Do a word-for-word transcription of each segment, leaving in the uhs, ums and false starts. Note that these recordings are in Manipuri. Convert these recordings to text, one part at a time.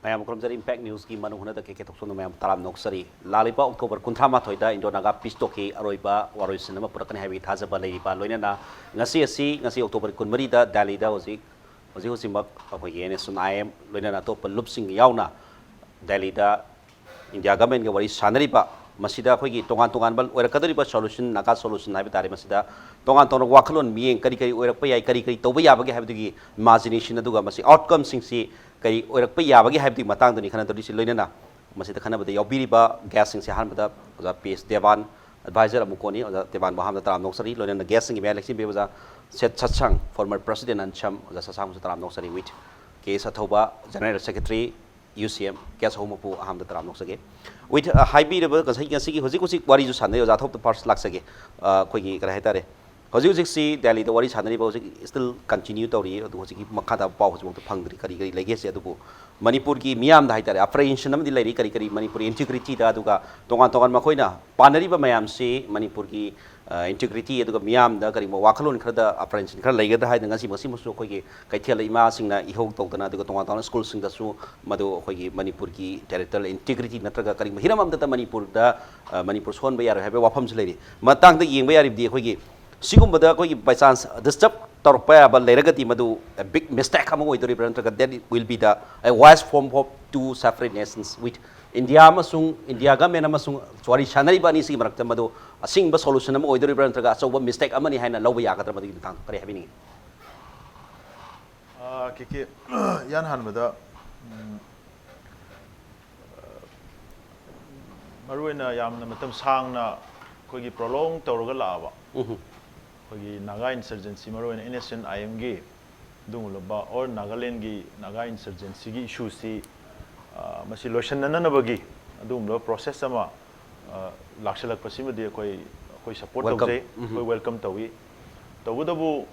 ꯃꯌꯥꯝ ꯈꯨꯔꯨꯝꯖꯔꯤ꯫ Impact Newsꯀꯤ ꯃꯅꯨꯡ ꯍꯨꯠꯅꯗ ꯀꯦ ꯀꯦ ꯊꯣꯛꯆꯣꯝꯅ ꯃꯌꯥꯝ ꯇꯔꯥꯝꯅ ꯑꯣꯛꯆꯔꯤ꯫ ꯂꯥꯛꯂꯤꯕ October ꯀꯨꯟꯊ꯭ꯔꯥ ꯃꯥꯊꯣꯏꯗ Indo-Naga peace talkꯀꯤ ꯑꯔꯣꯏꯕ ꯋꯥꯔꯣꯏꯁꯤꯟ ꯑꯃ ꯄꯨꯔꯛꯀꯅꯤ ꯍꯥꯏꯕꯒꯤ ꯊꯥꯖꯕ ꯂꯩꯔꯤꯕ, ꯂꯣꯏꯅꯅ ꯉꯁꯤ ꯑꯁꯤ, ꯉꯁꯤ October ꯀꯨꯟꯃꯔꯤꯗ ꯗꯦꯜꯂꯤꯗ ꯍꯧꯖꯤꯛ, ꯍꯧꯖꯤꯛ ꯍꯧꯖꯤꯛꯃꯛ ꯑꯩꯈꯣꯏꯒꯤ N S N I M, ꯂꯣꯏꯅꯅ ꯑꯇꯣꯞꯄ ꯂꯨꯞꯁꯤꯡꯒ ꯌꯥꯎꯅ ꯗꯦꯜꯂꯤꯗ India governmentꯀ ꯋꯥꯔꯤ ꯁꯥꯟꯅꯔꯤꯕ, ꯃꯁꯤꯗ ꯑꯩꯈꯣꯏꯒꯤ ꯇꯣꯉꯥꯟ ꯇꯣꯉꯥꯟꯕ ꯑꯣꯏꯔꯛꯀꯗꯧꯔꯤꯕ solution, Naga solution ꯍꯥꯏꯕ ꯇꯥꯔꯦ, ꯃꯁꯤꯗ ꯇꯣꯉꯥꯟ ꯇꯣꯉꯥꯟꯕ ꯋꯥꯈꯜꯂꯣꯟ, ꯃꯤꯠꯌꯦꯡ, ꯀꯔꯤ ꯀꯔꯤ ꯑꯣꯏꯔꯛꯄ ꯌꯥꯏ, ꯀꯔꯤ ꯀꯔꯤ ꯇꯧꯕ ꯌꯥꯕꯒꯦ ꯍꯥꯏꯕꯗꯨꯒꯤ imagination, ꯑꯗꯨꯒ ꯃꯁꯤ outcomeꯁꯤꯡꯁꯤ ꯀꯔꯤ ꯑꯣꯏꯔꯛꯄ ꯌꯥꯕꯒꯦ ꯍꯥꯏꯕꯗꯨꯒꯤ ꯃꯇꯥꯡꯗꯅꯤ ꯈꯟꯅꯗꯣꯔꯤꯁꯤ꯫ ꯂꯣꯏꯅꯅ ꯃꯁꯤꯗ ꯈꯟꯅꯕꯗ ꯌꯥꯎꯕꯤꯔꯤꯕ guestꯁꯤꯡꯁꯦ, ꯑꯍꯥꯟꯕꯗ ꯑꯣꯖꯥ P S ꯗꯦꯕꯥꯟ, advisor ꯑꯃꯨꯛ ꯀꯣꯟꯅꯤ꯫ ꯑꯣꯖꯥ ꯗꯦꯕꯥꯟꯕꯨ ꯑꯍꯥꯟꯕꯗ ꯇꯔꯥꯝꯅ ꯑꯣꯛꯆꯔꯤ꯫ ꯂꯣꯏꯅꯅ guestꯁꯤꯡꯒꯤ ꯃꯌꯥꯏ ꯂꯩꯁꯤꯟꯕꯤꯕ ꯑꯣꯖꯥ ꯁꯦꯠ ꯁꯠꯁꯪ, former president ꯑꯟꯁꯝ, ꯑꯣꯖꯥ ꯁꯠꯁꯥꯡꯕꯨꯁꯨ ꯇꯔꯥꯝꯅ ꯑꯣꯛꯆꯔꯤ꯫ With K S ꯑꯊꯧꯕ, general secretary, U C M, guest ꯑꯍꯨꯝꯃꯛꯄꯨ ꯑꯍꯥꯟꯕꯗ ꯇꯔꯥꯝꯅ ꯑꯣꯛꯆꯒꯦ꯫ With, ꯑ, ꯍꯥꯏꯕꯤꯔꯤꯕ ꯉꯁꯥꯏ, ꯉꯁꯤꯒꯤ ꯍꯧꯖꯤꯛ ꯍꯧꯖꯤꯛ ꯋꯥꯔꯤꯁꯨ ꯁꯥꯟꯅꯔꯤ, ꯑꯣꯖꯥ ꯑꯊꯧꯕꯗ first ꯂꯥꯛꯆꯒꯦ꯫ ꯑ, ꯑꯩꯈꯣꯏꯒꯤ ꯀꯔꯤ ꯍꯥꯏꯇꯥꯔꯦ, ꯍꯧꯖꯤꯛ ꯍꯧꯖꯤꯛꯁꯤ ꯗꯦꯜꯂꯤꯗ ꯋꯥꯔꯤ ꯁꯥꯟꯅꯔꯤꯕ ꯍꯧꯖꯤꯛ still continue ꯇꯧꯔꯤ, ꯑꯗꯨ ꯍꯧꯖꯤꯛꯀꯤ ꯃꯈꯥ ꯇꯥꯕ ꯄꯥꯎ ꯍꯧꯖꯤꯛꯐꯥꯎꯗ ꯐꯪꯗ꯭ꯔꯤ, ꯀꯔꯤ ꯀꯔꯤ ꯂꯩꯒꯦꯁꯦ꯫ ꯑꯗꯨꯕꯨ ꯃꯅꯤꯄꯨꯔꯒꯤ ꯃꯤꯌꯥꯝꯗ ꯍꯥꯏꯇꯥꯔꯦ, apprehension ꯑꯃꯗꯤ ꯂꯩꯔꯤ, ꯀꯔꯤ ꯀꯔꯤ ꯃꯅꯤꯄꯨꯔ integrityꯗ, ꯑꯗꯨꯒ ꯇꯣꯉꯥꯟ ꯇꯣꯉꯥꯟ ꯃꯈꯣꯏꯅ ꯄꯥꯟꯅꯔꯤꯕ ꯃꯌꯥꯝꯁꯤ ꯃꯅꯤꯄꯨꯔꯒꯤ, ꯑ, integrity, ꯑꯗꯨꯒ ꯃꯤꯌꯥꯝꯗ ꯀꯔꯤꯒꯨꯝꯕ ꯋꯥꯈꯜꯂꯣꯟ ꯈꯔꯗ apprehension ꯈꯔ ꯂꯩꯒꯗ꯭ꯔꯥ ꯍꯥꯏꯗꯅ ꯉꯁꯤ ꯃꯁꯤꯃꯁꯨ ꯑꯩꯈꯣꯏꯒꯤ ꯀꯩꯊꯦꯜ ꯏꯃꯥꯁꯤꯡꯅ ꯏꯍꯧ ꯇꯧꯗꯅ, ꯑꯗꯨꯒ ꯇꯣꯉꯥꯟ ꯇꯣꯉꯥꯟꯕ ꯁ꯭ꯀꯨꯜꯁꯤꯡꯗꯁꯨ ꯃꯗꯨ ꯑꯩꯈꯣꯏꯒꯤ ꯃꯅꯤꯄꯨꯔꯒꯤ territorial integrity ꯅꯠꯇ꯭ꯔꯒ ꯀꯔꯤꯒꯨꯝꯕ ꯍꯤꯔꯝ ꯑꯃꯗꯇ ꯃꯅꯤꯄꯨꯔꯗ, ꯑ, ꯃꯅꯤꯄꯨꯔ ꯁꯣꯟꯕ ꯌꯥꯔꯣꯏ ꯍꯥꯏꯕꯒꯤ ꯋꯥꯐꯝꯁꯨ ꯂꯩꯔꯤ꯫ ꯃꯇꯥꯡꯗ ꯌꯦꯡꯕ ꯌꯥꯔꯤꯕꯗꯤ, ꯑꯩꯈꯣꯏꯒꯤ ꯁꯤꯒꯨꯝꯕꯗ ꯑꯩꯈꯣꯏꯒꯤ by chance disturb ꯇꯧꯔꯛꯄ ꯌꯥꯕ ꯂꯩꯔꯒꯗꯤ, ꯃꯗꯨ big mistake ꯑꯃ ꯑꯣꯏꯗꯣꯔꯤꯕ꯭ꯔꯥ, ꯅꯠꯇ꯭ꯔꯒ that will be the a wise form of two separate nations with India ꯑꯃꯁꯨꯡ India government ꯑꯃꯁꯨꯡ ꯋꯥꯔꯤ ꯁꯥꯟꯅꯔꯤꯕ ꯑꯅꯤꯁꯤꯒꯤ ꯃꯔꯛꯇ ꯃꯗꯨ ꯑꯁꯦꯡꯕ solution ꯑꯃ ꯑꯣꯏꯗꯣꯔꯤꯕ꯭ꯔꯥ, ꯅꯠꯇ꯭ꯔꯒ ꯑꯆꯧꯕ mistake ꯑꯃꯅꯤ ꯍꯥꯏꯅ ꯂꯧꯕ ꯌꯥꯒꯗ꯭ꯔꯥ? ꯃꯗꯨꯒꯤ ꯃꯇꯥꯡꯗ ꯀꯔꯤ ꯍꯥꯏꯕꯤꯅꯤꯡꯉꯤ? ꯑꯥ, ꯀꯦ ꯀꯦ, ꯏꯍꯥꯟ ꯍꯥꯟꯕꯗ, ꯎꯝ, ꯃꯔꯨꯑꯣꯏꯅ ꯌꯥꯝꯅ ꯃꯇꯝ ꯁꯥꯡꯅ ꯑꯩꯈꯣꯏꯒꯤ prolong ꯇꯧꯔꯒ ꯂꯥꯛꯑꯕ, ꯎꯝ꯫ ꯑꯩꯈꯣꯏꯒꯤ Naga insurgency, ꯃꯔꯨꯑꯣꯏꯅ N S N I Mꯒꯤ ꯑꯗꯨꯒꯨꯝꯂꯕ, or Nagalandꯒꯤ Naga insurgencyꯒꯤ issueꯁꯤ, ꯑ, ꯃꯁꯤ ꯂꯣꯏꯁꯤꯟꯅꯅꯕꯒꯤ ꯑꯗꯨꯒꯨꯝꯂꯕ process ꯑꯃ, ꯑ, ꯂꯥꯛꯁꯤꯜꯂꯛꯄꯁꯤꯃꯗꯤ ꯑꯩꯈꯣꯏ, ꯑꯩꯈꯣꯏ support Welcome. ꯇꯧꯖꯩ, ꯎꯝ꯫ ꯑꯩꯈꯣꯏ welcome ꯇꯧꯏ꯫ ꯇꯧꯕꯇꯕꯨ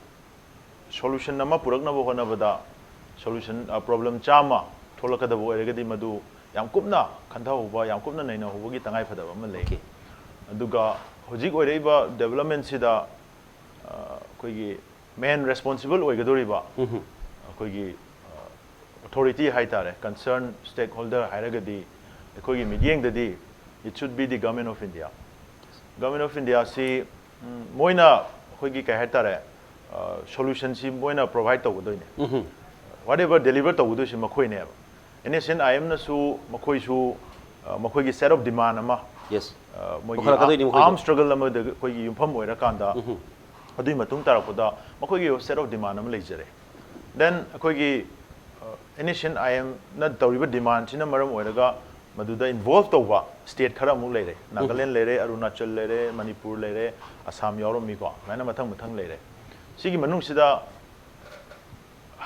solution ꯑꯃ ꯄꯨꯔꯛꯅꯕ ꯍꯣꯠꯅꯕꯗ solution, ꯑ, problem ꯆꯥꯝꯃ ꯊꯣꯛꯂꯛꯀꯗꯕ ꯑꯣꯏꯔꯒꯗꯤ, ꯃꯗꯨ ꯌꯥꯝ ꯀꯨꯞꯅ ꯈꯟꯊꯍꯧꯕ, ꯌꯥꯝ ꯀꯨꯞꯅ ꯅꯩꯅꯍꯧꯕꯒꯤ ꯇꯉꯥꯏ ꯐꯗꯕ ꯑꯃ ꯂꯩ꯫ Okay. ꯑꯗꯨꯒ ꯍꯧꯖꯤꯛ ꯑꯣꯏꯔꯛꯏꯕ developmentꯁꯤꯗ, ꯑ, ꯑꯩꯈꯣꯏꯒꯤ main responsible ꯑꯣꯏꯒꯗꯧꯔꯤꯕ ꯎꯝ꯫ ꯑꯩꯈꯣꯏꯒꯤ, ꯑ, ꯑꯣꯊꯣꯔꯤꯇꯤ ꯍꯥꯏꯇꯥꯔꯦ, ꯀꯟꯁꯔꯟ ꯁ꯭ꯇꯦꯛ ꯍꯣꯜꯗꯔ ꯍꯥꯏꯔꯒꯗꯤ ꯑꯩꯈꯣꯏꯒꯤ ꯃꯤꯠꯌꯦꯡꯗꯗꯤ it should be the Government of India. Government of Indiaꯁꯤ ꯎꯝ, ꯃꯣꯏꯅ ꯑꯩꯈꯣꯏꯒꯤ ꯀꯩ ꯍꯥꯏꯇꯥꯔꯦ, ꯁꯣꯂꯨꯁꯟꯁꯤ ꯃꯣꯏꯅ ꯄ꯭ꯔꯣꯚꯥꯏꯠ ꯇꯧꯒꯗꯣꯏꯅꯦ. Whatever deliver ꯇꯧꯒꯗꯣꯏꯁꯤ ꯃꯈꯣꯏꯅꯦꯕ. NSCN-IMꯅꯁꯨ ꯃꯈꯣꯏꯁꯨ ꯑ, ꯃꯈꯣꯏꯒꯤ set of demand ꯑꯃ, ꯌꯦꯁ ꯑ, ꯃꯣꯏꯒꯤ ꯄꯨꯈꯠꯂꯛꯀꯗꯣꯏꯅꯤ ꯃꯈꯣꯏꯁꯨ. Arm struggle ꯑꯃꯗ ꯑꯩꯈꯣꯏꯒꯤ ꯌꯨꯝꯐꯝ ꯑꯣꯏꯔꯀꯥꯟꯗ ꯑꯗꯨꯒꯤ ꯃꯇꯨꯡ ꯇꯥꯔꯛꯄꯗ ꯃꯈꯣꯏꯒꯤ set of demand ꯑꯃ ꯂꯩꯖꯔꯦ. Then ꯑꯩꯈꯣꯏꯒꯤ NSCN-IMꯅ ꯇꯧꯔꯤꯕ demandꯁꯤꯅ ꯃꯔꯝ ꯑꯣꯏꯔꯒ ꯃꯗꯨꯗ involve ꯇꯧꯕ state ꯈꯔ ꯑꯃꯨꯛ ꯂꯩꯔꯦ. ꯅꯥꯒꯥꯂꯦꯟ ꯂꯩꯔꯦ, ꯑꯔꯨꯅꯥꯆꯜ ꯂꯩꯔꯦ, ꯃꯅꯤꯄꯨꯔ ꯂꯩꯔꯦ, ꯑꯁꯥꯝ ꯌꯥꯎꯔꯝꯃꯤꯀꯣ, ꯑꯗꯨꯃꯥꯏꯅ ꯃꯊꯪ ꯃꯊꯪ ꯂꯩꯔꯦ. ꯁꯤꯒꯤ ꯃꯅꯨꯡꯁꯤꯗ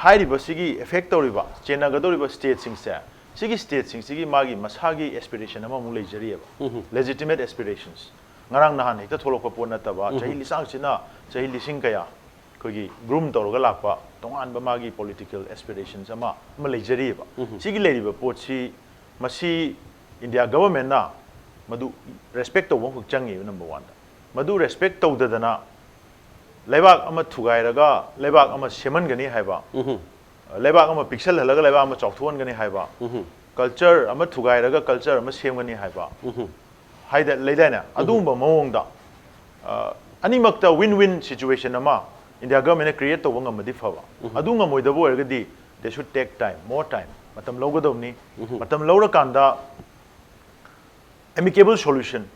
ꯍꯥꯏꯔꯤꯕ ꯁꯤꯒꯤ affect ꯇꯧꯔꯤꯕ, ꯆꯦꯟꯅꯒꯗꯧꯔꯤꯕ stateꯁꯤꯡꯁꯦ, ꯁꯤꯒꯤ stateꯁꯤꯡꯁꯤꯒꯤ ꯃꯥꯒꯤ ꯃꯁꯥꯒꯤ aspiration ꯑꯃꯃꯨꯛ ꯂꯩꯖꯔꯤꯑꯕ. Legitimate aspirations. ꯉꯔꯥꯡ ꯅꯍꯥꯟ ꯍꯦꯛꯇ ꯊꯣꯛꯂꯛꯄ ꯄꯣꯠ ꯅꯠꯇꯕ, ꯆꯍꯤ ꯂꯤꯁꯥꯡꯁꯤꯅ ꯆꯍꯤ ꯂꯤꯁꯤꯡ ꯀꯌꯥ ꯑꯩꯈꯣꯏꯒꯤ groom ꯇꯧꯔꯒ ꯂꯥꯛꯄ ꯇꯣꯉꯥꯟꯕ ꯃꯥꯒꯤ political aspirations ꯑꯃ ꯑꯃ ꯂꯩꯖꯔꯤꯑꯕ. ꯁꯤꯒꯤ ꯂꯩꯔꯤꯕ ꯄꯣꯠꯁꯤ, ꯃꯁꯤ India governmentꯅ ꯃꯗꯨ respect ꯇꯧꯕ ꯑꯃꯈꯛ ꯆꯪꯉꯦꯕ, number oneꯗ. ꯃꯗꯨ respect ꯇꯧꯗꯗꯅ ꯂꯩꯕꯥꯛ ꯑꯃ ꯊꯨꯒꯥꯏꯔꯒ ꯂꯩꯕꯥꯛ ꯑꯃ ꯁꯦꯝꯍꯟꯒꯅꯤ ꯍꯥꯏꯕ, ꯂꯩꯕꯥꯛ ꯑꯃ ꯄꯤꯛꯁꯜꯍꯜꯂꯒ ꯂꯩꯕꯥꯛ ꯑꯃ ꯆꯥꯎꯊꯣꯛꯍꯟꯒꯅꯤ ꯍꯥꯏꯕ, culture ꯑꯃ ꯊꯨꯒꯥꯏꯔꯒ culture ꯑꯃ ꯁꯦꯝꯒꯅꯤ ꯍꯥꯏꯕ, ꯍꯥꯏꯗ ꯂꯩꯗꯥꯏꯅꯦ? ꯑꯗꯨꯒꯨꯝꯕ ꯃꯑꯣꯡꯗ, ꯑ, ꯑꯅꯤꯃꯛꯇ win win situation ꯑꯃ India governmentꯅ create ꯇꯧꯕ ꯉꯝꯃꯗꯤ ꯐꯕ. ꯑꯗꯨ ꯉꯝꯃꯣꯏꯗꯕ ꯑꯣꯏꯔꯒꯗꯤ they should take time, more time, ꯃꯇꯝ ꯂꯧꯒꯗꯕꯅꯤ. ꯃꯇꯝ ꯂꯧꯔꯀꯥꯟꯗ amicable solution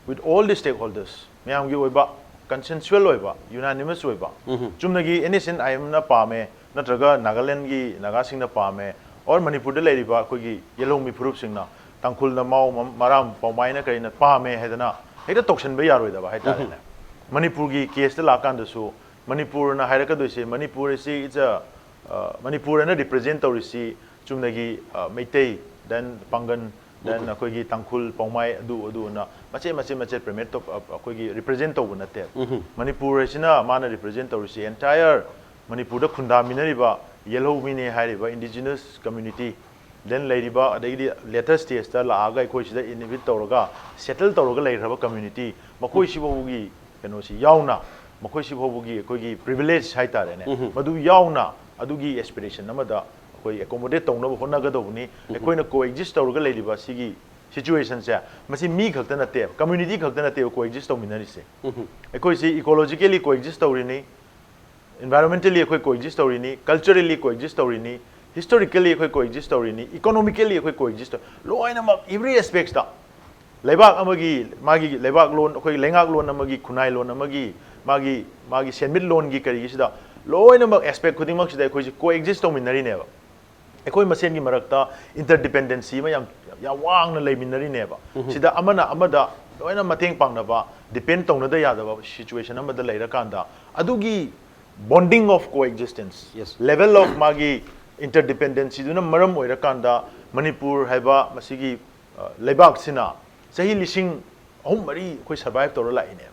with all the stakeholders, ꯃꯌꯥꯝꯒꯤ ꯑꯣꯏꯕ, consensual ꯑꯣꯏꯕ, unanimous ꯑꯣꯏꯕ, ꯆꯨꯝꯅꯒꯤ NSCN-IMꯅ ꯄꯥꯝꯃꯦ, ꯅꯠꯇ꯭ꯔꯒ ꯅꯥꯒꯥꯂꯦꯟꯒꯤ ꯅꯥꯒꯥꯁꯤꯡꯅ ꯄꯥꯝꯃꯦ, or ꯃꯅꯤꯄꯨꯔꯗ ꯂꯩꯔꯤꯕ ꯑꯩꯈꯣꯏꯒꯤ ꯌꯦꯜꯍꯧꯃꯤ ꯐꯨꯔꯨꯞꯁꯤꯡꯅ, ꯇꯥꯡꯈꯨꯜꯅ ꯃꯥꯎ ꯃ-, ꯃꯔꯥꯝ ꯄꯥꯎꯃꯥꯏꯅ ꯀꯔꯤꯅ ꯄꯥꯝꯃꯦ ꯍꯥꯏꯗꯅ ꯍꯦꯛꯇ ꯇꯧꯁꯟꯕ ꯌꯥꯔꯣꯏꯗꯕ ꯍꯥꯏꯇꯥꯔꯦꯅꯦ. ꯃꯅꯤꯄꯨꯔꯒꯤ caseꯇ ꯂꯥꯛꯀꯥꯟꯗꯁꯨ ꯃꯅꯤꯄꯨꯔꯅ ꯍꯥꯏꯔꯛꯀꯗꯣꯏꯁꯦ, ꯃꯅꯤꯄꯨꯔ ꯑꯁꯤ it's a, ꯑ, ꯃꯅꯤꯄꯨꯔꯅ represent ꯇꯧꯔꯤꯁꯤ ꯆꯨꯝꯅꯒꯤ, ꯑ, ꯃꯩꯇꯩ, then ꯄꯥꯡꯒꯟ, then ꯑꯩꯈꯣꯏꯒꯤ ꯇꯥꯡꯈꯨꯜ, ꯄꯥꯎꯃꯥꯏ, ꯑꯗꯨ ꯑꯗꯨꯅ ꯃꯆꯦꯠ ꯃꯆꯦꯠ ꯃꯆꯦꯠ ꯄ꯭ꯔꯃꯦꯠ ꯇꯧ-, ꯑ, ꯑꯩꯈꯣꯏꯒꯤ represent ꯇꯧꯕ ꯅꯠꯇꯦ꯫ ꯃꯅꯤꯄꯨꯔ ꯍꯥꯏꯁꯤꯅ ꯃꯥꯅ represent ꯇꯧꯔꯤꯁꯤ entire ꯃꯅꯤꯄꯨꯔꯗ ꯈꯨꯟꯗꯥꯃꯤꯟꯅꯔꯤꯕ ꯌꯦꯜꯍꯧꯃꯤꯅꯤ ꯍꯥꯏꯔꯤꯕ indigenous community, then ꯂꯩꯔꯤꯕ, ꯑꯗꯒꯤꯗꯤ later stageꯇ ꯂꯥꯛꯑꯒ ꯑꯩꯈꯣꯏ ꯁꯤꯗ inhabit ꯇꯧꯔꯒ settle ꯇꯧꯔꯒ ꯂꯩꯈ꯭ꯔꯕ community, ꯃꯈꯣꯏꯁꯤꯐꯥꯎꯕꯒꯤ ꯀꯩꯅꯣꯁꯤ ꯌꯥꯎꯅ, ꯃꯈꯣꯏꯁꯤꯐꯥꯎꯕꯒꯤ ꯑꯩꯈꯣꯏꯒꯤ privilege ꯍꯥꯏꯇꯥꯔꯦꯅꯦ, ꯃꯗꯨ ꯌꯥꯎꯅ ꯑꯗꯨꯒꯤ aspiration ꯑꯃꯗ ꯑꯩꯈꯣꯏ ꯑꯦꯀꯣꯃꯣꯗꯦꯠ ꯇꯧꯅꯕ ꯍꯣꯠꯅꯒꯗꯧꯕꯅꯤ꯫ ꯑꯩꯈꯣꯏꯅ ꯀꯣ ꯑꯦꯛꯖꯤꯁ ꯇꯧꯔꯒ ꯂꯩꯔꯤꯕ ꯁꯤꯒꯤ ꯁꯤꯆꯨꯋꯦꯁꯟꯁꯦ, ꯃꯁꯤ ꯃꯤ ꯈꯛꯇ ꯅꯠꯇꯦꯕ, ꯀꯝꯃ꯭ꯌꯨꯅꯤꯇꯤ ꯈꯛꯇ ꯅꯠꯇꯦꯕ ꯀꯣ ꯑꯦꯛꯖꯤꯁ ꯇꯧꯃꯤꯟꯅꯔꯤꯁꯦ꯫ ꯑꯩꯈꯣꯏꯁꯤ ꯏꯀꯣꯂꯣꯖꯤꯀꯦꯂꯤ ꯀꯣ ꯑꯦꯛꯖꯤꯁ ꯇꯧꯔꯤꯅꯤ, ꯏꯟꯚꯥꯏꯔꯣꯟꯃꯦꯟꯇꯦꯂꯤ ꯑꯩꯈꯣꯏ ꯀꯣ ꯑꯦꯛꯖꯤꯁ ꯇꯧꯔꯤꯅꯤ, ꯀꯜꯆꯔꯦꯜꯂꯤ ꯀꯣ ꯑꯦꯛꯖꯤꯁ ꯇꯧꯔꯤꯅꯤ, ꯍꯤꯁꯇꯣꯔꯤꯀꯦꯜꯂꯤ ꯑꯩꯈꯣꯏ ꯀꯣ ꯑꯦꯛꯖꯤꯁ ꯇꯧꯔꯤꯅꯤ, ꯏꯀꯣꯅꯣꯃꯤꯀꯦꯜꯂꯤ ꯑꯩꯈꯣꯏ ꯀꯣ ꯑꯦꯛꯖꯤꯁ ꯇꯧ, ꯂꯣꯏꯅꯃꯛ ꯑꯦꯚ꯭ꯔꯤ ꯑꯦꯁꯄꯦꯛꯁꯇ ꯂꯩꯕꯥꯛ ꯑꯃꯒꯤ, ꯃꯥꯒꯤ ꯂꯩꯕꯥꯛꯂꯣꯟ, ꯑꯩꯈꯣꯏ ꯂꯩꯉꯥꯛꯂꯣꯟ ꯑꯃꯒꯤ, ꯈꯨꯟꯅꯥꯏꯂꯣꯟ ꯑꯃꯒꯤ, ꯃꯥꯒꯤ, ꯃꯥꯒꯤ ꯁꯦꯟꯃꯤꯠꯂꯣꯟꯒꯤ ꯀꯔꯤꯒꯤꯁꯤꯗ ꯂꯣꯏꯅꯃꯛ ꯑꯦꯁꯄꯦꯛ ꯈꯨꯗꯤꯡꯃꯛꯁꯤꯗ ꯑꯩꯈꯣꯏꯁꯤ ꯀꯣ ꯑꯦꯛꯖꯤꯁ ꯇꯧꯃꯤꯟꯅꯔꯤꯅꯦꯕ꯫ ꯑꯩꯈꯣꯏ ꯃꯁꯦꯟꯒꯤ ꯃꯔꯛꯇ ꯏꯟꯇꯔꯗꯤꯄꯦꯟꯗꯦꯟꯁꯤ ꯑꯃ ꯌꯥꯝ, ꯌꯥꯝ ꯋꯥꯡꯅ ꯂꯩꯃꯤꯟꯅꯔꯤꯅꯦꯕ꯫ ꯁꯤꯗ ꯑꯃꯅ ꯑꯃꯗ ꯂꯣꯏꯅ ꯃꯇꯦꯡ ꯄꯥꯡꯅꯕ, ꯗꯤꯄꯦꯟ ꯇꯧꯅꯗ ꯌꯥꯗꯕ ꯁꯤꯆꯨꯋꯦꯁꯟ ꯑꯃꯗ ꯂꯩꯔꯀꯥꯟꯗ, ꯑꯗꯨꯒꯤ bonding of coexistence, Yes. level of ꯃꯥꯒꯤ ꯏꯟꯇꯔꯗꯤꯄꯦꯟꯗꯦꯟꯁꯤꯗꯨꯅ ꯃꯔꯝ ꯑꯣꯏꯔꯀꯥꯟꯗ ꯃꯅꯤꯄꯨꯔ ꯍꯥꯏꯕ ꯃꯁꯤꯒꯤ, ꯑ, ꯂꯩꯕꯥꯛꯁꯤꯅ ꯆꯍꯤ ꯂꯤꯁꯤꯡ ꯑꯍꯨꯝ ꯃꯔꯤ ꯑꯩꯈꯣꯏ ꯁꯔꯚꯥꯏꯚ ꯇꯧꯔ ꯂꯥꯛꯏꯅꯦꯕ꯫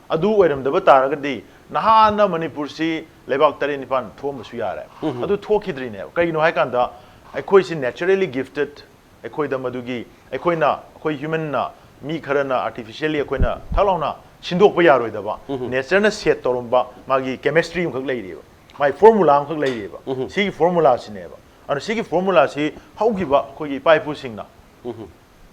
ꯑꯗꯨ ꯑꯣꯏꯔꯝꯗꯕ ꯇꯥꯔꯒꯗꯤ ꯅꯍꯥꯟꯅ ꯃꯅꯤꯄꯨꯔꯁꯤ ꯂꯩꯕꯥꯛ ꯇꯔꯦꯠ ꯅꯤꯄꯥꯟ ꯊꯣꯛꯑꯝꯕꯁꯨ ꯌꯥꯔꯦ꯫ ꯑꯗꯨ ꯊꯣꯛꯈꯤꯗ꯭ꯔꯤꯅꯦꯕ꯫ ꯀꯩꯒꯤꯅꯣ ꯍꯥꯏꯀꯥꯟꯗ ꯑꯩꯈꯣꯏꯁꯤ ꯅꯦꯆꯔꯦꯂꯤ ꯒꯤꯐꯇꯦꯠ, ꯑꯩꯈꯣꯏꯗ ꯃꯗꯨꯒꯤ, ꯑꯩꯈꯣꯏꯅ, ꯑꯩꯈꯣꯏ ꯍ꯭ꯌꯨꯃꯟꯅ, ꯃꯤ ꯈꯔꯅ ꯑꯥꯔꯇꯤꯐꯤꯁꯤꯌꯦꯜꯂꯤ ꯑꯩꯈꯣꯏꯅ ꯊꯛ ꯂꯥꯎꯅ ꯁꯤꯟꯗꯣꯛꯄ ꯌꯥꯔꯣꯏꯗꯕ, ꯅꯦꯆꯔꯅ ꯁꯦꯠ ꯇꯧꯔꯝꯕ ꯃꯥꯒꯤ ꯀꯦꯃꯤꯁꯇ꯭ꯔꯤ ꯑꯃꯈꯛ ꯂꯩꯔꯤꯑꯕ, ꯃꯥꯒꯤ ꯐꯣꯔꯃꯨꯂꯥ ꯑꯃꯈꯛ ꯂꯩꯔꯤꯑꯕ꯫ ꯁꯤꯒꯤ ꯐꯣꯔꯃꯨꯂꯥꯁꯤꯅꯦꯕ꯫ ꯑꯗꯨꯅ ꯁꯤꯒꯤ ꯐꯣꯔꯃꯨꯂꯥꯁꯤ ꯍꯧꯈꯤꯕ ꯑꯩꯈꯣꯏꯒꯤ ꯏꯄꯥ ꯏꯄꯨꯁꯤꯡꯅ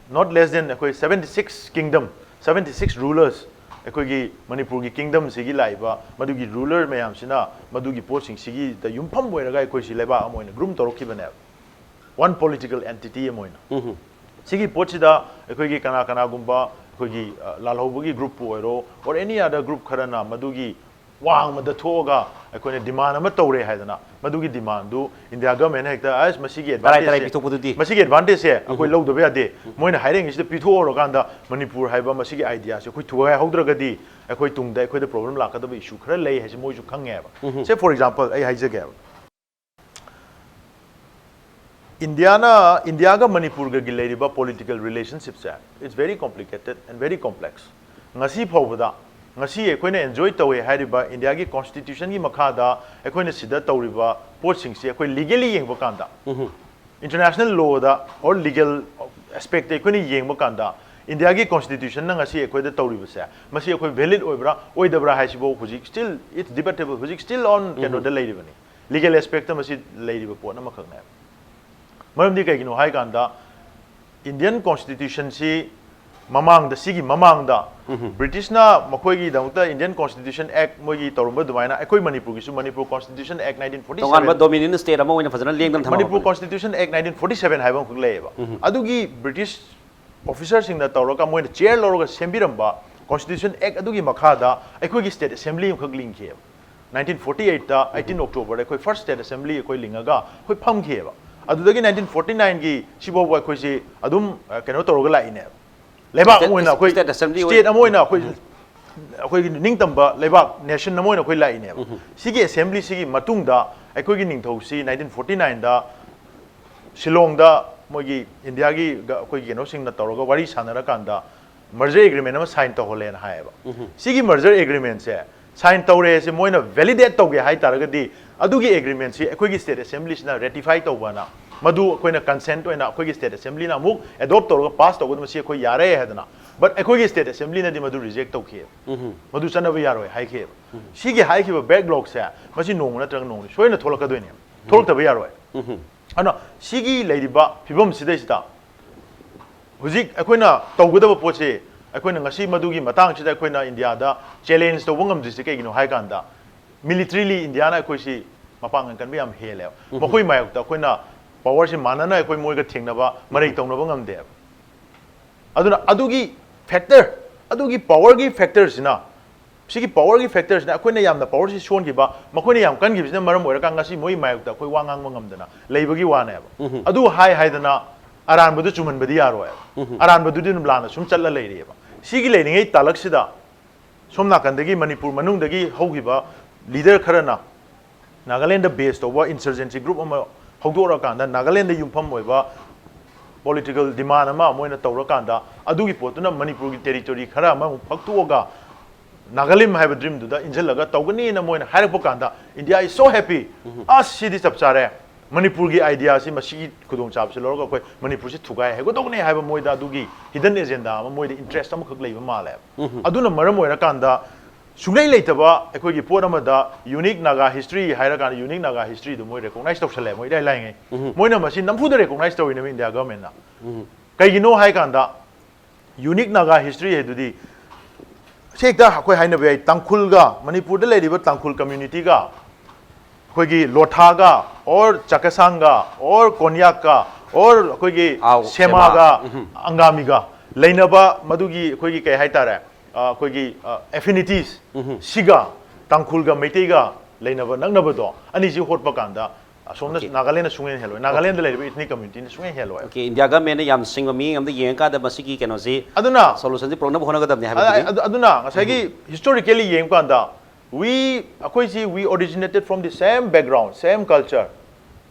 not less than ꯑꯩꯈꯣꯏ seventy six kingdom, seventy six rulers, ꯑꯩꯈꯣꯏꯒꯤ ꯃꯅꯤꯄꯨꯔꯒꯤ ꯀꯤꯡꯗꯝꯁꯤꯒꯤ ꯂꯥꯛꯏꯕ ꯃꯗꯨꯒꯤ ꯔꯨꯂꯔ ꯃꯌꯥꯝꯁꯤꯅ ꯃꯗꯨꯒꯤ ꯄꯣꯠꯁꯤꯡꯁꯤꯒꯤꯗ ꯌꯨꯝꯐꯝ ꯑꯣꯏꯔꯒ ꯑꯩꯈꯣꯏꯁꯤ ꯂꯩꯕꯥꯛ ꯑꯃ ꯑꯣꯏꯅ ꯒ꯭ꯔꯨꯝ ꯇꯧꯔꯛꯈꯤꯕꯅꯦꯕ, ꯋꯥꯟ ꯄꯣꯂꯤꯇꯤꯀꯦꯜ ꯑꯦꯟꯇꯤꯇꯤ ꯑꯃ ꯑꯣꯏꯅ꯫ ꯁꯤꯒꯤ ꯄꯣꯠꯁꯤꯗ ꯑꯩꯈꯣꯏꯒꯤ ꯀꯅꯥ ꯀꯅꯥꯒꯨꯝꯕ ꯑꯩꯈꯣꯏꯒꯤ, ꯑ, ꯂꯥꯜꯍꯧꯕꯒꯤ ꯒ꯭ꯔꯨꯞꯄꯨ ꯑꯣꯏꯔꯣ, or any other group ꯈꯔꯅ ꯃꯗꯨꯒꯤ ꯋꯥꯡꯃꯗ ꯊꯣꯛꯑꯒ ꯑꯩꯈꯣꯏꯅ ꯗꯤꯃꯥꯟ ꯑꯃ ꯇꯧꯔꯦ ꯍꯥꯏꯗꯅ, ꯃꯗꯨꯒꯤ ꯗꯤꯃꯥꯟꯗꯨ ꯏꯟꯗꯤꯌꯥ ꯒꯚꯔꯟꯃꯦꯟꯠ ꯍꯦꯛꯇ, "ꯑꯁ, ꯃꯁꯤꯒꯤ ꯇꯔꯥꯏ ꯇꯔꯥꯏ ꯑꯦꯗꯚꯥꯟꯇꯦꯖꯁꯦ, ꯄꯤꯊꯣꯛꯄꯗꯨꯗꯤ꯫ ꯃꯁꯤꯒꯤ ꯑꯦꯗꯚꯥꯟꯇꯦꯖꯁꯦ ꯑꯩꯈꯣꯏ ꯂꯧꯗꯕ ꯌꯥꯗꯦ, ꯃꯣꯏꯅ ꯍꯥꯏꯔꯛꯏꯉꯩꯁꯤꯗ ꯄꯤꯊꯣꯛꯍꯧꯔꯀꯥꯟꯗ ꯃꯅꯤꯄꯨꯔ ꯍꯥꯏꯕ ꯃꯁꯤꯒꯤ ꯑꯥꯏꯗꯤꯌꯥꯁꯦ ꯑꯩꯈꯣꯏ ꯊꯨꯒꯥꯏꯍꯧꯗ꯭ꯔꯒꯗꯤ ꯑꯩꯈꯣꯏ ꯇꯨꯡꯗ ꯑꯩꯈꯣꯏꯗ ꯄ꯭ꯔꯣꯕ꯭ꯂꯦꯝ ꯂꯥꯛꯀꯗꯕ ꯏꯁꯨ ꯈꯔ ꯂꯩ" ꯍꯥꯏꯁꯦ ꯃꯣꯏꯁꯨ ꯈꯪꯉꯦꯕ꯫ Say for example, ꯑꯩ ꯍꯥꯏꯖꯒꯦꯕ, ꯏꯟꯗꯤꯌꯥꯅ, ꯏꯟꯗꯤꯌꯥꯒ ꯃꯅꯤꯄꯨꯔꯒꯒꯤ ꯂꯩꯔꯤꯕ political ꯔꯤꯂꯦꯁꯟꯁꯤꯞꯁꯦ, it's very complicated and very complex. ꯉꯁꯤ ꯐꯥꯎꯕꯗ, ꯉꯁꯤ ꯑꯩꯈꯣꯏꯅ ꯑꯦꯟꯖꯣꯏ ꯇꯧꯋꯦ ꯍꯥꯏꯔꯤꯕ ꯏꯟꯗꯤꯌꯥꯒꯤ ꯀꯣꯟꯁꯇꯤꯇ꯭ꯌꯨꯁꯟꯒꯤ ꯃꯈꯥꯗ ꯑꯩꯈꯣꯏꯅ ꯁꯤꯗ ꯇꯧꯔꯤꯕ ꯄꯣꯠꯁꯤꯡꯁꯤ ꯑꯩꯈꯣꯏ ꯂꯤꯒꯦꯂꯤ ꯌꯦꯡꯕ ꯀꯥꯟꯗ, international load or legal aspect ꯑꯩꯈꯣꯏꯅ ꯌꯦꯡꯕ ꯀꯥꯟꯗ, ꯏꯟꯗꯤꯌꯥꯒꯤ ꯀꯣꯟꯁꯇꯤꯇ꯭ꯌꯨꯁꯟꯅ ꯉꯁꯤ ꯑꯩꯈꯣꯏꯗ ꯇꯧꯔꯤꯕꯁꯦ, ꯃꯁꯤ ꯑꯩꯈꯣꯏ ꯚꯦꯂꯤꯗ ꯑꯣꯏꯕ꯭ꯔꯥ ꯑꯣꯏꯗꯕ꯭ꯔꯥ ꯍꯥꯏꯁꯤꯐꯥꯎ ꯍꯧꯖꯤꯛ still it's debatable, ꯍꯧꯖꯤꯛ ꯁ꯭ꯇꯤꯜ ꯑꯣꯟ ꯀꯩꯅꯣꯗ ꯂꯩꯔꯤꯕꯅꯤ꯫ ꯂꯤꯒꯦꯜ ꯑꯦꯁꯄꯦꯛꯇ ꯃꯁꯤ ꯂꯩꯔꯤꯕ ꯄꯣꯠ ꯑꯃꯈꯛꯅꯦꯕ꯫ ꯃꯔꯝꯗꯤ ꯀꯩꯒꯤꯅꯣ ꯍꯥꯏ ꯀꯥꯟꯗ, ꯏꯟꯗꯤꯌꯟ ꯀꯣꯟꯁꯇꯤꯇ꯭ꯌꯨꯁꯟꯁꯤ ꯃꯃꯥꯡꯗ, ꯁꯤꯒꯤ ꯃꯃꯥꯡꯗ, ꯕ꯭ꯔꯤꯇꯤꯁꯅ ꯃꯈꯣꯏꯒꯤꯗꯃꯛꯇ ꯏꯟꯗꯤꯌꯟ ꯀꯣꯟꯁꯇꯤꯇ꯭ꯌꯨꯁꯟ ꯑꯦꯛ ꯃꯣꯏꯒꯤ ꯇꯧꯔꯝꯕ ꯑꯗꯨꯃꯥꯏꯅ, ꯑꯩꯈꯣꯏ ꯃꯅꯤꯄꯨꯔꯒꯤꯁꯨ ꯃꯅꯤꯄꯨꯔ ꯀꯣꯟꯁꯇꯤꯇ꯭ꯌꯨꯁꯟ ꯑꯦꯛ ꯅꯥꯏꯟꯇꯤꯟ ꯐꯣꯔꯇꯤ ꯁꯚꯦꯟ, ꯇꯣꯉꯥꯟꯕ ꯗꯣꯃꯤꯅꯤꯌꯟ ꯁ꯭ꯇꯦꯠ ꯑꯃ ꯑꯣꯏꯅ ꯐꯖꯅ ꯂꯦꯡꯗꯅ ꯃꯅꯤꯄꯨꯔ ꯊꯝꯃꯛꯄꯅꯤ꯫ ꯀꯣꯟꯁꯇꯤꯇ꯭ꯌꯨꯁꯟ ꯑꯦꯛ ꯅꯥꯏꯟꯇꯤꯟ ꯐꯣꯔꯇꯤ ꯁꯚꯦꯟ ꯍꯥꯏꯕ ꯑꯃꯈꯛ ꯂꯩꯌꯦꯕ꯫ ꯑꯗꯨꯒꯤ ꯕ꯭ꯔꯤꯇꯤꯁ ꯑꯣꯐꯤꯁꯔꯁꯤꯡꯅ ꯇꯧꯔꯒ, ꯃꯣꯏꯅ ꯆꯤꯌꯔ ꯂꯧꯔꯒ ꯁꯦꯝꯕꯤꯔꯝꯕ ꯀꯣꯟꯁꯇꯤꯇ꯭ꯌꯨꯁꯟ ꯑꯦꯛ ꯑꯗꯨꯒꯤ ꯃꯈꯥꯗ ꯑꯩꯈꯣꯏꯒꯤ ꯁ꯭ꯇꯦꯠ ꯑꯦꯁꯦꯝꯕ꯭ꯂꯤ ꯑꯃꯈꯛ ꯂꯤꯡꯈꯤꯑꯕ꯫ ꯅꯥꯏꯟꯇꯤꯟ ꯐꯣꯔꯇꯤ ꯑꯩꯠꯇ, ꯑꯩꯠꯇꯤꯟ ꯑꯣꯛꯇꯣꯕꯔꯗ ꯑꯩꯈꯣꯏ ꯐꯥꯔꯁ ꯁ꯭ꯇꯦꯠ ꯑꯦꯁꯦꯝꯕ꯭ꯂꯤ ꯑꯩꯈꯣꯏ ꯂꯤꯡꯉꯒ ꯑꯩꯈꯣꯏ ꯐꯝꯈꯤꯑꯕ꯫ ꯑꯗꯨꯗꯒꯤ ꯅꯥꯏꯟꯇꯤꯟ ꯐꯣꯔꯇꯤ ꯅꯥꯏꯟꯒꯤ ꯁꯤꯐꯥꯎꯕ ꯑꯩꯈꯣꯏꯁꯤ ꯑꯗꯨꯝ, ꯑ, ꯀꯩꯅꯣ ꯇꯧꯔꯒ ꯂꯥꯛꯏꯅꯦꯕ꯫ ꯂꯩꯕꯥꯛ ꯁ꯭ꯇꯦꯠ, ꯑꯃ ꯑꯣꯏꯅ ꯑꯩꯈꯣꯏ, ꯁ꯭ꯇꯦꯠ ꯑꯦꯁꯦꯝꯕ꯭ꯂꯤ ꯁ꯭ꯇꯦꯠ ꯑꯃ ꯑꯣꯏꯅ ꯑꯩꯈꯣꯏ, ꯑꯩꯈꯣꯏꯒꯤ ꯅꯤꯡꯇꯝꯕ ꯂꯩꯕꯥꯛ, ꯅꯦꯁꯟ ꯑꯃ ꯑꯣꯏꯅ ꯑꯩꯈꯣꯏ ꯂꯥꯛꯏꯅꯦꯕ꯫ ꯁꯤꯒꯤ ꯑꯦꯁꯦꯝꯕ꯭ꯂꯤꯁꯤꯒꯤ ꯃꯇꯨꯡꯗ ꯑꯩꯈꯣꯏꯒꯤ ꯅꯤꯡꯊꯧꯁꯤ ꯅꯥꯏꯟꯇꯤꯟ ꯐꯣꯔꯇꯤ ꯅꯥꯏꯟꯗ ꯁꯤꯂꯣꯡꯗ ꯃꯣꯏꯒꯤ ꯏꯟꯗꯤꯌꯥꯒꯤ ꯒ-, ꯑꯩꯈꯣꯏꯒꯤ ꯀꯩꯅꯣꯁꯤꯡꯅ ꯇꯧꯔꯒ ꯋꯥꯔꯤ ꯁꯥꯟꯅꯔꯀꯥꯟꯗ ꯃꯔꯖꯔ ꯑꯦꯒ꯭ꯔꯤꯃꯦꯟ ꯑꯃ ꯁꯥꯏꯟ ꯇꯧꯍꯜꯂꯦꯅ ꯍꯥꯏꯌꯦꯕ꯫ ꯁꯤꯒꯤ ꯃꯔꯖꯔ ꯑꯦꯒ꯭ꯔꯤꯃꯦꯟꯁꯦ ꯁꯥꯏꯟ ꯇꯧꯔꯦꯁꯦ ꯃꯣꯏꯅ ꯚꯦꯂꯤꯗꯦꯠ ꯇꯧꯒꯦ ꯍꯥꯏ ꯇꯥꯔꯒꯗꯤ, ꯑꯗꯨꯒꯤ ꯑꯦꯒ꯭ꯔꯤꯃꯦꯟꯁꯤ ꯑꯩꯈꯣꯏꯒꯤ ꯁ꯭ꯇꯦꯠ ꯑꯦꯁꯦꯝꯕ꯭ꯂꯤꯁꯤꯅ ꯔꯦꯇꯤꯐꯥꯏ ꯇꯧꯕꯅ, ꯃꯗꯨ ꯑꯩꯈꯣꯏꯅ ꯀꯟꯁꯦꯟꯠ ꯑꯣꯏꯅ ꯑꯩꯈꯣꯏꯒꯤ ꯁ꯭ꯇꯦꯠ ꯑꯦꯁꯦꯝꯕ꯭ꯂꯤꯅ ꯑꯃꯨꯛ ꯑꯦꯗꯣꯞ ꯇꯧꯔꯒ ꯄꯥꯁ ꯇꯧꯒꯗꯕ, ꯃꯁꯤ ꯑꯩꯈꯣꯏ ꯌꯥꯔꯦ ꯍꯥꯏꯗꯅ꯫ ꯕꯠ ꯑꯩꯈꯣꯏꯒꯤ ꯁ꯭ꯇꯦꯠ ꯑꯦꯁꯦꯝꯕ꯭ꯂꯤꯅꯗꯤ ꯃꯗꯨ ꯔꯤꯖꯦꯛ ꯇꯧꯈꯤꯑꯕ꯫ ꯃꯗꯨ ꯆꯠꯅꯕ ꯌꯥꯔꯣꯏ ꯍꯥꯏꯈꯤꯑꯕ꯫ ꯁꯤꯒꯤ ꯍꯥꯏꯈꯤꯕ ꯕꯦꯛꯂꯣꯛꯁꯦ ꯃꯁꯤ ꯅꯣꯡꯃ ꯅꯠꯇ꯭ꯔꯒ ꯅꯣꯡꯃ ꯁꯣꯏꯅ ꯊꯣꯛꯂꯛꯀꯗꯣꯏꯅꯦꯕ꯫ ꯊꯣꯛꯂꯛꯇꯕ ꯌꯥꯔꯣꯏ꯫ ꯑꯗꯨꯅ ꯁꯤꯒꯤ ꯂꯩꯔꯤꯕ ꯐꯤꯕꯝꯁꯤꯗꯩꯁꯤꯗ ꯍꯧꯖꯤꯛ ꯑꯩꯈꯣꯏꯅ ꯇꯧꯒꯗꯕ ꯄꯣꯠꯁꯤ, ꯑꯩꯈꯣꯏꯅ ꯉꯁꯤ ꯃꯗꯨꯒꯤ ꯃꯇꯥꯡꯁꯤꯗ ꯑꯩꯈꯣꯏꯅ ꯏꯟꯗꯤꯌꯥꯗ ꯆꯦꯂꯦꯟꯖ ꯇꯧꯕ ꯉꯝꯗ꯭ꯔꯤꯁꯤ ꯀꯩꯒꯤꯅꯣ ꯍꯥꯏ ꯀꯥꯟꯗ, ꯃꯤꯂꯤꯇꯔꯤꯂꯤ ꯏꯟꯗꯤꯌꯥꯅ ꯑꯩꯈꯣꯏꯁꯤ ꯃꯄꯥꯡꯒꯜ ꯀꯟꯕ ꯌꯥꯝ ꯍꯦꯜꯂꯦꯕ꯫ ꯃꯈꯣꯏ ꯃꯥꯌꯣꯛꯇ ꯑꯩꯈꯣꯏꯅ ꯄꯋꯥꯔꯁꯤ ꯃꯥꯟꯅꯅ ꯑꯩꯈꯣꯏ ꯃꯣꯏꯒ ꯊꯦꯡꯅꯕ, ꯃꯔꯩ ꯇꯧꯅꯕ ꯉꯝꯗꯦꯕ꯫ ꯑꯗꯨꯅ ꯑꯗꯨꯒꯤ ꯐꯦꯛꯇꯔ, ꯑꯗꯨꯒꯤ ꯄꯋꯥꯔꯒꯤ ꯐꯦꯛꯇꯔꯁꯤꯅ, ꯁꯤꯒꯤ ꯄꯋꯥꯔꯒꯤ ꯐꯦꯛꯇꯔꯁꯤꯅ ꯑꯩꯈꯣꯏꯅ ꯌꯥꯝꯅ ꯄꯋꯥꯔꯁꯤ ꯁꯣꯟꯈꯤꯕ, ꯃꯈꯣꯏꯅ ꯌꯥꯝ ꯀꯟꯈꯤꯕꯁꯤꯅ ꯃꯔꯝ ꯑꯣꯏꯔꯀꯥꯟ ꯉꯁꯤ ꯃꯣꯏ ꯃꯥꯌꯣꯛꯇ ꯑꯩꯈꯣꯏ ꯋꯥ ꯉꯥꯡꯕ ꯉꯝꯗꯅ ꯂꯩꯕꯒꯤ ꯋꯥꯅꯦꯕ꯫ ꯑꯗꯨ ꯍꯥꯏ ꯍꯥꯏꯗꯅ ꯑꯔꯥꯟꯕꯗꯨ ꯆꯨꯝꯍꯟꯕꯗꯤ ꯌꯥꯔꯣꯏꯕ꯫ ꯑꯔꯥꯟꯕꯗꯨꯗꯤ ꯑꯗꯨꯝ ꯂꯥꯟꯅ ꯁꯨꯝ ꯆꯠꯂ ꯂꯩꯔꯤꯑꯕ꯫ ꯁꯤꯒꯤ ꯂꯩꯔꯤꯉꯩ ꯇꯥꯂꯛꯁꯤꯗ ꯁꯣꯝ ꯅꯥꯀꯟꯗꯒꯤ ꯃꯅꯤꯄꯨꯔ ꯃꯅꯨꯡꯗꯒꯤ ꯍꯧꯈꯤꯕ ꯂꯤꯗꯔ ꯈꯔꯅ ꯅꯥꯒꯥꯂꯦꯟꯗ ꯕꯦꯁ ꯇꯧꯕ ꯏꯟꯁꯔꯖꯦꯟꯁꯤ ꯒ꯭ꯔꯨꯞ ꯑꯃ ꯍꯧꯗꯣꯛꯂꯀꯥꯟꯗ, ꯅꯥꯒꯥꯂꯦꯟꯗ ꯌꯨꯝꯐꯝ ꯑꯣꯏꯕ ꯄꯣꯂꯤꯇꯤꯀꯦꯜ ꯗꯤꯃꯥꯟ ꯑꯃ ꯃꯣꯏꯅ ꯇꯧꯔꯀꯥꯟꯗ, ꯑꯗꯨꯒꯤ ꯄꯣꯠꯇꯨꯅ ꯃꯅꯤꯄꯨꯔꯒꯤ ꯇꯦꯔꯤꯇꯣꯔꯤ ꯈꯔ ꯑꯃꯃꯨꯛ ꯐꯛꯇꯣꯛꯑꯒ ꯅꯥꯒꯥꯂꯤꯝ ꯍꯥꯏꯕ ꯗ꯭ꯔꯤꯝꯗꯨꯗ ꯏꯟꯁꯤꯜꯂꯒ ꯇꯧꯒꯅꯤꯅ ꯃꯣꯏꯅ ꯍꯥꯏꯔꯛꯄ ꯀꯥꯟꯗ, India is so happy, ꯑꯁ, ꯁꯤꯗꯤ ꯆꯞ ꯆꯥꯔꯦ, ꯃꯅꯤꯄꯨꯔꯒꯤ ꯑꯥꯏꯗꯤꯌꯥꯁꯤ, ꯃꯁꯤꯒꯤ ꯈꯨꯗꯣꯡꯆꯥꯕꯁꯤ ꯂꯧꯔꯒ ꯑꯩꯈꯣꯏ ꯃꯅꯤꯄꯨꯔꯁꯤ ꯊꯨꯒꯥꯏ ꯍꯥꯏꯒꯗꯧꯕꯅꯦ ꯍꯥꯏꯕ ꯃꯣꯏꯗ ꯑꯗꯨꯒꯤ ꯍꯤꯗꯟ ꯑꯦꯖꯦꯟꯗꯥ ꯑꯃ, ꯃꯣꯏꯗ ꯏꯟꯇꯔꯦꯁ ꯑꯃꯈꯛ ꯂꯩꯕ ꯃꯥꯜꯂꯦꯕ꯫ ꯑꯗꯨꯅ ꯃꯔꯝ ꯑꯣꯏꯔꯀꯥꯟꯗ ꯁꯨꯡꯂꯩ ꯂꯩꯇꯕ ꯑꯩꯈꯣꯏꯒꯤ ꯄꯣꯠ ꯑꯃꯗ unique Naga history ꯍꯥꯏꯔꯀꯥꯟꯗ unique Naga history ꯗꯨ ꯃꯣꯏ recognize ꯇꯧꯁꯜꯂꯦ, ꯃꯣꯏ ꯏꯔꯥꯏ ꯂꯥꯏꯉꯩ꯫ ꯃꯣꯏꯅ ꯃꯁꯤ ꯅꯝꯐꯨꯗ recognize ꯇꯧꯔꯤꯅꯦꯕ ꯏꯟꯗꯤꯌꯥ ꯒꯚꯔꯟꯃꯦꯟꯠꯅ꯫ ꯀꯩꯒꯤꯅꯣ ꯍꯥꯏ ꯀꯥꯟꯗ unique Naga history ꯍꯥꯏꯗꯨꯗꯤ ꯁꯤ ꯍꯦꯛꯇ ꯑꯩꯈꯣꯏ ꯍꯥꯏꯅꯕ ꯌꯥꯏ, ꯇꯥꯡꯈꯨꯜꯒ, ꯃꯅꯤꯄꯨꯔꯗ ꯂꯩꯔꯤꯕ ꯇꯥꯡꯈꯨꯜ community ꯒ, ꯑꯩꯈꯣꯏꯒꯤ ꯂꯣꯊꯥꯒ, or ꯆꯥꯀꯁꯥꯡꯒ, or ꯀꯣꯟꯌꯥꯛꯀ, or ꯑꯩꯈꯣꯏꯒꯤ ꯑꯥꯎ, ꯁꯦꯃꯥꯒ, ꯁꯦꯃꯥ꯫ ꯎꯝ꯫ ꯑꯪꯒꯥꯃꯤꯒ ꯂꯩꯅꯕ ꯃꯗꯨꯒꯤ ꯑꯩꯈꯣꯏꯒꯤ ꯀꯩ ꯍꯥꯏꯇꯥꯔꯦ, ꯑ, ꯑꯩꯈꯣꯏꯒꯤ, ꯑ, affinities ꯎꯝ꯫ ꯁꯤꯒ ꯇꯥꯡꯈꯨꯜꯒ ꯃꯩꯇꯩꯒ ꯂꯩꯅꯕ ꯅꯛꯅꯕꯗꯣ ꯑꯅꯤꯁꯤ ꯍꯣꯠꯄ ꯀꯥꯟꯗ ꯑꯁꯣꯝꯅ ꯑꯣꯀꯦ꯫ ꯅꯥꯒꯥꯂꯦꯟꯗ ꯁꯨꯡꯍꯦꯟ ꯍꯦꯜꯂꯣꯏ, ꯅꯥꯒꯥꯂꯦꯟꯗ ꯂꯩꯔꯤꯕ ethnic community ꯅ ꯁꯨꯡꯍꯦꯟ ꯍꯦꯜꯂꯣꯏ꯫ ꯑꯣꯀꯦ, ꯏꯟꯗꯤꯌꯥ ꯒꯚꯔꯟꯃꯦꯟꯠꯅ ꯌꯥꯝ ꯁꯤꯡꯕ ꯃꯤꯠꯌꯦꯡ ꯑꯃꯗ ꯌꯦꯡꯉꯀꯥꯟꯗ ꯃꯁꯤꯒꯤ ꯀꯩꯅꯣꯁꯤ ꯑꯗꯨꯅ solution ꯁꯤ ꯄꯨꯔꯛꯅꯕ ꯍꯣꯠꯅꯒꯗꯕꯅꯤ ꯑꯗ-, ꯍꯥꯏꯕꯗꯨꯅꯤ꯫ ꯑꯗꯨ-, ꯑꯗꯨꯅ ꯉꯁꯥꯏꯒꯤ historically ꯌꯦꯡꯕ ꯀꯥꯟꯗ we, ꯑꯩꯈꯣꯏꯁꯤ, we originated from the same background, same culture꯫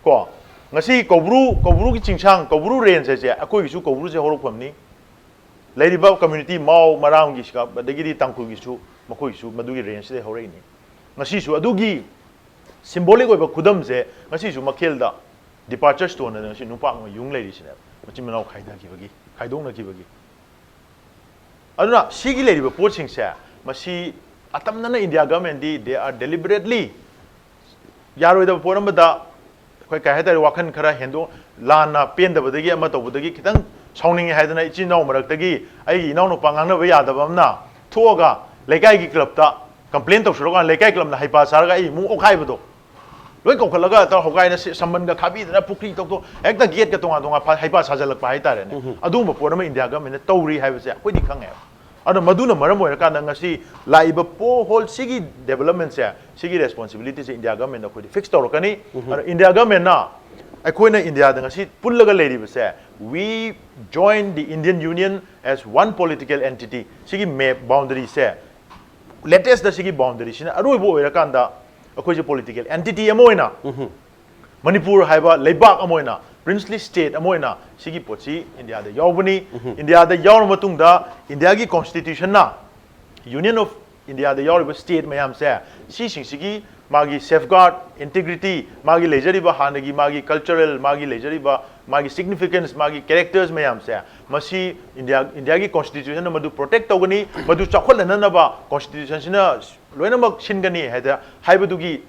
ꯀꯣ, ꯉꯁꯤ ꯀꯧꯕ꯭ꯔꯨ, ꯀꯧꯕ꯭ꯔꯨꯒꯤ ꯆꯤꯡꯁꯥꯡ, ꯀꯧꯕ꯭ꯔꯨ range ꯍꯥꯏꯁꯦ ꯑꯩꯈꯣꯏꯒꯤꯁꯨ ꯀꯧꯕ꯭ꯔꯨꯁꯦ ꯍꯧꯔꯛꯐꯝꯅꯤ꯫ ꯂꯩꯔꯤꯕ community ꯃꯥꯎ, ꯃꯔꯥꯝꯒꯤꯁꯤꯒ, ꯑꯗꯒꯤꯗꯤ ꯇꯥꯡꯈꯨꯜꯒꯤꯁꯨ, ꯃꯈꯣꯏꯒꯤꯁꯨ ꯃꯗꯨꯒꯤ range ꯁꯤꯗꯩ ꯍꯧꯔꯛꯏꯅꯤ꯫ ꯉꯁꯤꯁꯨ ꯑꯗꯨꯒꯤ symbolic ꯑꯣꯏꯕ ꯈꯨꯗꯝꯁꯦ ꯉꯁꯤꯁꯨ ꯃꯈꯦꯜꯗ departure stone ꯍꯥꯏꯅ ꯉꯁꯤ ꯅꯨꯄꯥ ꯑꯃ ꯌꯨꯡ ꯂꯩꯔꯤꯁꯤꯅꯦꯕ, ꯃꯆꯤꯟ ꯃꯅꯥꯎ ꯈꯥꯏꯅꯈꯤꯕꯒꯤ, ꯈꯥꯏꯗꯣꯛꯅꯈꯤꯕꯒꯤ꯫ ꯑꯗꯨꯅ ꯁꯤꯒꯤ ꯂꯩꯔꯤꯕ ꯄꯣꯠꯁꯤꯡꯁꯦ, ꯃꯁꯤ ꯑꯇꯝꯅꯅ ꯏꯟꯗꯤꯌꯥ ꯒꯚꯔꯟꯃꯦꯟꯠꯗꯤ they are deliberately ꯌꯥꯔꯣꯏꯗꯕ ꯄꯣꯠ ꯑꯃꯗ ꯑꯩꯈꯣꯏ ꯀꯩ ꯍꯥꯏꯇꯥꯔꯦ, ꯋꯥꯈꯜ ꯈꯔ ꯍꯦꯟꯗꯣꯛ, ꯂꯥꯟꯅ ꯄꯦꯟꯗꯕꯗꯒꯤ ꯑꯃ ꯇꯧꯕꯗꯒꯤ ꯈꯤꯇꯪ ꯁꯥꯎꯅꯤꯡꯉꯦ ꯍꯥꯏꯗꯅ ꯏꯆꯤꯟ ꯏꯅꯥꯎ ꯃꯔꯛꯇꯒꯤ ꯑꯩꯒꯤ ꯏꯅꯥꯎꯅꯨꯄꯥ ꯉꯥꯡꯅꯕ ꯌꯥꯗꯕ ꯑꯃꯅ ꯊꯣꯛꯑꯒ ꯂꯩꯀꯥꯏꯒꯤ club ꯇ complain ꯇꯧꯁꯤꯜꯂꯀꯥꯟꯗ ꯂꯩꯀꯥꯏ club ꯅ ꯍꯩꯄꯥ ꯁꯥꯔꯒ ꯑꯩ ꯏꯃꯨꯡ ꯑꯣꯛꯈꯥꯏꯕꯗꯣ, ꯂꯣꯏ ꯀꯧꯈꯠꯂꯒ ꯍꯦꯛꯇ ꯍꯧꯒꯥꯏꯅ ꯁꯤ-, ꯁꯝꯕꯟꯒ ꯈꯥꯕꯤꯗꯅ ꯄꯨꯈ꯭ꯔꯤ ꯇꯧꯊꯣꯛ, ꯍꯦꯛꯇ gate ꯀ ꯇꯣꯉꯥꯟ ꯇꯣꯉꯥꯟ ꯐ-, ꯍꯩꯄꯥ ꯁꯥꯖꯜꯂꯛꯄ ꯍꯥꯏꯇꯥꯔꯦꯅꯦ꯫ ꯎꯝ꯫ ꯑꯗꯨꯒꯨꯝꯕ ꯄꯣꯠ ꯑꯃ ꯏꯟꯗꯤꯌꯥ ꯒꯚꯔꯟꯃꯦꯟꯠꯅ ꯇꯧꯔꯤ ꯍꯥꯏꯕꯁꯦ ꯑꯩꯈꯣꯏꯗꯤ ꯈꯪꯉꯦꯕ꯫ ꯑꯗꯨꯅ ꯃꯗꯨꯅ ꯃꯔꯝ ꯑꯣꯏꯔꯀꯥꯟꯗ ꯉꯁꯤ ꯂꯥꯛꯏꯕ ꯄꯣ ꯍꯣꯜ ꯁꯤꯒꯤ development ꯁꯦ, ꯁꯤꯒꯤ responsibility ꯁꯦ ꯏꯟꯗꯤꯌꯥ ꯒꯚꯔꯟꯃꯦꯟꯠꯅ ꯑꯩꯈꯣꯏꯗꯤ fix ꯇꯧꯔꯛꯀꯅꯤ꯫ ꯎꯝ꯫ ꯑꯗꯨꯅ ꯏꯟꯗꯤꯌꯥ ꯒꯚꯔꯟꯃꯦꯟꯠꯅ ꯑꯩꯈꯣꯏꯅ ꯏꯟꯗꯤꯌꯥꯗ ꯉꯁꯤ ꯄꯨꯜꯂꯒ ꯂꯩꯔꯤꯕꯁꯦ, we join the Indian Union as one political entity꯫ ꯁꯤꯒꯤ map boundary ꯁꯦ latest ꯇ ꯁꯤꯒꯤ boundary ꯁꯤꯅ ꯑꯔꯣꯏꯕ ꯑꯣꯏꯔꯀꯥꯟꯗ ꯑꯩꯈꯣꯏꯁꯦ political entity ꯑꯃ ꯑꯣꯏꯅ, ꯎꯝ꯫ ꯃꯅꯤꯄꯨꯔ ꯍꯥꯏꯕ ꯂꯩꯕꯥꯛ ꯑꯃ ꯑꯣꯏꯅ, princely state ꯑꯃ ꯑꯣꯏꯅ ꯁꯤꯒꯤ ꯄꯣꯠꯁꯤ ꯏꯟꯗꯤꯌꯥꯗ ꯌꯥꯎꯕꯅꯤ꯫ ꯎꯝ꯫ ꯏꯟꯗꯤꯌꯥꯗ ꯌꯥꯎꯔ ꯃꯇꯨꯡꯗ ꯏꯟꯗꯤꯌꯥꯒꯤ constitution ꯅ Union of India ꯗ ꯌꯥꯎꯔꯤꯕ state ꯃꯌꯥꯝꯁꯦ, ꯁꯤꯁꯤꯡꯁꯤꯒꯤ ꯃꯥꯒꯤ safeguard, integrity, ꯃꯥꯒꯤ ꯂꯩꯖꯔꯤꯕ ꯍꯥꯟꯅꯒꯤ ꯃꯥꯒꯤ cultural, ꯃꯥꯒꯤ ꯂꯩꯖꯔꯤꯕ ꯃꯥꯒꯤ significance, ꯃꯥꯒꯤ characters ꯃꯌꯥꯝꯁꯦ, ꯃꯁꯤ ꯏꯟꯗꯤꯌꯥ, ꯏꯟꯗꯤꯌꯥꯒꯤ constitution ꯅ ꯃꯗꯨ protect ꯇꯧꯒꯅꯤ, ꯃꯗꯨ ꯆꯥꯎꯈꯠꯍꯟꯅꯅꯕ constitution ꯁꯤꯅ ꯂꯣꯏꯅꯃꯛ ꯁꯤꯟꯒꯅꯤ ꯍꯥꯏꯗ ꯍꯥꯏꯕꯗꯨꯒꯤ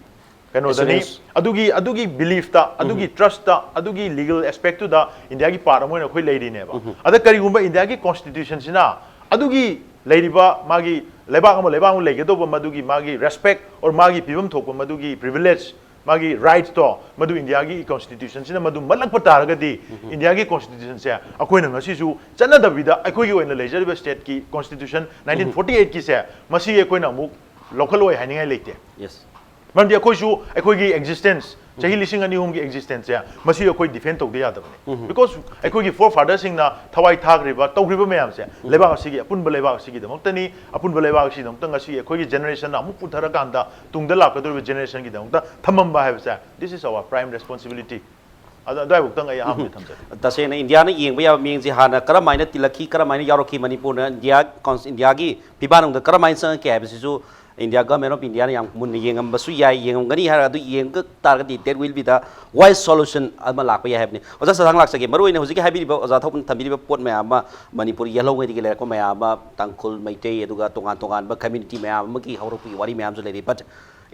ꯀꯩꯅꯣꯗꯅꯤ꯫ Assurance. ꯑꯗꯨꯒꯤ, ꯑꯗꯨꯒꯤ belief ꯇ, ꯑꯗꯨꯒꯤ trust ꯇ, ꯑꯗꯨꯒꯤ legal aspect ꯇꯨꯗ ꯏꯟꯗꯤꯌꯥꯒꯤ part ꯑꯃ ꯑꯣꯏꯅ ꯑꯩꯈꯣꯏ ꯂꯩꯔꯤꯅꯦꯕ꯫ ꯑꯗ ꯀꯔꯤꯒꯨꯝꯕ ꯏꯟꯗꯤꯌꯥꯒꯤ constitution ꯁꯤꯅ ꯑꯗꯨꯒꯤ ꯂꯩꯔꯤꯕ ꯃꯥꯒꯤ ꯂꯩꯕꯥꯛ ꯑꯃ, ꯂꯩꯕꯥꯛ ꯑꯃ ꯂꯩꯒꯗꯧꯕ ꯃꯗꯨꯒꯤ ꯃꯥꯒꯤ respect or ꯃꯥꯒꯤ ꯄꯤꯐꯝ ꯊꯣꯛꯄ ꯃꯗꯨꯒꯤ privilege, ꯃꯥꯒꯤ rights ꯇꯣ ꯃꯗꯨ ꯏꯟꯗꯤꯌꯥꯒꯤ constitution ꯁꯤꯅ ꯃꯗꯨ ꯃꯠꯂꯛꯄ ꯇꯥꯔꯒꯗꯤ, ꯏꯟꯗꯤꯌꯥꯒꯤ constitution ꯁꯦ ꯑꯩꯈꯣꯏꯅ ꯉꯁꯤꯁꯨ ꯆꯠꯅꯗꯕꯤꯗ ꯑꯩꯈꯣꯏꯒꯤ ꯑꯣꯏꯅ ꯂꯩꯖꯔꯤꯕ state ꯀꯤ constitution nineteen forty eight ꯀꯤꯁꯦ, ꯃꯁꯤ ꯑꯩꯈꯣꯏꯅ ꯑꯃꯨꯛ ꯂꯧꯈꯠꯂꯣꯏ ꯍꯥꯏꯅꯤꯡꯉꯥꯏ ꯂꯩꯇꯦ꯫ Yes. ꯃꯔꯝꯗꯤ ꯑꯩꯈꯣꯏꯁꯨ ꯑꯩꯈꯣꯏꯒꯤ existence, ꯆꯍꯤ ꯂꯤꯁꯤꯡ ꯑꯅꯤ ꯑꯍꯨꯝꯒꯤ existence ꯁꯦ, ꯃꯁꯤ ꯑꯩꯈꯣꯏ defend ꯇꯧꯗ ꯌꯥꯗꯕꯅꯤ꯫ Because ꯑꯩꯈꯣꯏꯒꯤ forefather ꯁꯤꯡꯅ ꯊꯋꯥꯏ ꯊꯥꯈ꯭ꯔꯤꯕ, ꯇꯧꯈ꯭ꯔꯤꯕ ꯃꯌꯥꯝꯁꯦ ꯂꯩꯕꯥꯛ ꯑꯁꯤꯒꯤ, ꯑꯄꯨꯟꯕ ꯂꯩꯕꯥꯛ ꯑꯁꯤꯒꯤꯗꯃꯛꯇꯅꯤ꯫ ꯑꯄꯨꯟꯕ ꯂꯩꯕꯥꯛ ꯑꯁꯤꯒꯤꯗꯃꯛꯇ ꯉꯁꯤ ꯑꯩꯈꯣꯏꯒꯤ generation ꯅ ꯑꯃꯨꯛ ꯄꯨꯊꯔꯀꯥꯟꯗ, ꯇꯨꯡꯗ ꯂꯥꯛꯀꯗꯧꯔꯤꯕ generation ꯒꯤꯗꯃꯛꯇ ꯊꯝꯃꯝꯕ ꯍꯥꯏꯕꯁꯦ, this is our prime responsibility꯫ ꯑꯗ ꯑꯗꯨꯋꯥꯏꯕꯨꯛꯇꯪ ꯑꯩ ꯑꯍꯥꯟꯕꯗ ꯊꯝꯖꯒꯦ꯫ ꯇꯁꯦꯡꯅ ꯏꯟꯗꯤꯌꯥꯅ ꯌꯦꯡꯕ ꯌꯥꯕ ꯃꯤꯠꯌꯦꯡꯁꯦ ꯍꯥꯟꯅ ꯀꯔꯝꯍꯥꯏꯅ ꯇꯤꯜꯂꯛꯈꯤ, ꯀꯔꯝꯍꯥꯏꯅ ꯌꯥꯎꯔꯛꯈꯤ, ꯃꯅꯤꯄꯨꯔꯅ ꯏꯟꯗꯤꯌꯥ ꯀꯥꯎꯟꯁ-, ꯏꯟꯗꯤꯌꯥꯒꯤ ꯐꯤꯕꯥꯟꯅꯨꯡꯗ ꯀꯔꯝꯍꯥꯏꯅ ꯆꯪꯉꯛꯀꯦ ꯍꯥꯏꯕꯁꯤꯁꯨ ꯏꯟꯗꯤꯌꯥ, Government of ꯏꯟꯗꯤꯌꯥꯅ ꯌꯥꯝ ꯃꯨꯟꯅ ꯌꯦꯡꯉꯝꯕꯁꯨ ꯌꯥꯏ, ꯌꯦꯡꯉꯝꯒꯅꯤ ꯍꯥꯏꯔ ꯑꯗꯨ ꯌꯦꯡꯕ ꯇꯥꯔꯒꯗꯤ that will be the wise solution ꯑꯃ ꯂꯥꯛꯄ ꯌꯥꯏ ꯍꯥꯏꯕꯅꯤ꯫ ꯑꯣꯖꯥ ꯁꯗꯥꯡ ꯂꯥꯛꯆꯒꯦ, ꯃꯔꯨꯑꯣꯏꯅ ꯍꯧꯖꯤꯛꯀꯤ ꯍꯥꯏꯕꯤꯔꯤꯕ ꯑꯣꯖꯥ ꯊꯣꯛꯄꯅ ꯊꯝꯕꯤꯔꯤꯕ ꯄꯣꯠ ꯃꯌꯥꯝ ꯑꯃ, ꯃꯅꯤꯄꯨꯔ ꯌꯦꯜꯍꯧꯉꯩꯗꯒꯤ ꯂꯩꯔꯛꯄ ꯃꯌꯥꯝ ꯑꯃ, ꯇꯥꯡꯈꯨꯜ, ꯃꯩꯇꯩ, ꯑꯗꯨꯒ ꯇꯣꯉꯥꯟ ꯇꯣꯉꯥꯟꯕ community ꯃꯌꯥꯝ ꯑꯃꯒꯤ ꯍꯧꯔꯛꯄꯒꯤ ꯋꯥꯔꯤ ꯃꯌꯥꯝꯁꯨ ꯂꯩꯔꯤ꯫ But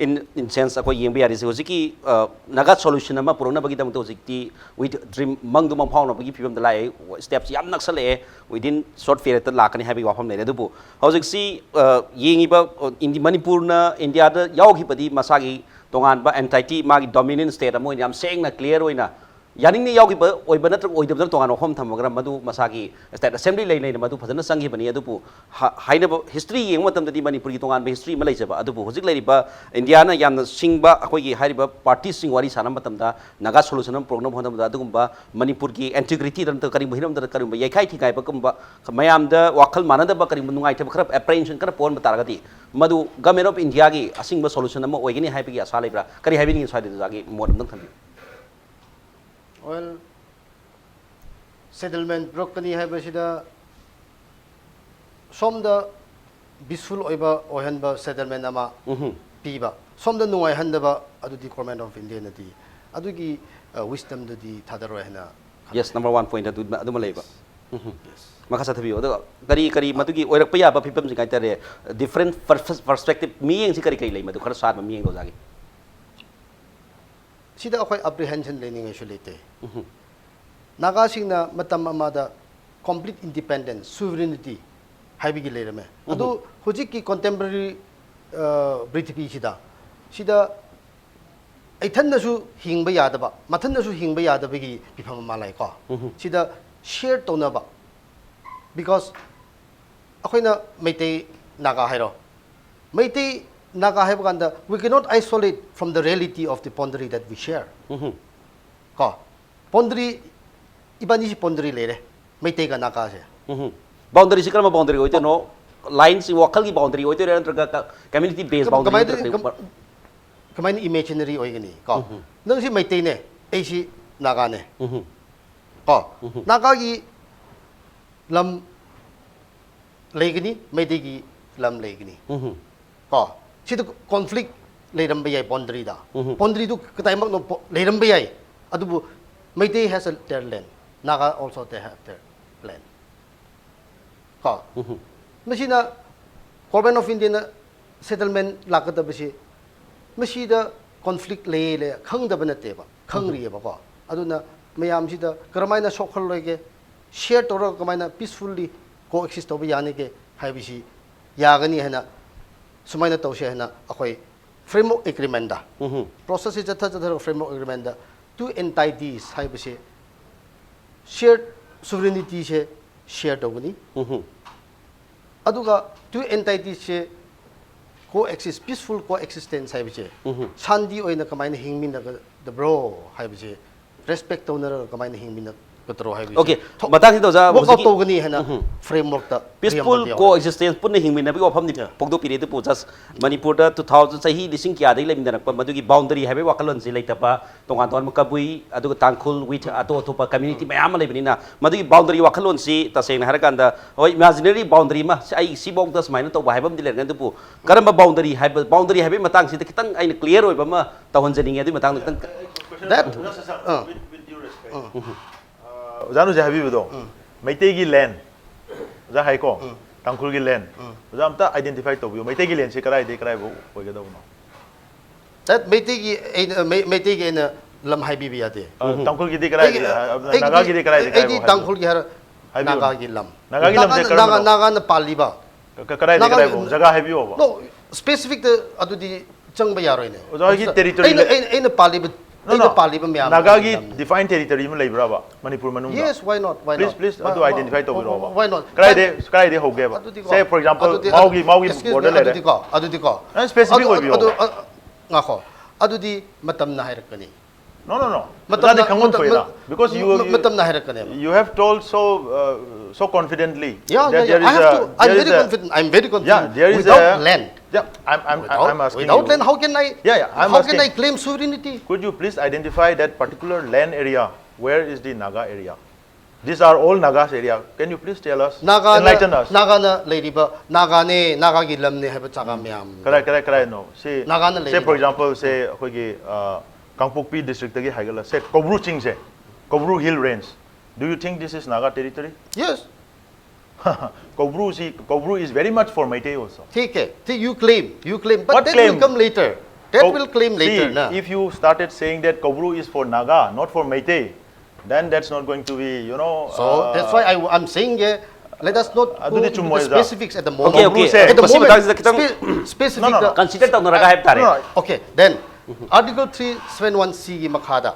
in, in sense ꯑꯩꯈꯣꯏ ꯌꯦꯡꯕ ꯌꯥꯔꯤꯁꯦ ꯍꯧꯖꯤꯛꯀꯤ, ꯑ, Naga solution ꯑꯃ ꯄꯨꯔꯛꯅꯕꯒꯤꯗꯃꯛꯇ ꯍꯧꯖꯤꯛꯇꯤ with dream, ꯃꯪꯗꯨ ꯃꯪ ꯐꯥꯎꯅꯕꯒꯤ ꯐꯤꯕꯝꯗ ꯂꯥꯛꯑꯦ, steps ꯌꯥꯝ ꯅꯛꯁꯜꯂꯛꯑꯦ, within short period ꯇ ꯂꯥꯛꯀꯅꯤ ꯍꯥꯏꯕꯒꯤ ꯋꯥꯐꯝ ꯂꯩꯔꯦ꯫ ꯑꯗꯨꯕꯨ ꯍꯧꯖꯤꯛꯁꯤ, ꯑ, ꯌꯦꯡꯉꯤꯕ, ꯑ, ꯏꯟꯗꯤ-, ꯃꯅꯤꯄꯨꯔꯅ ꯏꯟꯗꯤꯌꯥꯗ ꯌꯥꯎꯈꯤꯕꯗꯤ ꯃꯁꯥꯒꯤ ꯇꯣꯉꯥꯟꯕ entity, ꯃꯥꯒꯤ dominant state ꯑꯃ ꯑꯣꯏꯅ ꯌꯥꯝ ꯁꯦꯡꯅ clear ꯑꯣꯏꯅ ꯌꯥꯅꯤꯡꯅ ꯌꯥꯎꯈꯤꯕ ꯑꯣꯏꯕ ꯅꯠꯇ꯭ꯔꯒ ꯑꯣꯏꯗꯕꯗꯅ ꯇꯣꯉꯥꯟꯕ ꯋꯥꯐꯝ ꯊꯝꯃꯒ ꯃꯗꯨ ꯃꯁꯥꯒꯤ state assembly ꯂꯩ ꯂꯩꯅ ꯃꯗꯨ ꯐꯖꯅ ꯆꯪꯈꯤꯕꯅꯤ꯫ ꯑꯗꯨꯕꯨ ꯍ-, ꯍꯥꯏꯅꯕ history ꯌꯦꯡꯕ ꯃꯇꯝꯗꯗꯤ ꯃꯅꯤꯄꯨꯔꯒꯤ ꯇꯣꯉꯥꯟꯕ history ꯑꯃ ꯂꯩꯖꯕ, ꯑꯗꯨꯕꯨ ꯍꯧꯖꯤꯛ ꯂꯩꯔꯤꯕ ꯏꯟꯗꯤꯌꯥꯅ ꯌꯥꯝꯅ ꯁꯤꯡꯕ ꯑꯩꯈꯣꯏꯒꯤ ꯍꯥꯏꯔꯤꯕ parties ꯁꯤꯡ ꯋꯥꯔꯤ ꯁꯥꯟꯅꯕ ꯃꯇꯝꯗ, Naga solution ꯑꯃ ꯄꯨꯔꯛꯅꯕ ꯍꯣꯠꯅꯕꯗ ꯑꯗꯨꯒꯨꯝꯕ ꯃꯅꯤꯄꯨꯔꯒꯤ integrity ꯗ ꯅꯠꯇ꯭ꯔꯒ ꯀꯔꯤꯒꯨꯝꯕ ꯍꯤꯔꯝꯗ ꯀꯔꯤꯒꯨꯝꯕ ꯌꯩꯈꯥꯏ ꯊꯤꯡꯒꯥꯏꯕꯒꯨꯝꯕ, ꯃꯌꯥꯝꯗ ꯋꯥꯈꯜ ꯃꯥꯟꯅꯗꯕ ꯀꯔꯤꯒꯨꯝꯕ ꯅꯨꯡꯉꯥꯏꯇꯕ ꯈꯔ, apprehension ꯈꯔ ꯄꯣꯛꯍꯟꯕ ꯇꯥꯔꯒꯗꯤ ꯃꯗꯨ Government of ꯏꯟꯗꯤꯌꯥꯒꯤ ꯑꯁꯤꯡꯕ solution ꯑꯃ ꯑꯣꯏꯒꯅꯤ ꯍꯥꯏꯕꯒꯤ ꯑꯁꯥ ꯂꯩꯕ꯭ꯔꯥ? ꯀꯔꯤ ꯍꯥꯏꯕꯤꯅꯤꯡꯉꯤ? ꯁ꯭ꯋꯥꯏꯗ ꯑꯣꯖꯥꯒꯤ ꯃꯣꯠ ꯑꯝꯇꯪ ꯊꯝꯕꯤꯌꯨ꯫ Well, settlement ꯄꯨꯔꯛꯀꯅꯤ ꯍꯥꯏꯕꯁꯤꯗ ꯁꯣꯝꯗ peaceful ꯑꯣꯏꯕ ꯑꯣꯏꯍꯟꯕ settlement ꯑꯃ ꯎꯝꯍꯨꯝ꯫ ꯄꯤꯕ, ꯁꯣꯝꯗ ꯅꯨꯡꯉꯥꯏꯍꯟꯗꯕ ꯑꯗꯨꯗꯤ Government of Indiaꯅꯗꯤ ꯑꯗꯨꯒꯤ wisdomꯗꯨꯗꯤ ꯊꯥꯗꯔꯣꯏ ꯍꯥꯏꯅ ꯈꯜꯂꯤ꯫ Yes, number one point ꯑꯗꯨ ꯑꯗꯨꯃ ꯂꯩꯕ꯫ ꯎꯝ꯫ ꯃꯈꯥ ꯆꯠꯊꯕꯤꯌꯨ꯫ ꯑꯗꯨꯒ ꯀꯔꯤ ꯀꯔꯤ ꯃꯗꯨꯒꯤ ꯑꯣꯏꯔꯛꯄ ꯌꯥꯕ ꯐꯤꯕꯝꯁꯤꯡ ꯍꯥꯏꯇꯥꯔꯦ, different perspective, ꯃꯤꯠꯌꯦꯡꯁꯤ ꯀꯔꯤ ꯀꯔꯤ ꯂꯩ, ꯃꯗꯨ ꯈꯔ ꯁꯥꯟꯕ ꯃꯤꯠꯌꯦꯡꯗ ꯑꯣꯖꯥꯒꯤ? ꯁꯤꯗ ꯑꯩꯈꯣꯏ apprehension ꯂꯩꯅꯤꯡꯉꯥꯏꯁꯨ ꯂꯩꯇꯦ꯫ ꯅꯥꯒꯥꯁꯤꯡꯅ ꯃꯇꯝ ꯑꯃꯗ complete independence, sovereignty ꯍꯥꯏꯕꯒꯤ ꯂꯩꯔꯝꯃꯦ꯫ ꯑꯗꯨ ꯍꯧꯖꯤꯛꯀꯤ contemporary ꯄ꯭ꯔꯤꯊꯤꯕꯤꯁꯤꯗ, ꯁꯤꯗ ꯏꯊꯟꯗꯁꯨ ꯍꯤꯡꯕ ꯌꯥꯗꯕ, ꯃꯊꯟꯗꯁꯨ ꯍꯤꯡꯕ ꯌꯥꯗꯕꯒꯤ ꯐꯤꯕꯝ ꯑꯃ ꯂꯩꯀꯣ꯫ ꯁꯤꯗ share ꯇꯧꯅꯕ, because ꯑꯩꯈꯣꯏꯅ ꯃꯩꯇꯩ ꯅꯥꯒꯥ ꯍꯥꯏꯔꯣ, ꯃꯩꯇꯩ ꯅꯥꯒꯥ ꯍꯥꯏꯕ ꯀꯥꯟꯗ we cannot isolate from the reality of the boundary that we share꯫ ꯀꯣ, boundary, ꯏꯕꯥꯅꯤꯁꯤ boundary ꯂꯩꯔꯦ, ꯃꯩꯇꯩꯒ ꯅꯥꯒꯥꯁꯦ꯫ ꯎꯝ꯫ Boundaryꯁꯤ ꯀꯔꯝꯕ boundary ꯑꯣꯏꯗꯣꯏꯅꯣ? Lineꯁꯤ ꯋꯥꯈꯜꯒꯤ boundary ꯑꯣꯏꯗꯣꯏꯔꯥ, ꯅꯠꯇ꯭ꯔꯒ community based boundary, ꯀꯃꯥꯏꯅ, ꯅꯠꯇ꯭ꯔꯒ ꯀꯩ-, ꯀꯃꯥꯏꯅ imaginary ꯑꯣꯏꯒꯅꯤ ꯀꯣ? ꯅꯪꯁꯤ ꯃꯩꯇꯩꯅꯦ, ꯑꯩꯁꯤ ꯅꯥꯒꯥꯅꯦ꯫ ꯎꯝ꯫ ꯀꯣ, ꯅꯥꯒꯥꯒꯤ ꯂꯝ ꯂꯩꯒꯅꯤ, ꯃꯩꯇꯩꯒꯤ ꯂꯝ ꯂꯩꯒꯅꯤ꯫ ꯎꯝ꯫ ꯀꯣ, ꯁꯤꯗ conflict ꯂꯩꯔꯝꯕ ꯌꯥꯏ boundaryꯗ꯫ ꯎꯝ꯫ Boundaryꯗꯨ ꯀꯗꯥꯏꯃꯛꯅꯣ ꯄꯣ-, ꯂꯩꯔꯝꯕ ꯌꯥꯏ, ꯑꯗꯨꯕꯨ Meitei has a, their land, Naga also they have their land꯫ ꯀꯣ, ꯎꯝ꯫ ꯃꯁꯤꯅ Government of Indiaꯅ settlement ꯂꯥꯛꯀꯗꯕꯁꯤ, ꯃꯁꯤꯗ conflict ꯂꯩꯌꯦ ꯂꯩ ꯈꯪꯗꯕ ꯅꯠꯇꯦꯕ, ꯈꯪꯔꯤꯑꯕꯀꯣ꯫ ꯑꯗꯨꯅ ꯃꯌꯥꯝꯁꯤꯗ ꯀꯔꯝꯍꯥꯏꯅ ꯁꯣꯛꯍꯜꯂꯣꯏꯒꯦ, share ꯇꯧꯔꯒ ꯀꯃꯥꯏꯅ peacefully coexist ꯇꯧꯕ ꯌꯥꯅꯤꯒꯦ ꯍꯥꯏꯕꯁꯤ ꯌꯥꯒꯅꯤ ꯍꯥꯏꯅ, ꯁꯨꯃꯥꯏꯅ ꯇꯧꯁꯦ ꯍꯥꯏꯅ ꯑꯩꯈꯣꯏ framework agreementꯗ, ꯎꯝ꯫ processꯁꯤ ꯆꯠꯊ ꯆꯠꯊꯔꯒ framework agreementꯗ two entities ꯍꯥꯏꯕꯁꯦ, shared sovereigntyꯁꯦ share ꯇꯧꯒꯅꯤ꯫ ꯎꯝ꯫ ꯑꯗꯨꯒ two entitiesꯁꯦ coexist, peaceful coexistence ꯍꯥꯏꯕꯁꯦ, ꯎꯝ꯫ ꯁꯥꯟꯇꯤ ꯑꯣꯏꯅ ꯀꯃꯥꯏꯅ ꯍꯤꯡꯃꯤꯟꯅꯒꯗꯕ꯭ꯔꯣ ꯍꯥꯏꯕꯁꯦ, respect ꯇꯧꯅꯔꯒ ꯀꯃꯥꯏꯅ ꯍꯤꯡꯃꯤꯟꯅ-, ꯅꯠꯇ꯭ꯔꯣ ꯍꯥꯏꯕꯒꯤ Okay, ꯃꯇꯥꯡꯁꯤꯗ ꯑꯣꯖꯥ ꯋꯥꯛ ꯑꯥꯎꯠ ꯍꯧꯖꯤꯛꯀꯤ ꯇꯧꯒꯅꯤ ꯍꯥꯏꯅ ꯐ꯭ꯔꯦꯝꯋꯔꯛꯇ peaceful coexistence, ꯄꯨꯟꯅ ꯍꯤꯡꯃꯤꯟꯅꯕꯒꯤ ꯋꯥꯐꯝꯗꯤ ꯐꯣꯡꯗꯣꯛꯄꯤꯔꯦ, ꯑꯗꯨꯕꯨ just ꯃꯅꯤꯄꯨꯔꯗ two thousand, ꯆꯍꯤ ꯂꯤꯁꯤꯡ ꯀꯌꯥꯗꯒꯤ ꯂꯩꯃꯤꯟꯅꯔꯛꯄ ꯃꯗꯨꯒꯤ boundary ꯍꯥꯏꯕꯒꯤ ꯋꯥꯈꯜꯂꯣꯟꯁꯤ ꯂꯩꯇꯕ, ꯇꯣꯉꯥꯟ ꯇꯣꯉꯥꯟꯕ ꯀꯕꯨꯏ, ꯑꯗꯨꯒ ꯇꯥꯡꯈꯨꯜ, with ꯑꯇꯣꯞ ꯑꯇꯣꯞꯄ community ꯃꯌꯥꯝ ꯑꯃ ꯂꯩꯕꯅꯤꯅ, ꯃꯗꯨꯒꯤ boundary ꯋꯥꯈꯜꯂꯣꯟꯁꯤ ꯇꯁꯦꯡꯅ ꯍꯥꯏꯔꯀꯥꯟꯗ, ꯍꯣꯏ, imaginary boundary ꯑꯃ, ꯁꯤ ꯑꯩ ꯁꯤꯐꯥꯎꯗ ꯁꯨꯃꯥꯏꯅ ꯇꯧꯕ ꯍꯥꯏꯕ ꯑꯃꯗꯤ ꯂꯩꯔꯝꯒꯅꯤ, ꯑꯗꯨꯕꯨ ꯀꯔꯝꯕ boundary ꯍꯥꯏꯕ, boundary ꯍꯥꯏꯕꯒꯤ ꯃꯇꯥꯡꯁꯤꯗ ꯈꯤꯇꯪ ꯑꯩꯅ clear ꯑꯣꯏꯕ ꯑꯃ ꯇꯧꯍꯟꯖꯅꯤꯡꯉꯦ, ꯑꯗꯨꯒꯤ ꯃꯇꯥꯡꯗ ꯈꯤꯇꯪ. That Just a sec, ah. with, with due respect. ꯑꯣꯖꯥꯅ ꯍꯧꯖꯤꯛ ꯍꯥꯏꯕꯤꯕꯗꯣ, ꯃꯩꯇꯩꯒꯤ land ꯑꯣꯖꯥ ꯍꯥꯏꯀꯣ, ꯇꯥꯡꯈꯨꯜꯒꯤ land, ꯑꯣꯖꯥ ꯑꯝꯇ identify ꯇꯧꯕꯤꯌꯨ, ꯃꯩꯇꯩꯒꯤ landꯁꯤ ꯀꯗꯥꯏꯗꯒꯤ ꯀꯗꯥꯏꯐꯥꯎ ꯑꯣꯏꯒꯗꯕꯅꯣ? That ꯃꯩꯇꯩꯒꯤ ꯑꯩꯅ ꯃꯩ- ꯃꯩꯇꯩꯒꯤ ꯑꯩꯅ ꯂꯝ ꯍꯥꯏꯕꯤꯕ ꯌꯥꯗꯦ. ꯑ, ꯇꯥꯡꯈꯨꯜꯒꯤꯗꯤ ꯀꯗꯥꯏꯗꯒꯤ? ꯑꯩꯒꯤ- ꯑ, ꯑꯩꯒꯤꯗꯤ- ꯅꯥꯒꯥꯒꯤꯗꯤ ꯀꯗꯥꯏꯗꯒꯤ ꯑꯩꯗꯤ ꯀꯗꯥꯏꯐꯥꯎ ꯍꯥꯏꯕꯤꯌꯨ? ꯇꯥꯡꯈꯨꯜꯒꯤ ꯍꯥꯏꯔ ꯍꯥꯏꯕꯤꯌꯨ꯫ ꯅꯥꯒꯥꯒꯤ ꯂꯝ. ꯅꯥꯒꯥꯒꯤ ꯂꯝꯁꯦ ꯅꯥꯒꯥ- ꯀꯔꯝꯕꯅꯣ? ꯅꯥꯒꯥꯅ ꯄꯥꯜꯂꯤꯕ. ꯀ- ꯀ- ꯀꯗꯥꯏꯗꯒꯤ ꯅꯥꯒꯥꯒꯤ- ꯀꯗꯥꯏꯐꯥꯎ? ꯖꯒꯥ ꯍꯥꯏꯕꯤꯌꯣꯕ. No, specificꯅ ꯑꯗꯨꯗꯤ ꯆꯪꯕ ꯌꯥꯔꯣꯏꯅꯦ. ꯑꯣꯖꯥ ꯍꯣꯏꯒꯤ territory ꯑꯩꯅ ꯂꯩ- ꯑꯩꯅ ꯑꯩꯅ ꯄꯥꯜꯂꯤꯕ No, ꯑꯩꯅ no. ꯄꯥꯜꯂꯤꯕ ꯃꯌꯥꯝ ꯅꯥꯒꯥꯒꯤ ꯂꯝꯅꯤ. Defined territory ꯑꯃ ꯂꯩꯕ꯭ꯔꯕ ꯃꯅꯤꯄꯨꯔ ꯃꯅꯨꯡꯗ? Yes, why not? Why Please, not? please, Why- ꯑꯗꯨ why- identify ꯇꯧꯕꯤꯔꯛꯑꯣꯕ. Why not? ꯀꯗꯥꯏꯗꯩ ꯀꯗꯥꯏꯗꯩ ꯍꯧꯒꯦꯕ? ꯑꯗꯨꯗꯤꯀꯣ, Say, for example, ꯑꯗꯨꯗꯤ- ꯃꯥꯎꯒꯤ ꯃꯥꯎꯒꯤ excuse me, border ꯂꯩꯔꯦ. ꯑꯗꯨꯗꯤꯀꯣ ꯑꯗꯨꯗꯤꯀꯣ ꯅꯪ specific ꯑꯗꯨ- ꯑꯣꯏꯕꯤꯔꯣꯕ. ꯑꯗꯨ- ꯑ- ꯉꯥꯈꯣ, ꯑꯗꯨꯗꯤ ꯃꯇꯝꯅ ꯍꯥꯏꯔꯛꯀꯅꯤ. No, no, no. ꯃꯇꯝꯅ- ꯑꯣꯖꯥꯗꯤ ꯈꯪꯐꯝ ꯃꯇꯝ- ꯊꯣꯛꯏꯗ. ꯃ- Because you, ꯃ- you, ꯃꯇꯝꯅ ꯍꯥꯏꯔꯛꯀꯅꯦꯕ. You have told so, uh, so confidently Yeah, that yeah, there yeah. I is have a, to. I'm there is very a, confident. I'm very confident. yeah, there is Without a, land. Yeah, I'm, I'm, Without, I'm asking without you. land, how can I? Yeah, yeah, I'm how asking. Can I claim sovereignty? Could you please identify that particular land area? Where is the Naga area? These are all Nagas area. Can you please tell us? ꯅꯥꯒꯥꯅ Enlighten us. ꯅꯥꯒꯥꯅ ꯂꯩꯔꯤꯕ ꯅꯥꯒꯥꯅꯦ, ꯅꯥꯒꯥꯒꯤ ꯂꯝꯅꯦ ꯍꯥꯏꯕ ꯖꯒꯥ ꯃꯌꯥꯝ. ꯀꯗꯥꯏ ꯀꯗꯥꯏ ꯀꯗꯥꯏꯅꯣ? ꯁꯤ ꯅꯥꯒꯥꯅ say, ꯂꯩꯔꯤꯕ. For example, say ꯑꯩꯈꯣꯏꯒꯤ ꯑ, ꯀꯥꯡꯄꯣꯛꯄꯤ districtꯇꯒꯤ ꯍꯥꯏꯒꯠꯂ, say ꯀꯧꯕ꯭ꯔꯨ ꯆꯤꯡꯁꯦ, ꯀꯧꯕ꯭ꯔꯨ hill range. Do you think this is Naga territory? Yes. ꯀꯧꯕ꯭ꯔꯨꯁꯤ, Kobru is very much for Meitei also. ठीक है. ठीक, you claim, you claim, but What that claim? will come later. That Ko- will claim later. See, Na. If you started saying that Kobru is for Naga, not for Meitei, then that's not going to be, you know. So uh, that's why I, I'm saying, uh, let us not go ꯑꯗꯨꯗꯤ into the ꯆꯨꯝꯃꯣꯏꯗ. specifics at the moment. Okay, okay. Say. At the ꯃꯁꯤ moment, ꯃꯇꯥꯡꯁꯤꯗ ꯈꯤꯇꯪ spe- specific No, no, no. the- Consider ꯇꯧꯅꯔꯒ ꯍꯥꯏꯕ ꯇꯥꯔꯦ. No, no, Okay, then Article three seven one C ꯒꯤ ꯃꯈꯥꯗ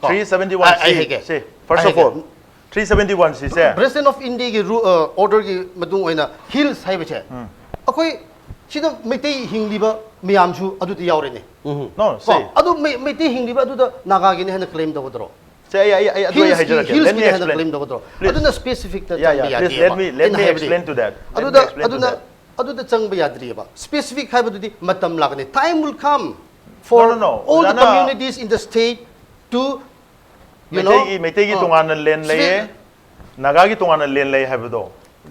ꯀꯣ, three seventy one C. ꯑꯩ ꯍꯥꯏꯒꯦ. See, first ꯑꯩ of all, ꯍꯥꯏꯒꯦ. Three seventy one C say. President of Indiaꯒꯤ ꯔꯨ- ꯑ, orderꯒꯤ ꯃꯇꯨꯡ ꯑꯣꯏꯅ hills ꯍꯥꯏꯕꯁꯦ ꯑꯩꯈꯣꯏ ꯁꯤꯗ ꯃꯩꯇꯩ ꯍꯤꯡꯂꯤꯕ ꯃꯌꯥꯝꯁꯨ ꯑꯗꯨꯗ ꯌꯥꯎꯔꯦꯅꯦ. No, ꯀꯣ? see. ꯑꯗꯨ ꯃꯩ- ꯃꯩꯇꯩ ꯍꯤꯡꯂꯤꯕ ꯑꯗꯨꯗ ꯅꯥꯒꯥꯒꯤꯅꯦ ꯍꯥꯏꯅ claim ꯇꯧꯒꯗ꯭ꯔꯣ? ꯑꯩ ꯑꯩ ꯑꯩ ꯑꯗꯨ ꯑꯩ ꯍꯥꯏꯖꯔꯛꯀꯦ. Let me explain. ꯍꯤꯜꯁꯀꯤꯅ ꯍꯦꯟꯅ ꯀ꯭ꯂꯦꯝ ꯇꯧꯒꯗ꯭ꯔꯣ? Please. ꯑꯗꯨꯅ ꯁ꯭ꯄꯦꯁꯤꯐꯤꯛꯇ Yeah, yeah, ꯆꯪꯕ please, ꯌꯥꯗꯦꯕ let me, let ꯑꯩꯅ me ꯍꯥꯏꯕꯗꯤ. Explain to that. Let ꯑꯗꯨꯗ me explain to ꯑꯗꯨꯅ that. ꯑꯗꯨꯗ ꯆꯪꯕ ꯌꯥꯗ꯭ꯔꯤꯑꯕ. ꯁ꯭ꯄꯦꯁꯤꯐꯤꯛ ꯍꯥꯏꯕꯗꯨꯗꯤ ꯃꯇꯝ ꯂꯥꯛꯀꯅꯤ. Time will come for No, no, no. all the ꯑꯣꯖꯥꯅ communities in the state to, you know, ꯃꯩꯇꯩꯒꯤ ꯃꯩꯇꯩꯒꯤ ꯑ, ꯇꯣꯉꯥꯟꯅ ꯂꯦꯟ ꯂꯩꯌꯦ, ꯁ꯭ꯄꯦ- ꯅꯥꯒꯥꯒꯤ ꯇꯣꯉꯥꯟꯅ ꯂꯦꯟ ꯂꯩ ꯍꯥꯏꯕꯗꯣ.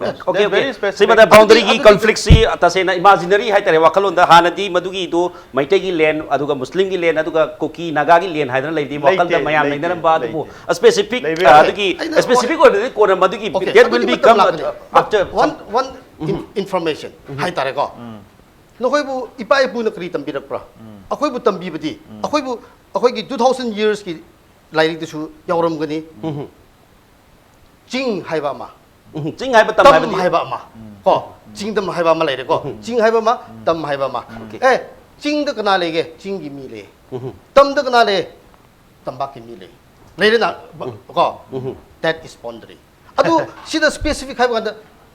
That's- Okay, that's okay. very specific. ꯁꯤꯃꯗ ꯕꯥꯎꯟꯗꯔꯤꯒꯤ ꯑꯗꯨꯗꯤ- ꯀꯟꯐ꯭ꯂꯤꯛꯁꯤ ꯇꯁꯦꯡꯅ ꯏꯃꯥꯖꯤꯅꯔꯤ ꯍꯥꯏꯇꯥꯔꯦ, ꯋꯥꯈꯜꯂꯣꯟꯗ. ꯍꯥꯟꯅꯗꯤ ꯃꯗꯨꯒꯤꯗꯨ ꯃꯩꯇꯩꯒꯤ ꯂꯦꯟ, ꯑꯗꯨꯒ ꯃꯨꯁꯂꯤꯝꯒꯤ ꯂꯦꯟ, ꯑꯗꯨꯒ ꯀꯨꯀꯤ ꯅꯥꯒꯥꯒꯤ ꯂꯦꯟ ꯍꯥꯏꯗꯅ ꯂꯩꯕꯗꯤ ꯋꯥꯈꯜꯗ ꯂꯩꯇꯦ, ꯃꯌꯥꯝ ꯂꯩꯇꯦ, ꯂꯩꯅꯔꯝꯕ, ꯑꯗꯨꯕꯨ ꯂꯩꯇꯦ. ꯁ꯭ꯄꯦꯁꯤꯐꯤꯛ ꯂꯩꯕ ꯌꯥꯗꯦ. ꯑꯗꯨꯒꯤ ꯑꯩꯅ ꯁ꯭ꯄꯦꯁꯤꯐꯤꯛ ꯑꯣꯏꯕꯗꯤ ꯀꯣꯟꯅ ꯃꯗꯨꯒꯤ Okay, that ꯑꯗꯨꯒꯤ will ꯃꯇꯝ become ꯂꯥꯛꯀꯅꯤ. after One, one in- information ꯍꯥꯏꯇꯥꯔꯦꯀꯣ. ꯅꯈꯣꯏꯕꯨ ꯏꯄꯥ ꯏꯄꯨꯅ ꯀꯔꯤ ꯇꯝꯕꯤꯔꯛꯄ꯭ꯔꯥ? ꯑꯩꯈꯣꯏꯕꯨ ꯇꯝꯕꯤꯕꯗꯤ ꯑꯩꯈꯣꯏꯕꯨ ꯑꯩꯈꯣꯏꯒꯤ two thousand yearsꯀꯤ ꯂꯥꯏꯔꯤꯛꯇꯁꯨ ꯌꯥꯎꯔꯝꯒꯅꯤ. ꯆꯤꯡ ꯍꯥꯏꯕ ꯑꯃ, ꯎꯝ, ꯆꯤꯡ ꯍꯥꯏꯕ ꯇꯝ ꯇꯝ ꯍꯥꯏꯕꯗꯤ ꯍꯥꯏꯕ ꯑꯃ ꯀꯣ, ꯆꯤꯡꯗꯝ ꯍꯥꯏꯕ ꯑꯃ ꯂꯩꯔꯦꯀꯣ. ꯆꯤꯡ ꯍꯥꯏꯕ ꯑꯃ, ꯇꯝ ꯍꯥꯏꯕ ꯑꯃ. Okay. ꯑꯦ, ꯆꯤꯡꯗ ꯀꯅꯥ ꯂꯩꯒꯦ? ꯆꯤꯡꯒꯤ ꯃꯤ ꯂꯩ. ꯎꯝ. ꯇꯝꯗ ꯀꯅꯥ ꯂꯩ? ꯇꯝꯄꯥꯛꯀꯤ ꯃꯤ ꯂꯩ. ꯂꯩꯔꯦꯅ ꯀꯣ. That is boundary. ꯑꯗꯨ ꯁꯤꯗ ꯁ꯭ꯄꯦꯁꯤꯐꯤꯛ ꯍꯥꯏꯕ ꯀꯥꯟꯗ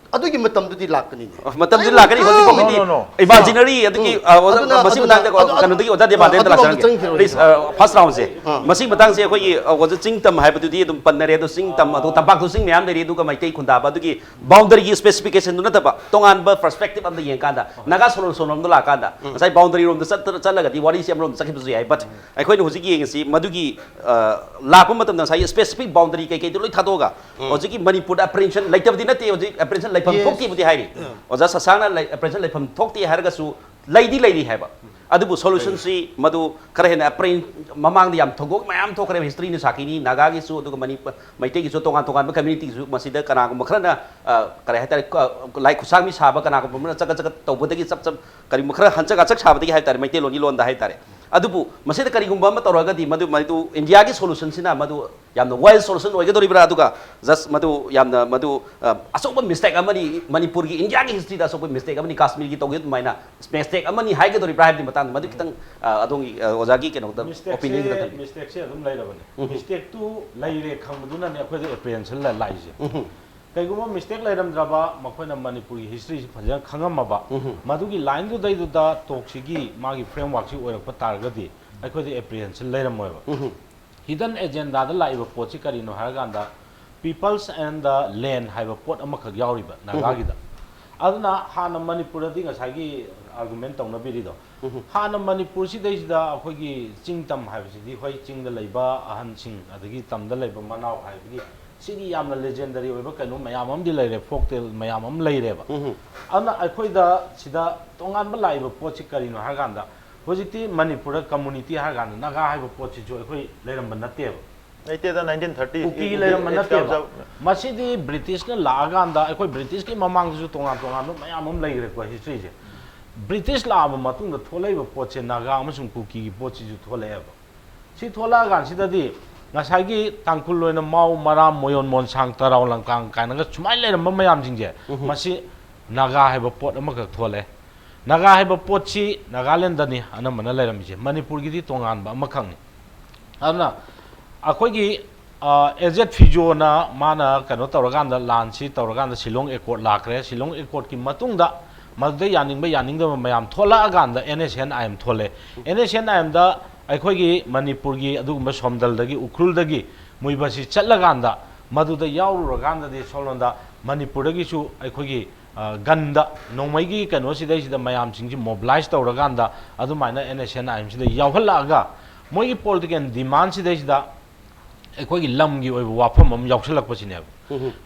ꯑꯗꯨꯒꯤ ꯃꯇꯝꯗꯨꯗꯤ ꯂꯥꯛꯀꯅꯤꯅꯦ. ꯃꯇꯝꯗꯨ ꯂꯥꯛꯀꯅꯤ, ꯍꯧꯖꯤꯛ ꯐꯥꯎꯒꯤꯗꯤ. ꯏꯃꯥꯖꯤꯅꯔꯤ ꯑꯗꯨꯒꯤ ꯎꯝ. ꯑ, ꯑꯣꯖꯥ, ꯑꯗꯨꯅ, ꯃꯁꯤ ꯑꯗꯨꯅ, ꯃꯇꯥꯡꯗ ꯑꯗꯨꯅ, ꯀꯩꯅꯣꯗꯒꯤ ꯑꯣꯖꯥ ꯗꯦꯕꯥꯟꯗꯦꯟꯗ ꯑꯗꯨꯒ ꯂꯥꯛꯆꯔꯒꯦ. ꯑꯃꯨꯛ ꯆꯪꯈꯤꯔꯣꯏ. Please, ꯑ, first roundꯁꯦ. ꯑꯥ. ꯃꯁꯤ ꯃꯇꯥꯡꯁꯦ ꯑꯩꯈꯣꯏꯒꯤ ꯑ, ꯑꯣꯖꯥ ꯆꯤꯡ ꯇꯝ ꯍꯥꯏꯕꯗꯨꯗꯤ ꯑꯗꯨꯝ ꯄꯟꯅꯔꯦ, ꯑꯗꯣ ꯆꯤꯡ ꯇꯝ ꯑꯗꯣ ꯇꯝꯄꯥꯛꯇ ꯆꯤꯡ ꯃꯌꯥꯝ ꯂꯩꯔꯤ, ꯑꯗꯨꯒ ꯃꯩꯇꯩ ꯈꯨꯟꯗꯥꯕ ꯑꯗꯨꯒꯤ ꯕꯥꯎꯟꯗꯔꯤꯒꯤ ꯁ꯭ꯄꯦꯁꯤꯐꯤꯀꯦꯁꯟꯗꯨ ꯅꯠꯇꯕ ꯇꯣꯉꯥꯟꯕ ꯄꯔꯁꯄꯦꯛꯇꯤꯞ ꯑꯃꯗ ꯌꯦꯡꯀꯥꯟꯗ ꯅꯥꯒꯥ ꯁꯣꯂꯨꯁꯟ ꯔꯣꯝꯗ ꯂꯥꯛꯀꯥꯟꯗ ꯉꯁꯥꯏ ꯕꯥꯎꯟꯗꯔꯤ ꯔꯣꯝꯗ ꯆꯠꯇ- ꯆꯠꯂꯒꯗꯤ ꯋꯥꯔꯤꯁꯦ ꯑꯃꯔꯣꯝꯗ ꯆꯠꯈꯤꯕꯁꯨ ꯌꯥꯏ. But ꯑꯩꯈꯣꯏꯅ ꯍꯧꯖꯤꯛ ꯌꯦꯡꯉꯤꯁꯤ ꯃꯗꯨꯒꯤ ꯑ, ꯂꯥꯛꯄ ꯃꯇꯝꯗ ꯉꯁꯥꯏꯒꯤ ꯁ꯭ꯄꯦꯁꯤꯐꯤꯛ ꯕꯥꯎꯟꯗꯔꯤ ꯀꯩꯀꯩꯗꯣ ꯂꯣꯏ ꯊꯥꯗꯣꯛꯑꯒ ꯍꯧꯖꯤꯛꯀꯤ ꯃꯅꯤꯄꯨꯔꯗ ꯑꯦꯄ꯭ꯔꯤꯍꯦꯟꯁꯟ ꯂꯩꯇꯕꯗꯤ ꯅꯠꯇꯦ, ꯍꯧꯖꯤꯛ ꯑꯦꯄ꯭ꯔꯤꯍꯦꯟꯁꯟ ꯂꯩꯐꯝ Yes. ꯊꯣꯛꯇꯦꯕꯨꯗꯤ ꯍꯥꯏꯔꯤ. ꯑꯣꯖꯥ ꯁꯁꯥꯡꯅ ꯑꯦꯄ꯭ꯔꯤꯍꯦꯟꯁꯟ ꯂꯩꯐꯝ ꯊꯣꯛꯇꯦ ꯍꯥꯏꯔꯒꯁꯨ ꯂꯩꯗꯤ ꯂꯩꯔꯤ ꯍꯥꯏꯕ. ꯑꯗꯨꯕꯨ ꯁꯣꯂꯨꯁꯟꯁꯤ ꯃꯗꯨ ꯈꯔ ꯍꯦꯟꯅ ꯑꯦꯄ꯭ꯔꯤꯍꯦꯟ ꯃꯃꯥꯡꯗ ꯌꯥꯝ ꯊꯧꯗꯣꯛ ꯃꯌꯥꯝ ꯊꯣꯛꯈ꯭ꯔꯦꯕ, ꯍꯤꯁꯇ꯭ꯔꯤꯅ ꯁꯥꯈꯤꯅꯤ. ꯅꯥꯒꯥꯒꯤꯁꯨ ꯑꯗꯨꯒ ꯃꯅꯤꯄꯨꯔ ꯃꯩꯇꯩꯒꯤꯁꯨ ꯇꯣꯉꯥꯟ ꯇꯣꯉꯥꯟꯕ ꯀꯝꯃ꯭ꯌꯨꯅꯤꯇꯤꯒꯤꯁꯨ ꯃꯁꯤꯗ ꯀꯅꯥꯒꯨꯝꯕ ꯈꯔꯅ ꯑ, ꯀꯔꯤ ꯍꯥꯏꯇꯥꯔꯦ, ꯀ- ꯂꯥꯏ ꯈꯨꯠꯁꯥꯡꯕꯤ ꯁꯥꯕ ꯀꯅꯥꯒꯨꯝꯕ ꯑꯃꯅ ꯆꯒꯠ ꯆꯒꯠ ꯇꯧꯕꯗꯒꯤ ꯆꯞ ꯆꯞ ꯀꯔꯤꯒꯨꯝꯕ ꯈꯔ ꯍꯟꯆꯛ ꯍꯟꯆꯛ ꯁꯥꯕꯗꯒꯤ ꯍꯥꯏꯇꯥꯔꯦ, ꯃꯩꯇꯩꯂꯣꯟꯒꯤ ꯂꯣꯟꯗ ꯍꯥꯏꯇꯥꯔꯦ. ꯑꯗꯨꯕꯨ ꯃꯁꯤꯗ ꯀꯔꯤꯒꯨꯝꯕ ꯑꯃ ꯇꯧꯔꯒꯗꯤ ꯃꯗꯨ ꯃꯗꯨ ꯏꯟꯗꯤꯌꯥꯒꯤ ꯁꯣꯂꯨꯁꯟꯁꯤꯅ ꯃꯗꯨ ꯌꯥꯝꯅ ꯋꯥꯏꯜ ꯁꯣꯂꯨꯁꯟ ꯑꯣꯏꯒꯗꯧꯔꯤꯕ꯭ꯔꯥ, ꯑꯗꯨꯒ ꯖꯁ ꯃꯗꯨ ꯌꯥꯝꯅ ꯃꯗꯨ ꯑ, ꯑꯆꯧꯕ ꯃꯤꯁꯇꯦꯛ ꯑꯃꯅꯤ, ꯃꯅꯤꯄꯨꯔꯒꯤ, ꯏꯟꯗꯤꯌꯥꯒꯤ ꯍꯤꯁꯇ꯭ꯔꯤꯗ ꯑꯆꯧꯕ ꯃꯤꯁꯇꯦꯛ ꯑꯃꯅꯤ, ꯀꯥꯁꯃꯤꯔꯒꯤ ꯇꯧꯈꯤꯕ ꯑꯗꯨꯃꯥꯏꯅ ꯃꯤꯁꯇꯦꯛ ꯑꯃꯅꯤ ꯍꯥꯏꯒꯗꯧꯔꯤꯕ꯭ꯔꯥ ꯍꯥꯏꯕꯗꯤ ꯃꯇꯥꯡꯗ ꯃꯗꯨ ꯈꯤꯇꯪ ꯑ, ꯑꯗꯣꯝꯒꯤ ꯑ, ꯑꯣꯖꯥꯒꯤ ꯀꯩꯅꯣꯗ ꯑꯣꯄꯤꯅꯤꯌꯟ ꯈꯤꯇꯪ ꯃꯤꯁꯇꯦꯛꯁꯦ ꯊꯝꯕꯤꯌꯨ. ꯃꯤꯁꯇꯦꯛꯁꯦ ꯑꯗꯨꯝ ꯂꯩꯔꯕꯅꯦ. ꯎꯝ. ꯃꯤꯁꯇꯦꯛꯇꯨ ꯂꯩꯔꯦ ꯈꯪꯕꯗꯨꯅꯅꯦ ꯑꯩꯈꯣꯏꯗ ꯑꯦꯄ꯭ꯔꯤꯍꯦꯟꯁꯟ ꯂꯥꯛꯏꯁꯦ. ꯎꯝ. ꯀꯩꯒꯨꯝꯕ ꯃꯤꯁꯇꯦꯛ ꯂꯩꯔꯝꯗ꯭ꯔꯕ, ꯃꯈꯣꯏꯅ ꯃꯅꯤꯄꯨꯔꯒꯤ ꯍꯤꯁꯇ꯭ꯔꯤꯁꯤ ꯐꯖꯅ ꯈꯪꯉꯝꯃꯕ, ꯎꯝ. ꯃꯗꯨꯒꯤ ꯂꯥꯏꯟꯗꯨꯗꯩꯗꯨꯗ ꯇꯣꯛꯁꯤꯒꯤ ꯃꯥꯒꯤ ꯐ꯭ꯔꯦꯝꯋꯥꯔꯛꯁꯤ ꯑꯣꯏꯔꯛꯄ ꯇꯥꯔꯒꯗꯤ ꯑꯩꯈꯣꯏꯗ ꯑꯦꯄ꯭ꯔꯤꯍꯦꯟꯁꯟ ꯂꯩꯔꯝꯃꯣꯏꯕ. ꯎꯝ. ꯍꯤꯗꯟ ꯑꯦꯖꯦꯟꯗꯥꯗ ꯂꯥꯛꯏꯕ ꯄꯣꯠꯁꯤ ꯀꯔꯤꯅꯣ ꯍꯥꯏꯔꯀꯥꯟꯗ, peoples and the land ꯍꯥꯏꯕ ꯄꯣꯠ ꯑꯃꯈꯛ ꯌꯥꯎꯔꯤꯕ ꯅꯥꯒꯥꯒꯤꯗ꯫ ꯑꯗꯨꯅ ꯍꯥꯟꯅ ꯃꯅꯤꯄꯨꯔꯗꯗꯤ ꯉꯁꯥꯏꯒꯤ ꯑꯥꯔꯒꯨꯃꯦꯟ ꯇꯧꯅꯕꯤꯔꯤꯗꯣ, ꯍꯥꯟꯅ ꯃꯅꯤꯄꯨꯔꯁꯤꯗꯩꯁꯤꯗ ꯑꯩꯈꯣꯏꯒꯤ ꯆꯤꯡ ꯇꯝ ꯍꯥꯏꯕꯁꯤꯗꯤ, ꯍꯣꯏ, ꯆꯤꯡꯗ ꯂꯩꯕ ꯑꯍꯟꯁꯤꯡ ꯑꯗꯒꯤ ꯇꯝꯗ ꯂꯩꯕ ꯃꯅꯥꯎ ꯍꯥꯏꯕꯒꯤ ꯁꯤꯒꯤ ꯌꯥꯝꯅ ꯂꯦꯖꯦꯟꯗꯔꯤ ꯑꯣꯏꯕ ꯀꯩꯅꯣ ꯃꯌꯥꯝ ꯑꯃꯗꯤ ꯂꯩꯔꯦ, ꯐꯣꯛ ꯇꯦꯜ ꯃꯌꯥꯝ ꯑꯃ ꯂꯩꯔꯦꯕ꯫ ꯑꯗꯨꯅ ꯑꯩꯈꯣꯏꯗ ꯁꯤꯗ ꯇꯣꯉꯥꯟꯕ ꯂꯥꯛꯏꯕ ꯄꯣꯠꯁꯤ ꯀꯔꯤꯅꯣ ꯍꯥꯏꯔꯀꯥꯟꯗ, ꯍꯧꯖꯤꯛꯇꯤ ꯃꯅꯤꯄꯨꯔꯗ ꯀꯝꯃꯨꯅꯤꯇꯤ ꯍꯥꯏꯔꯀꯥꯟꯗ ꯅꯥꯒꯥ ꯍꯥꯏꯕ ꯄꯣꯠꯁꯤꯁꯨ ꯑꯩꯈꯣꯏ ꯂꯩꯔꯝꯕ ꯅꯠꯇꯦꯕ꯫ ꯂꯩꯇꯦꯗ, nineteen thirty ꯀꯨꯀꯤ ꯂꯩꯔꯝꯕ ꯅꯠꯇꯦꯕ꯫ ꯃꯁꯤꯗꯤ ꯕ꯭ꯔꯤꯇꯤꯁꯅ ꯂꯥꯛꯑꯀꯥꯟꯗ, ꯑꯩꯈꯣꯏ ꯕ꯭ꯔꯤꯇꯤꯁꯀꯤ ꯃꯃꯥꯡꯗꯁꯨ ꯇꯣꯉꯥꯟ ꯇꯣꯉꯥꯟꯕ ꯃꯌꯥꯝ ꯑꯃ ꯂꯩꯈ꯭ꯔꯦꯀꯣ ꯍꯤꯁꯇ꯭ꯔꯤꯁꯦ꯫ ꯕ꯭ꯔꯤꯇꯤꯁ ꯂꯥꯛꯑꯕ ꯃꯇꯨꯡꯗ ꯊꯣꯛꯂꯛꯏꯕ ꯄꯣꯠꯁꯦ ꯅꯥꯒꯥ ꯑꯃꯁꯨꯡ ꯀꯨꯀꯤꯒꯤ ꯄꯣꯠꯁꯤꯁꯨ ꯊꯣꯛꯂꯛꯑꯦꯕ꯫ ꯁꯤ ꯊꯣꯛꯂꯛꯑꯀꯥꯟꯁꯤꯗꯗꯤ ꯉꯁꯥꯏꯒꯤ ꯇꯥꯡꯈꯨꯜ ꯑꯣꯏꯅ ꯃꯥꯎ, ꯃꯔꯥꯝ, ꯃꯣꯌꯣꯟ, ꯃꯣꯟꯁꯥꯡ, ꯇꯔꯥꯎ, ꯂꯪꯀꯥꯡ ꯀꯥꯏꯅꯒ ꯁꯨꯃꯥꯏꯅ ꯂꯩꯔꯝꯕ ꯃꯌꯥꯝꯁꯤꯡꯁꯦ, ꯃꯁꯤ ꯅꯥꯒꯥ ꯍꯥꯏꯕ ꯄꯣꯠ ꯑꯃꯈꯛ ꯊꯣꯛꯂꯛꯑꯦ꯫ ꯅꯥꯒꯥ ꯍꯥꯏꯕ ꯄꯣꯠꯁꯤ ꯅꯥꯒꯥꯂꯦꯟꯗꯅꯤ ꯑꯅꯝꯕꯅ ꯂꯩꯔꯝꯃꯤꯁꯦ, ꯃꯅꯤꯄꯨꯔꯒꯤꯗꯤ ꯇꯣꯉꯥꯟꯕ ꯑꯃꯈꯛꯅꯤ꯫ ꯑꯗꯨꯅ ꯑꯩꯈꯣꯏꯒꯤ ꯑꯦꯖꯦꯠ ꯐꯤꯖꯣꯅ ꯃꯥꯅ ꯀꯩꯅꯣ ꯇꯧꯔꯀꯥꯟꯗ, ꯂꯥꯟꯁꯤ ꯇꯧꯔꯀꯥꯟꯗ ꯁꯤꯂꯣꯡ ꯑꯦꯀꯣꯔꯠ ꯂꯥꯛꯈ꯭ꯔꯦ꯫ ꯁꯤꯂꯣꯡ ꯑꯦꯀꯣꯔꯠꯀꯤ ꯃꯇꯨꯡꯗ ꯃꯗꯨꯗ ꯌꯥꯅꯤꯡꯕ ꯌꯥꯅꯤꯡꯗꯕ ꯃꯌꯥꯝ ꯊꯣꯛꯂꯛꯑꯀꯥꯟꯗ N S N I M ꯊꯣꯛꯂꯛꯑꯦ꯫ ꯑꯦꯟ ꯑꯦꯁ ꯑꯦꯟ ꯑꯥꯏ ꯑꯦꯝꯗ ꯑꯩꯈꯣꯏꯒꯤ ꯃꯅꯤꯄꯨꯔꯒꯤ ꯑꯗꯨꯒꯨꯝꯕ ꯁꯣꯝꯗꯜꯗꯒꯤ, ꯎꯈ꯭ꯔꯨꯜꯗꯒꯤ ꯃꯨꯏꯕꯁꯤ ꯆꯠꯂꯀꯥꯟꯗ, ꯃꯗꯨꯗ ꯌꯥꯎꯔꯨꯔꯀꯥꯟꯗꯗꯤ ꯁꯣꯝꯂꯣꯝꯗ ꯃꯅꯤꯄꯨꯔꯗꯒꯤꯁꯨ ꯑꯩꯈꯣꯏꯒꯤ ꯒꯟꯗ ꯅꯣꯡꯃꯩꯒꯤ ꯀꯩꯅꯣꯁꯤꯗꯩꯁꯤꯗ ꯃꯌꯥꯝꯁꯤꯡꯁꯤ ꯃꯣꯕꯤꯂꯥꯏꯁ ꯇꯧꯔꯀꯥꯟꯗ ꯑꯗꯨꯃꯥꯏꯅ ꯑꯦꯟ ꯑꯦꯁ ꯑꯦꯟ ꯑꯥꯏ ꯑꯦꯝꯁꯤꯗ ꯌꯥꯎꯍꯜꯂꯛꯑꯒ ꯃꯣꯏꯒꯤ ꯄꯣꯂꯤꯇꯤꯀꯦꯜ ꯗꯤꯃꯥꯟꯁꯤꯗꯩꯁꯤꯗ ꯑꯩꯈꯣꯏꯒꯤ ꯂꯝꯒꯤ ꯑꯣꯏꯕ ꯋꯥꯐꯝ ꯑꯃ ꯌꯥꯎꯁꯜꯂꯛꯄꯁꯤꯅꯦꯕ꯫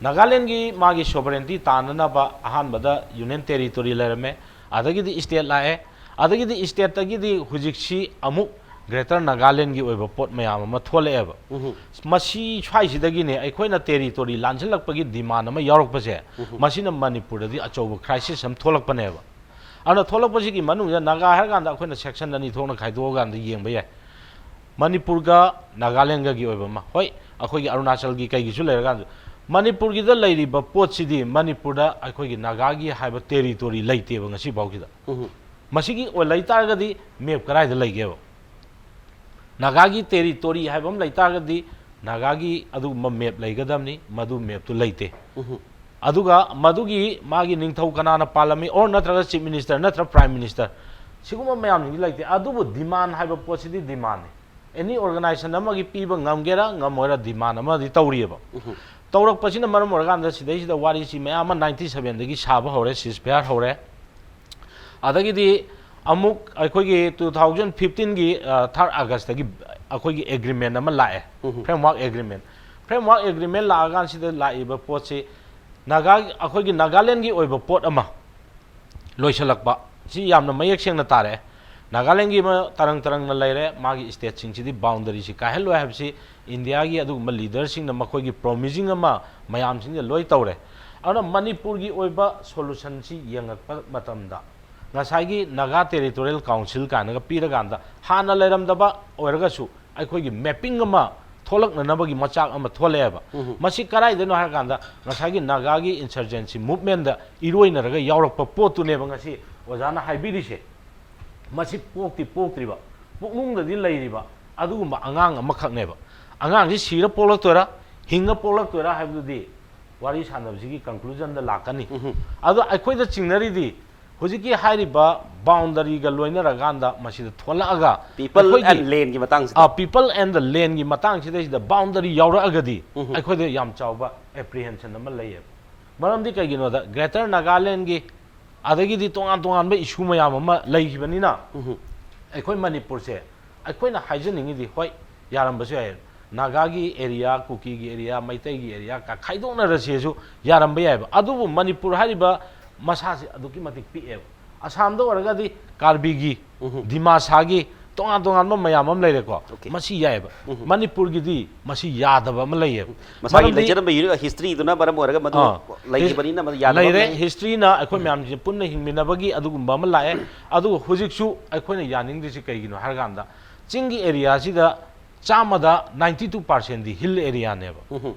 ꯅꯥꯒꯥꯂꯦꯟꯒꯤ ꯃꯥꯒꯤ ꯁꯣꯕꯔꯦꯟꯇꯤ ꯇꯥꯟꯅꯅꯕ ꯑꯍꯥꯟꯕꯗ ꯌꯨꯅꯤꯌꯟ ꯇꯦꯔꯤꯇꯣꯔꯤ ꯂꯩꯔꯝꯃꯦ, ꯑꯗꯒꯤꯗꯤ ꯏꯁꯇꯦꯠ ꯂꯥꯛꯑꯦ, ꯑꯗꯒꯤꯗꯤ ꯏꯁꯇꯦꯠꯇꯒꯤꯗꯤ ꯍꯧꯖꯤꯛꯁꯤ ꯑꯃꯨꯛ ꯒ꯭ꯔꯦꯇꯔ ꯅꯥꯒꯥꯂꯦꯟꯒꯤ ꯑꯣꯏꯕ ꯄꯣꯠ ꯃꯌꯥꯝ ꯑꯃ ꯊꯣꯛꯂꯛꯑꯦꯕ꯫ ꯃꯁꯤ ꯁ꯭ꯋꯥꯏꯁꯤꯗꯒꯤꯅꯦ ꯑꯩꯈꯣꯏꯅ ꯇꯦꯔꯤꯇꯣꯔꯤ ꯂꯥꯟꯁꯤꯜꯂꯛꯄꯒꯤ ꯗꯤꯃꯥꯟ ꯑꯃ ꯌꯥꯎꯔꯛꯄꯁꯦ, ꯃꯁꯤꯅ ꯃꯅꯤꯄꯨꯔꯗꯗꯤ ꯑꯆꯧꯕ ꯀ꯭ꯔꯥꯏꯁꯤꯁ ꯑꯃ ꯊꯣꯛꯂꯛꯄꯅꯦꯕ꯫ ꯑꯗꯨꯅ ꯊꯣꯛꯂꯛꯄꯁꯤꯒꯤ ꯃꯅꯨꯡꯗ ꯅꯥꯒꯥ ꯍꯥꯏꯔꯀꯥꯟꯗ ꯑꯩꯈꯣꯏꯅ ꯁꯦꯛꯁꯟ ꯑꯅꯤ ꯊꯣꯛꯅ ꯈꯥꯏꯗꯣꯛꯑꯀꯥꯟꯗ ꯌꯦꯡꯕ ꯌꯥꯏ꯫ ꯃꯅꯤꯄꯨꯔꯒ ꯅꯥꯒꯥꯂꯦꯟꯒꯒꯤ ꯑꯣꯏꯕ ꯑꯃ, ꯍꯣꯏ, ꯑꯩꯈꯣꯏꯒꯤ ꯑꯔꯨꯅꯥꯆꯜꯒꯤ ꯀꯩꯒꯤꯁꯨ ꯂꯩꯔꯀꯥꯟꯗ, ꯃꯅꯤꯄꯨꯔꯒꯤꯗ ꯂꯩꯔꯤꯕ ꯄꯣꯠꯁꯤꯗꯤ ꯃꯅꯤꯄꯨꯔꯗ ꯑꯩꯈꯣꯏꯒꯤ ꯅꯥꯒꯥꯒꯤ ꯍꯥꯏꯕ ꯇꯦꯔꯤꯇꯣꯔꯤ ꯂꯩꯇꯦꯕ ꯉꯁꯤ ꯐꯥꯎꯁꯤꯗ꯫ ꯃꯁꯤꯒꯤ ꯑꯣꯏ ꯂꯩꯇꯥꯔꯒꯗꯤ ꯃꯦꯞ ꯀꯗꯥꯏꯗ ꯂꯩꯒꯦꯕ? ꯅꯥꯒꯥꯒꯤ ꯇꯦꯔꯤꯇꯣꯔꯤ ꯍꯥꯏꯕ ꯑꯃ ꯂꯩꯇꯥꯔꯒꯗꯤ ꯅꯥꯒꯥꯒꯤ ꯑꯗꯨꯒꯨꯝꯕ ꯃꯦꯞ ꯂꯩꯒꯗꯕꯅꯤ, ꯃꯗꯨ ꯃꯦꯞꯇꯨ ꯂꯩꯇꯦ꯫ ꯑꯗꯨꯒ ꯃꯗꯨꯒꯤ ꯃꯥꯒꯤ ꯅꯤꯡꯊꯧ ꯀꯅꯥꯅ ꯄꯥꯜꯂꯝꯃꯤ, ꯑꯣꯔ ꯅꯠꯇ꯭ꯔꯒ ꯆꯤꯐ ꯃꯤꯅꯤꯁꯇꯔ ꯅꯠꯇ꯭ꯔꯒ ꯄ꯭ꯔꯥꯏꯝ ꯃꯤꯅꯤꯁꯇꯔ, ꯁꯤꯒꯨꯝꯕ ꯃꯌꯥꯝꯁꯤꯡꯗꯤ ꯂꯩꯇꯦ꯫ ꯑꯗꯨꯕꯨ ꯗꯤꯃꯥꯟ ꯍꯥꯏꯕ ꯄꯣꯠꯁꯤꯗꯤ ꯗꯤꯃꯥꯟꯅꯤ꯫ ꯑꯦꯅꯤ ꯑꯣꯔꯒꯅꯥꯏꯖꯦꯁꯟ ꯑꯃꯒꯤ ꯄꯤꯕ ꯉꯝꯒꯦꯔꯥ ꯉꯝꯃꯣꯏꯔꯥ ꯗꯤꯃꯥꯟ ꯑꯃꯗꯤ ꯇꯧꯔꯤꯑꯕ꯫ ꯇꯧꯔꯛꯄꯁꯤꯅ ꯃꯔꯝ ꯑꯣꯏꯔꯀꯥꯟꯗ ꯁꯤꯗꯩꯁꯤꯗ ꯋꯥꯔꯤꯁꯤ ꯃꯌꯥꯝ ꯑꯃ ꯅꯥꯏꯟꯇꯤ ꯁꯕꯦꯟꯗꯒꯤ ꯁꯥꯕ ꯍꯧꯔꯦ, ꯁꯤꯁ ꯐꯌꯥꯔ ꯍꯧꯔꯦ꯫ ꯑꯗꯒꯤꯗꯤ ꯑꯃꯨꯛ ꯑꯩꯈꯣꯏꯒꯤ ꯇꯨ ꯊꯥꯎꯖꯟ ꯐꯤꯐꯇꯤꯟꯒꯤ ꯊꯥꯔꯠ ꯑꯥꯒꯁꯇꯒꯤ ꯑꯩꯈꯣꯏꯒꯤ ꯑꯦꯒ꯭ꯔꯤꯃꯦꯟ ꯑꯃ ꯂꯥꯛꯑꯦ, ꯎꯝ꯫ Framework agreement. ꯐ꯭ꯔꯦꯝꯋꯥꯔꯛ ꯑꯦꯒ꯭ꯔꯤꯃꯦꯟ ꯂꯥꯛꯑꯀꯥꯟꯁꯤꯗ ꯂꯥꯛꯏꯕ ꯄꯣꯠꯁꯤ ꯅꯥꯒꯥ, ꯑꯩꯈꯣꯏꯒꯤ ꯅꯥꯒꯥꯂꯦꯟꯒꯤ ꯑꯣꯏꯕ ꯄꯣꯠ ꯑꯃ ꯂꯣꯏꯁꯤꯜꯂꯛꯄ ꯁꯤ ꯌꯥꯝꯅ ꯃꯌꯦꯛ ꯁꯦꯡꯅ ꯇꯥꯔꯛꯑꯦ꯫ ꯅꯥꯒꯥꯂꯦꯟꯒꯤ ꯑꯃ ꯇꯔꯪ ꯇꯔꯪꯅ ꯂꯩꯔꯦ, ꯃꯥꯒꯤ ꯁ꯭ꯇꯦꯠꯁꯤꯡꯁꯤꯗꯤ ꯕꯥꯎꯟꯗꯔꯤꯁꯤ ꯀꯥꯏꯍꯜꯂꯣꯏ ꯍꯥꯏꯕꯁꯤ ꯏꯟꯗꯤꯌꯥꯒꯤ ꯑꯗꯨꯒꯨꯝꯕ ꯂꯤꯗꯔꯁꯤꯡꯅ ꯃꯈꯣꯏꯒꯤ ꯄ꯭ꯔꯣꯃꯤꯁꯤꯡ ꯑꯃ ꯃꯌꯥꯝꯁꯤꯡꯗ ꯂꯣꯏ ꯇꯧꯔꯦ꯫ ꯑꯗꯨꯅ ꯃꯅꯤꯄꯨꯔꯒꯤ ꯑꯣꯏꯕ ꯁꯣꯂꯨꯁꯟꯁꯤ ꯌꯦꯡꯉꯛꯄ ꯃꯇꯝꯗ ꯉꯁꯥꯏꯒꯤ ꯅꯥꯒꯥ ꯇꯦꯔꯤꯇꯣꯔꯤꯌꯦꯜ ꯀꯥꯎꯟꯁꯤꯜ ꯀꯥꯏꯅꯒ ꯄꯤꯔꯀꯥꯟꯗ ꯍꯥꯟꯅ ꯂꯩꯔꯝꯗꯕ ꯑꯣꯏꯔꯒꯁꯨ ꯑꯩꯈꯣꯏꯒꯤ ꯃꯦꯞꯄꯤꯡ ꯑꯃ ꯊꯣꯛꯂꯛꯅꯅꯕꯒꯤ ꯃꯆꯥꯛ ꯑꯃ ꯊꯣꯛꯂꯛꯑꯦꯕ꯫ ꯎꯝ꯫ ꯃꯁꯤ ꯀꯗꯥꯏꯗꯅꯣ ꯍꯥꯏꯔꯀꯥꯟꯗ ꯉꯁꯥꯏꯒꯤ ꯅꯥꯒꯥꯒꯤ ꯏꯟꯁꯔꯖꯦꯟꯁꯤ ꯃꯨꯚꯃꯦꯟꯗ ꯏꯔꯣꯏꯅꯔꯒ ꯌꯥꯎꯔꯛꯄ ꯄꯣꯠꯇꯨꯅꯦꯕ ꯉꯁꯤ ꯑꯣꯖꯥꯅ ꯍꯥꯏꯕꯤꯔꯤꯁꯦ꯫ ꯃꯁꯤ ꯄꯣꯛꯇꯤ ꯄꯣꯛꯇ꯭ꯔꯤꯕ, ꯄꯨꯛꯅꯨꯡꯗꯗꯤ ꯂꯩꯔꯤꯕ ꯑꯗꯨꯒꯨꯝꯕ ꯑꯉꯥꯡ ꯑꯃꯈꯛꯅꯦꯕ꯫ ꯑꯉꯥꯡꯁꯤ ꯁꯤꯔ ꯄꯣꯛꯂꯛꯇꯣꯏꯔꯥ, ꯍꯤꯡꯉ ꯄꯣꯛꯂꯛꯇꯣꯏꯔꯥ ꯍꯥꯏꯕꯗꯨꯗꯤ ꯋꯥꯔꯤ ꯁꯥꯟꯅꯕꯁꯤꯒꯤ ꯀꯟꯀ꯭ꯂꯨꯖꯟꯗ ꯂꯥꯛꯀꯅꯤ꯫ ꯎꯝ꯫ ꯑꯗꯣ ꯑꯩꯈꯣꯏꯗ ꯆꯤꯡꯅꯔꯤꯗꯤ ꯍꯧꯖꯤꯛꯀꯤ ꯍꯥꯏꯔꯤꯕ ꯕꯥꯎꯟꯗꯔꯤꯒ ꯂꯣꯏꯅꯔꯀꯥꯟꯗ ꯃꯁꯤꯗ ꯊꯣꯛꯂꯛꯑꯒ ꯄꯤꯄꯜ ꯑꯩꯈꯣꯏꯒꯤ ꯑꯦꯟ ꯂꯦꯟꯒꯤ ꯃꯇꯥꯡꯁꯤꯗ꯫ ꯑꯥ, ꯄꯤꯄꯜ ꯑꯦꯟ ꯗ ꯂꯦꯟꯒꯤ ꯃꯇꯥꯡꯁꯤꯗꯩꯁꯤꯗ ꯕꯥꯎꯟꯗꯔꯤ ꯌꯥꯎꯔꯛꯑꯒꯗꯤ ꯎꯝ꯫ ꯑꯩꯈꯣꯏꯗ ꯌꯥꯝ ꯆꯥꯎꯕ ꯑꯦꯄ꯭ꯔꯤꯍꯦꯟꯁꯟ ꯑꯃ ꯂꯩꯌꯦꯕ꯫ ꯃꯔꯝꯗꯤ ꯀꯩꯒꯤꯅꯣꯗ ꯒ꯭ꯔꯦꯇꯔ ꯅꯥꯒꯥꯂꯦꯟꯒꯤ ꯑꯗꯒꯤꯗꯤ ꯇꯣꯉꯥꯟ ꯇꯣꯉꯥꯟꯕ ꯏꯁꯨ ꯃꯌꯥꯝ ꯑꯃ ꯂꯩꯈꯤꯕꯅꯤꯅ ꯎꯝ꯫ ꯑꯩꯈꯣꯏ ꯃꯅꯤꯄꯨꯔꯁꯦ ꯑꯩꯈꯣꯏꯅ ꯍꯥꯏꯖꯅꯤꯡꯉꯤꯗꯤ ꯍꯣꯏ ꯌꯥꯔꯝꯕꯁꯨ ꯌꯥꯏ, ꯅꯥꯒꯥꯒꯤ ꯑꯦꯔꯤꯌꯥ, ꯀꯨꯀꯤꯒꯤ ꯑꯦꯔꯤꯌꯥ, ꯃꯩꯇꯩꯒꯤ ꯑꯦꯔꯤꯌꯥ ꯈꯥꯏꯗꯣꯛꯅꯔꯁꯦꯁꯨ ꯌꯥꯔꯝꯕ ꯌꯥꯏꯑꯕ꯫ ꯑꯗꯨꯕꯨ ꯃꯅꯤꯄꯨꯔ ꯍꯥꯏꯔꯤꯕ ꯃꯁꯥꯁꯦ ꯑꯗꯨꯛꯀꯤ ꯃꯇꯤꯛ ꯄꯤꯛꯑꯦꯕ꯫ ꯑꯁꯥꯝꯗ ꯑꯣꯏꯔꯒꯗꯤ ꯀꯥꯔꯕꯤꯒꯤ, ꯎꯝ꯫ ꯗꯤꯃꯥꯁꯥꯒꯤ ꯇꯣꯉꯥꯟ ꯇꯣꯉꯥꯟꯕ ꯃꯌꯥꯝ ꯑꯃ ꯂꯩꯔꯦꯀꯣ꯫ ꯑꯣꯀꯦ꯫ ꯃꯁꯤ ꯌꯥꯏꯑꯕ꯫ ꯎꯝ꯫ ꯃꯅꯤꯄꯨꯔꯒꯤꯗꯤ ꯃꯁꯤ ꯌꯥꯗꯕ ꯑꯃ ꯂꯩꯌꯦꯕ꯫ ꯃꯁꯥꯒꯤ ꯃꯔꯝꯗꯤ ꯂꯩꯖꯔꯝꯕ ꯌꯨꯅꯤꯠ ꯍꯤꯁꯇ꯭ꯔꯤꯗꯨꯅ ꯃꯔꯝ ꯑꯣꯏꯔꯒ ꯃꯗꯨ ꯑꯥ꯫ ꯂꯩꯈꯤꯕꯅꯤꯅ ꯃꯗꯨ ꯌꯥꯗꯕ ꯑꯃ ꯂꯩꯔꯦ꯫ ꯂꯩ꯫ ꯍꯤꯁꯇ꯭ꯔꯤꯅ ꯑꯩꯈꯣꯏ ꯎꯝ꯫ ꯃꯌꯥꯝꯁꯦ ꯄꯨꯟꯅ ꯍꯤꯡꯃꯤꯟꯅꯕꯒꯤ ꯑꯗꯨꯒꯨꯝꯕ ꯑꯃ ꯂꯥꯛꯑꯦ꯫ ꯑꯗꯨꯒ ꯍꯧꯖꯤꯛꯁꯨ ꯑꯩꯈꯣꯏꯅ ꯌꯥꯅꯤꯡꯗ꯭ꯔꯤꯁꯤ ꯀꯩꯒꯤꯅꯣ ꯍꯥꯏꯔꯀꯥꯟꯗ ꯆꯤꯡꯒꯤ ꯑꯦꯔꯤꯌꯥꯁꯤꯗ ꯆꯥꯝꯃꯗ ꯅꯥꯏꯟꯇꯤ ꯇꯨ ꯄꯥꯔꯁꯦꯟꯗꯤ ꯍꯤꯜ ꯑꯦꯔꯤꯌꯥꯅꯦꯕ꯫ ꯎꯝ꯫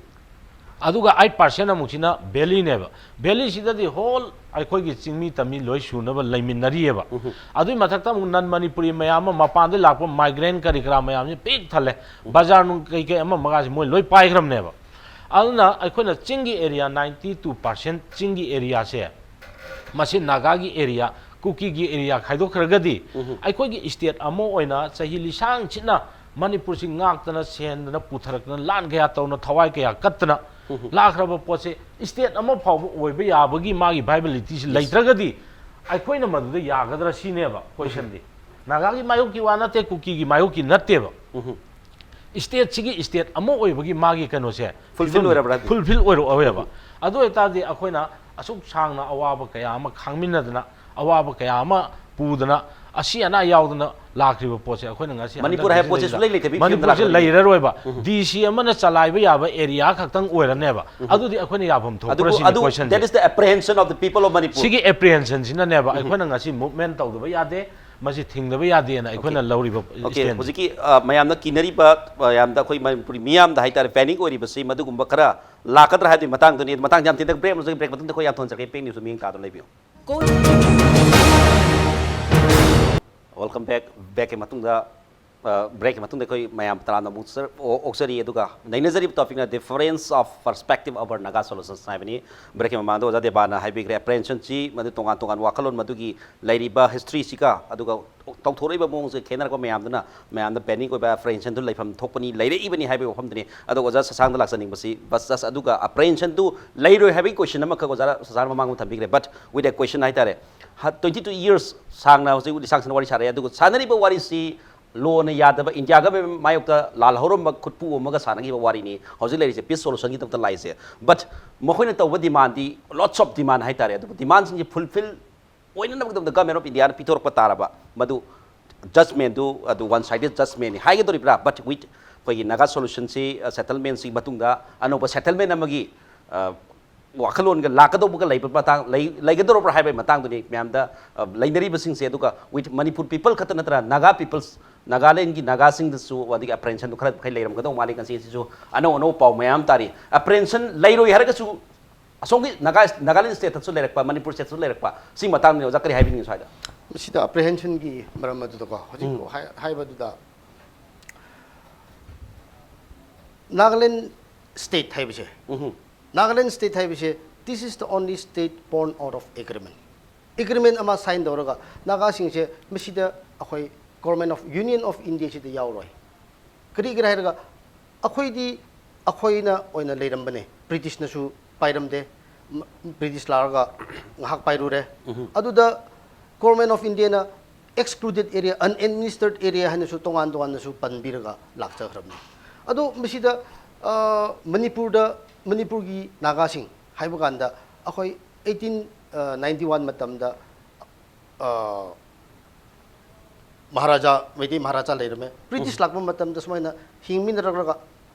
ꯑꯗꯨꯒ ꯑꯩꯠ ꯄꯥꯔꯁꯦꯟ ꯑꯃꯨꯛꯁꯤꯅ ꯚꯦꯂꯤꯅꯦꯕ꯫ ꯚꯦꯂꯤꯁꯤꯗꯗꯤ ꯍꯣꯜ ꯑꯩꯈꯣꯏꯒꯤ ꯆꯤꯡꯃꯤ ꯇꯝꯃꯤ ꯂꯣꯏ ꯁꯨꯅꯕ ꯂꯩꯃꯤꯟꯅꯔꯤꯑꯕ꯫ ꯎꯝ꯫ ꯑꯗꯨꯒꯤ ꯃꯊꯛꯇ ꯑꯃꯨꯛ ꯅꯟ ꯃꯅꯤꯄꯨꯔꯤ ꯃꯌꯥꯝ ꯑꯃ, ꯃꯄꯥꯟꯗꯒꯤ ꯂꯥꯛꯄ ꯃꯥꯏꯒ꯭ꯔꯦꯟ ꯀꯔꯤ ꯀꯔꯥ ꯃꯌꯥꯝꯁꯤ ꯄꯤꯛ ꯊꯜꯂꯦ꯫ ꯎꯝ꯫ ꯕꯖꯥꯔ ꯅꯨꯡ ꯀꯩ ꯀꯩ ꯑꯃ ꯃꯒꯥꯁꯤ ꯃꯣꯏ ꯂꯣꯏ ꯄꯥꯏꯈ꯭ꯔꯕꯅꯦꯕ꯫ ꯑꯗꯨꯅ ꯑꯩꯈꯣꯏꯅ ꯆꯤꯡꯒꯤ ꯑꯦꯔꯤꯌꯥ, ꯅꯥꯏꯟꯇꯤ ꯇꯨ ꯄꯥꯔꯁꯦꯟ ꯆꯤꯡꯒꯤ ꯑꯦꯔꯤꯌꯥꯁꯦ, ꯃꯁꯤ ꯅꯥꯒꯥꯒꯤ ꯑꯦꯔꯤꯌꯥ, ꯀꯨꯀꯤꯒꯤ ꯑꯦꯔꯤꯌꯥ ꯈꯥꯏꯗꯣꯛꯈ꯭ꯔꯒꯗꯤ ꯎꯝ꯫ ꯑꯩꯈꯣꯏꯒꯤ ꯁ꯭ꯇꯦꯠ ꯑꯃ ꯑꯣꯏꯅ ꯆꯍꯤ ꯂꯤꯁꯥꯡ ꯁꯤꯠꯅ ꯃꯅꯤꯄꯨꯔꯁꯤ ꯉꯥꯛꯇꯅ ꯁꯦꯟꯗꯅ ꯄꯨꯊꯔꯛꯇꯅ ꯂꯥꯟ ꯀꯌꯥ ꯇꯧꯅ ꯊꯋꯥꯏ ꯀꯌꯥ ꯀꯠꯇꯅ ꯂꯥꯛꯈ꯭ꯔꯕ ꯄꯣꯠꯁꯦ state ꯑꯃ ꯐꯥꯎꯕ ꯑꯣꯏꯕ ꯌꯥꯕꯒꯤ ꯃꯥꯒꯤ viabilityꯁꯤ ꯂꯩꯇ꯭ꯔꯒꯗꯤ ꯑꯩꯈꯣꯏꯅ ꯃꯗꯨꯗ ꯌꯥꯒꯗ꯭ꯔꯥ ꯁꯤꯅꯦꯕ questionꯗꯤ꯫ ꯅꯥꯒꯥꯒꯤ ꯃꯥꯌꯣꯛꯀꯤ ꯋꯥ ꯅꯠꯇꯦ, ꯀꯨꯀꯤꯒꯤ ꯃꯥꯌꯣꯛꯀꯤ ꯅꯠꯇꯦꯕ꯫ Stateꯁꯤꯒꯤ state ꯑꯃ ꯑꯣꯏꯕꯒꯤ ꯃꯥꯒꯤ ꯀꯩꯅꯣꯁꯦ Fulfill ꯑꯣꯏꯔꯕ꯭ꯔꯥ? Fulfill ꯑꯣꯏꯔꯛꯑꯣꯏꯕ꯫ ꯑꯗꯨ ꯑꯣꯏꯇꯥꯔꯗꯤ ꯑꯩꯈꯣꯏꯅ ꯑꯁꯨꯛ ꯁꯥꯡꯅ ꯑꯋꯥꯕ ꯀꯌꯥ ꯑꯃ ꯈꯥꯡꯃꯤꯟꯅꯗꯅ, ꯑꯋꯥꯕ ꯀꯌꯥ ꯑꯃ ꯄꯨꯗꯅ, ꯑꯁꯤ ꯑꯅꯥ ꯌꯥꯎꯗꯅ ꯂꯥꯛꯈ꯭ꯔꯤꯕ ꯄꯣꯠꯁꯦ ꯑꯩꯈꯣꯏꯅ ꯉꯁꯤ ꯃꯅꯤꯄꯨꯔ ꯍꯥꯏꯕ ꯄꯣꯠꯁꯦ ꯍꯟꯗꯛ ꯁꯨꯡꯂꯩ ꯂꯩꯇꯕꯤ ꯐꯤꯕꯝꯗ ꯃꯅꯤꯄꯨꯔꯁꯦ ꯂꯥꯛꯈ꯭ꯔꯕꯅꯤ꯫ ꯂꯩꯔꯔꯣꯏꯕ꯫ DC ꯑꯃꯅ ꯆꯂꯥꯏꯕ ꯌꯥꯕ area ꯈꯛꯇꯪ ꯑꯣꯏꯔꯅꯦꯕ꯫ ꯑꯗꯨꯗꯤ ꯑꯩꯈꯣꯏꯅ ꯌꯥꯐꯝ ꯊꯣꯛꯄ꯭ꯔꯥ ꯑꯗꯨꯕꯨ ꯁꯤꯅꯤ ꯑꯗꯨ questionꯁꯦ꯫ That is the apprehension of the people of Manipur. ꯁꯤꯒꯤ apprehensionꯁꯤꯅꯅꯦꯕ ꯑꯩꯈꯣꯏꯅ ꯉꯁꯤ movement ꯇꯧꯗꯕ ꯌꯥꯗꯦ, ꯃꯁꯤ ꯊꯤꯡꯗꯕ ꯌꯥꯗꯦꯅ ꯑꯩꯈꯣꯏꯅ ꯂꯧꯔꯤꯕ Okay, standꯁꯦ꯫ ꯍꯧꯖꯤꯛꯀꯤ ꯑ, ꯃꯌꯥꯝꯅ ꯀꯤꯅꯔꯤꯕ, ꯃꯌꯥꯝꯗ ꯑꯩꯈꯣꯏ ꯃꯅꯤꯄꯨꯔꯤ ꯃꯤꯌꯥꯝꯗ ꯍꯥꯏꯇꯥꯔꯦ, panic ꯑꯣꯏꯔꯤꯕꯁꯤ ꯃꯗꯨꯒꯨꯝꯕ ꯈꯔ ꯂꯥꯛꯀꯗ꯭ꯔꯥ ꯍꯥꯏꯕꯒꯤ ꯃꯇꯥꯡꯗꯨꯅꯤ꯫ ꯃꯇꯥꯡꯁꯦ ꯌꯥꯝ ꯊꯤꯅ break ꯑꯃ ꯆꯠꯀꯦ, break ꯃꯇꯨꯡꯗ ꯑꯩꯈꯣꯏ ꯌꯥꯝ ꯊꯣꯟꯖꯔꯛꯀꯦ, ꯄꯦꯡ ꯅ꯭ꯌꯨꯁꯇ ꯃꯤꯠꯌꯦꯡ ꯇꯥꯗꯨꯅ ꯂꯩꯕꯤꯌꯨ꯫ Welcome back. Breakꯀꯤ ꯃꯇꯨꯡꯗ, ꯑ, breakꯀꯤ ꯃꯇꯨꯡꯗ ꯑꯩꯈꯣꯏ ꯃꯌꯥꯝ ꯇꯔꯥꯝꯅ ꯑꯃꯨꯛ ꯆꯔ-, ꯑꯣ-, ꯑꯣꯛꯆꯔꯤ꯫ ꯑꯗꯨꯒ ꯅꯩꯅꯖꯔꯤꯕ topicꯅ Difference of Perspective over Naga Solutions ꯍꯥꯏꯕꯅꯤ꯫ Breakꯀꯤ ꯃꯃꯥꯡꯗ ꯑꯣꯖꯥ ꯗꯦꯕꯥꯅ ꯍꯥꯏꯕꯤꯈ꯭ꯔꯦ, apprehensionꯁꯤ ꯃꯗꯨ ꯇꯣꯉꯥꯟ ꯇꯣꯉꯥꯟꯕ ꯋꯥꯈꯜꯂꯣꯟ ꯃꯗꯨꯒꯤ ꯂꯩꯔꯤꯕ historyꯁꯤꯒ ꯑꯗꯨꯒ ꯇꯧꯊꯣꯔꯛꯏꯕ ꯃꯑꯣꯡꯁꯦ ꯈꯦꯠꯅꯔꯛꯄ ꯃꯌꯥꯝꯗꯨꯅ ꯃꯌꯥꯝꯗ panic ꯑꯣꯏꯕ apprehensionꯗꯨ ꯂꯩꯐꯝ ꯊꯣꯛꯄꯅꯤ, ꯂꯩꯔꯛꯏꯕꯅꯤ ꯍꯥꯏꯕꯒꯤ ꯋꯥꯐꯝꯗꯨꯅꯤ꯫ ꯑꯗꯣ ꯑꯣꯖꯥ ꯁꯁꯥꯡꯗ ꯂꯥꯛꯆꯅꯤꯡꯕꯁꯤ, ꯕꯁ just ꯑꯗꯨꯒ apprehensionꯗꯨ ꯂꯩꯔꯣꯏ ꯍꯥꯏꯕꯒꯤ question ꯑꯃꯈꯛ ꯑꯣꯖꯥ ꯁꯁꯥꯡ ꯃꯃꯥꯡꯗ ꯊꯝꯕꯤꯈ꯭ꯔꯦ, but with a question ꯍꯥꯏꯇꯥꯔꯦ꯫ ꯍ-, twenty two years ꯁꯥꯡꯅ ꯍꯧꯖꯤꯛ ꯂꯤꯁꯥꯡ ꯁꯤꯠꯅ ꯋꯥꯔꯤ ꯁꯥꯔꯛꯑꯦ, ꯑꯗꯨꯒ ꯁꯥꯟꯅꯔꯤꯕ ꯋꯥꯔꯤꯁꯤ ꯂꯣꯅ ꯌꯥꯗꯕ, ꯏꯟꯗꯤꯌꯥꯒ ꯃꯥꯌꯣꯛꯇ ꯂꯥꯜꯍꯧꯔꯝꯕ ꯈꯨꯠꯄꯨ ꯑꯃꯒ ꯁꯥꯟꯅꯈꯤꯕ ꯋꯥꯔꯤꯅꯤ ꯍꯧꯖꯤꯛ ꯂꯩꯔꯤꯁꯦ, peace solutionꯒꯤꯗꯃꯛꯇ ꯂꯥꯛꯏꯁꯦ꯫ But ꯃꯈꯣꯏꯅ ꯇꯧꯕ demandꯗꯤ lots of demand ꯍꯥꯏꯇꯥꯔꯦ, ꯑꯗꯨꯕꯨ demandꯁꯤꯡꯁꯦ fulfill ꯑꯣꯏꯅꯅꯕꯒꯤꯗꯃꯛꯇ Government of Indiaꯅ ꯄꯤꯊꯣꯔꯛꯄ ꯇꯥꯔꯕ, ꯃꯗꯨ judgmentꯗꯨ ꯑꯗꯨ one sided judgmentꯅꯤ ꯍꯥꯏꯒꯗꯧꯔꯤꯕ꯭ꯔꯥ? But with ꯑꯩꯈꯣꯏꯒꯤ Naga solutionꯁꯤ, ꯑ, settlementꯁꯤ ꯃꯇꯨꯡꯗ ꯑꯅꯧꯕ settlement ꯑꯃꯒꯤ, ꯑ, ꯋꯥꯈꯜꯂꯣꯟꯒ ꯂꯥꯛꯀꯗꯧꯕꯒ ꯂꯩꯕ ꯃꯇꯥꯡ, ꯂꯩ-, ꯂꯩꯒꯗꯧꯔꯕ꯭ꯔꯥ ꯍꯥꯏꯕꯒꯤ ꯃꯇꯥꯡꯗꯨꯅꯤ ꯃꯌꯥꯝꯗ, ꯑ, ꯂꯩꯅꯔꯤꯕꯁꯤꯡꯁꯦ꯫ ꯑꯗꯨꯒ with ꯃꯅꯤꯄꯨꯔ people ꯈꯛꯇ ꯅꯠꯇꯅ Naga peoples, ꯅꯥꯒꯥꯂꯦꯟꯒꯤ ꯅꯥꯒꯥꯁꯤꯡꯗꯁꯨ ꯑꯗꯒꯤ apprehensionꯗꯨ ꯈꯔ ꯃꯈꯩ ꯂꯩꯔꯝꯒꯗꯧ ꯃꯥꯜꯂꯤ꯫ ꯉꯁꯤ ꯑꯁꯤꯁꯨ ꯑꯅꯧ ꯑꯅꯧꯕ ꯄꯥꯎ ꯃꯌꯥꯝ ꯇꯥꯔꯤ꯫ Apprehension ꯂꯩꯔꯣꯏ ꯍꯥꯏꯔꯒꯁꯨ ꯑꯁꯣꯝꯒꯤ ꯅꯥꯒꯥ, ꯅꯥꯒꯥꯂꯦꯟ stateꯇꯁꯨ ꯂꯩꯔꯛꯄ, ꯃꯅꯤꯄꯨꯔ stateꯇꯁꯨ ꯂꯩꯔꯛꯄ, ꯁꯤ ꯃꯇꯥꯡꯗ ꯑꯣꯖꯥ ꯀꯔꯤ ꯍꯥꯏꯕꯤꯅꯤꯡꯉꯤ ꯁ꯭ꯋꯥꯏꯗ? ꯃꯁꯤꯗ apprehensionꯒꯤ ꯃꯔꯝ ꯑꯗꯨꯗꯀꯣ, ꯍꯧꯖꯤꯛ ꯍꯥꯏ-, ꯍꯥꯏꯕꯗꯨꯗ ꯅꯥꯒꯥꯂꯦꯟ state ꯍꯥꯏꯕꯁꯦ, ꯅꯥꯒꯥꯂꯦꯟ state ꯍꯥꯏꯕꯁꯦ, this is the only state born out of agreement. Agreement ꯑꯃ sign ꯇꯧꯔꯒ ꯅꯥꯒꯥꯁꯤꯡꯁꯦ ꯃꯁꯤꯗ ꯑꯩꯈꯣꯏ Government of Union of Indiaꯁꯤꯗ ꯌꯥꯎꯔꯣꯏ꯫ ꯀꯔꯤꯒꯤꯔ ꯍꯥꯏꯔꯒ ꯑꯩꯈꯣꯏꯗꯤ ꯑꯩꯈꯣꯏꯅ ꯑꯣꯏꯅ ꯂꯩꯔꯝꯕꯅꯦ, ꯕ꯭ꯔꯤꯇꯤꯁꯅꯁꯨ ꯄꯥꯏꯔꯝꯗꯦ꯫ ꯕ꯭ꯔꯤꯇꯤꯁ ꯂꯥꯛꯑꯒ ꯉꯥꯏꯍꯥꯛ ꯄꯥꯏꯔꯨꯔꯦ꯫ ꯑꯗꯨꯗ Government of Indiaꯅ excluded area, unadministered area ꯍꯥꯏꯅꯁꯨ ꯇꯣꯉꯥꯟ ꯇꯣꯉꯥꯟꯅꯁꯨ ꯄꯟꯕꯤꯔꯒ ꯂꯥꯛꯆꯈ꯭ꯔꯕꯅꯤ꯫ ꯑꯗꯣ ꯃꯁꯤꯗ ꯃꯅꯤꯄꯨꯔꯗ, ꯃꯅꯤꯄꯨꯔꯒꯤ ꯅꯥꯒꯥꯁꯤꯡ ꯍꯥꯏꯕ ꯀꯥꯟꯗ ꯑꯩꯈꯣꯏ eighteen ninety one ꯃꯇꯝꯗ ꯃꯍꯥꯔꯥꯖꯥ, ꯃꯩꯇꯩ ꯃꯍꯥꯔꯥꯖꯥ ꯂꯩꯔꯝꯃꯦ꯫ ꯕ꯭ꯔꯤꯇꯤꯁ ꯂꯥꯛꯄ ꯃꯇꯝꯗ ꯁꯨꯃꯥꯏꯅ ꯍꯤꯡꯃꯤꯟꯅꯔꯛꯂꯒ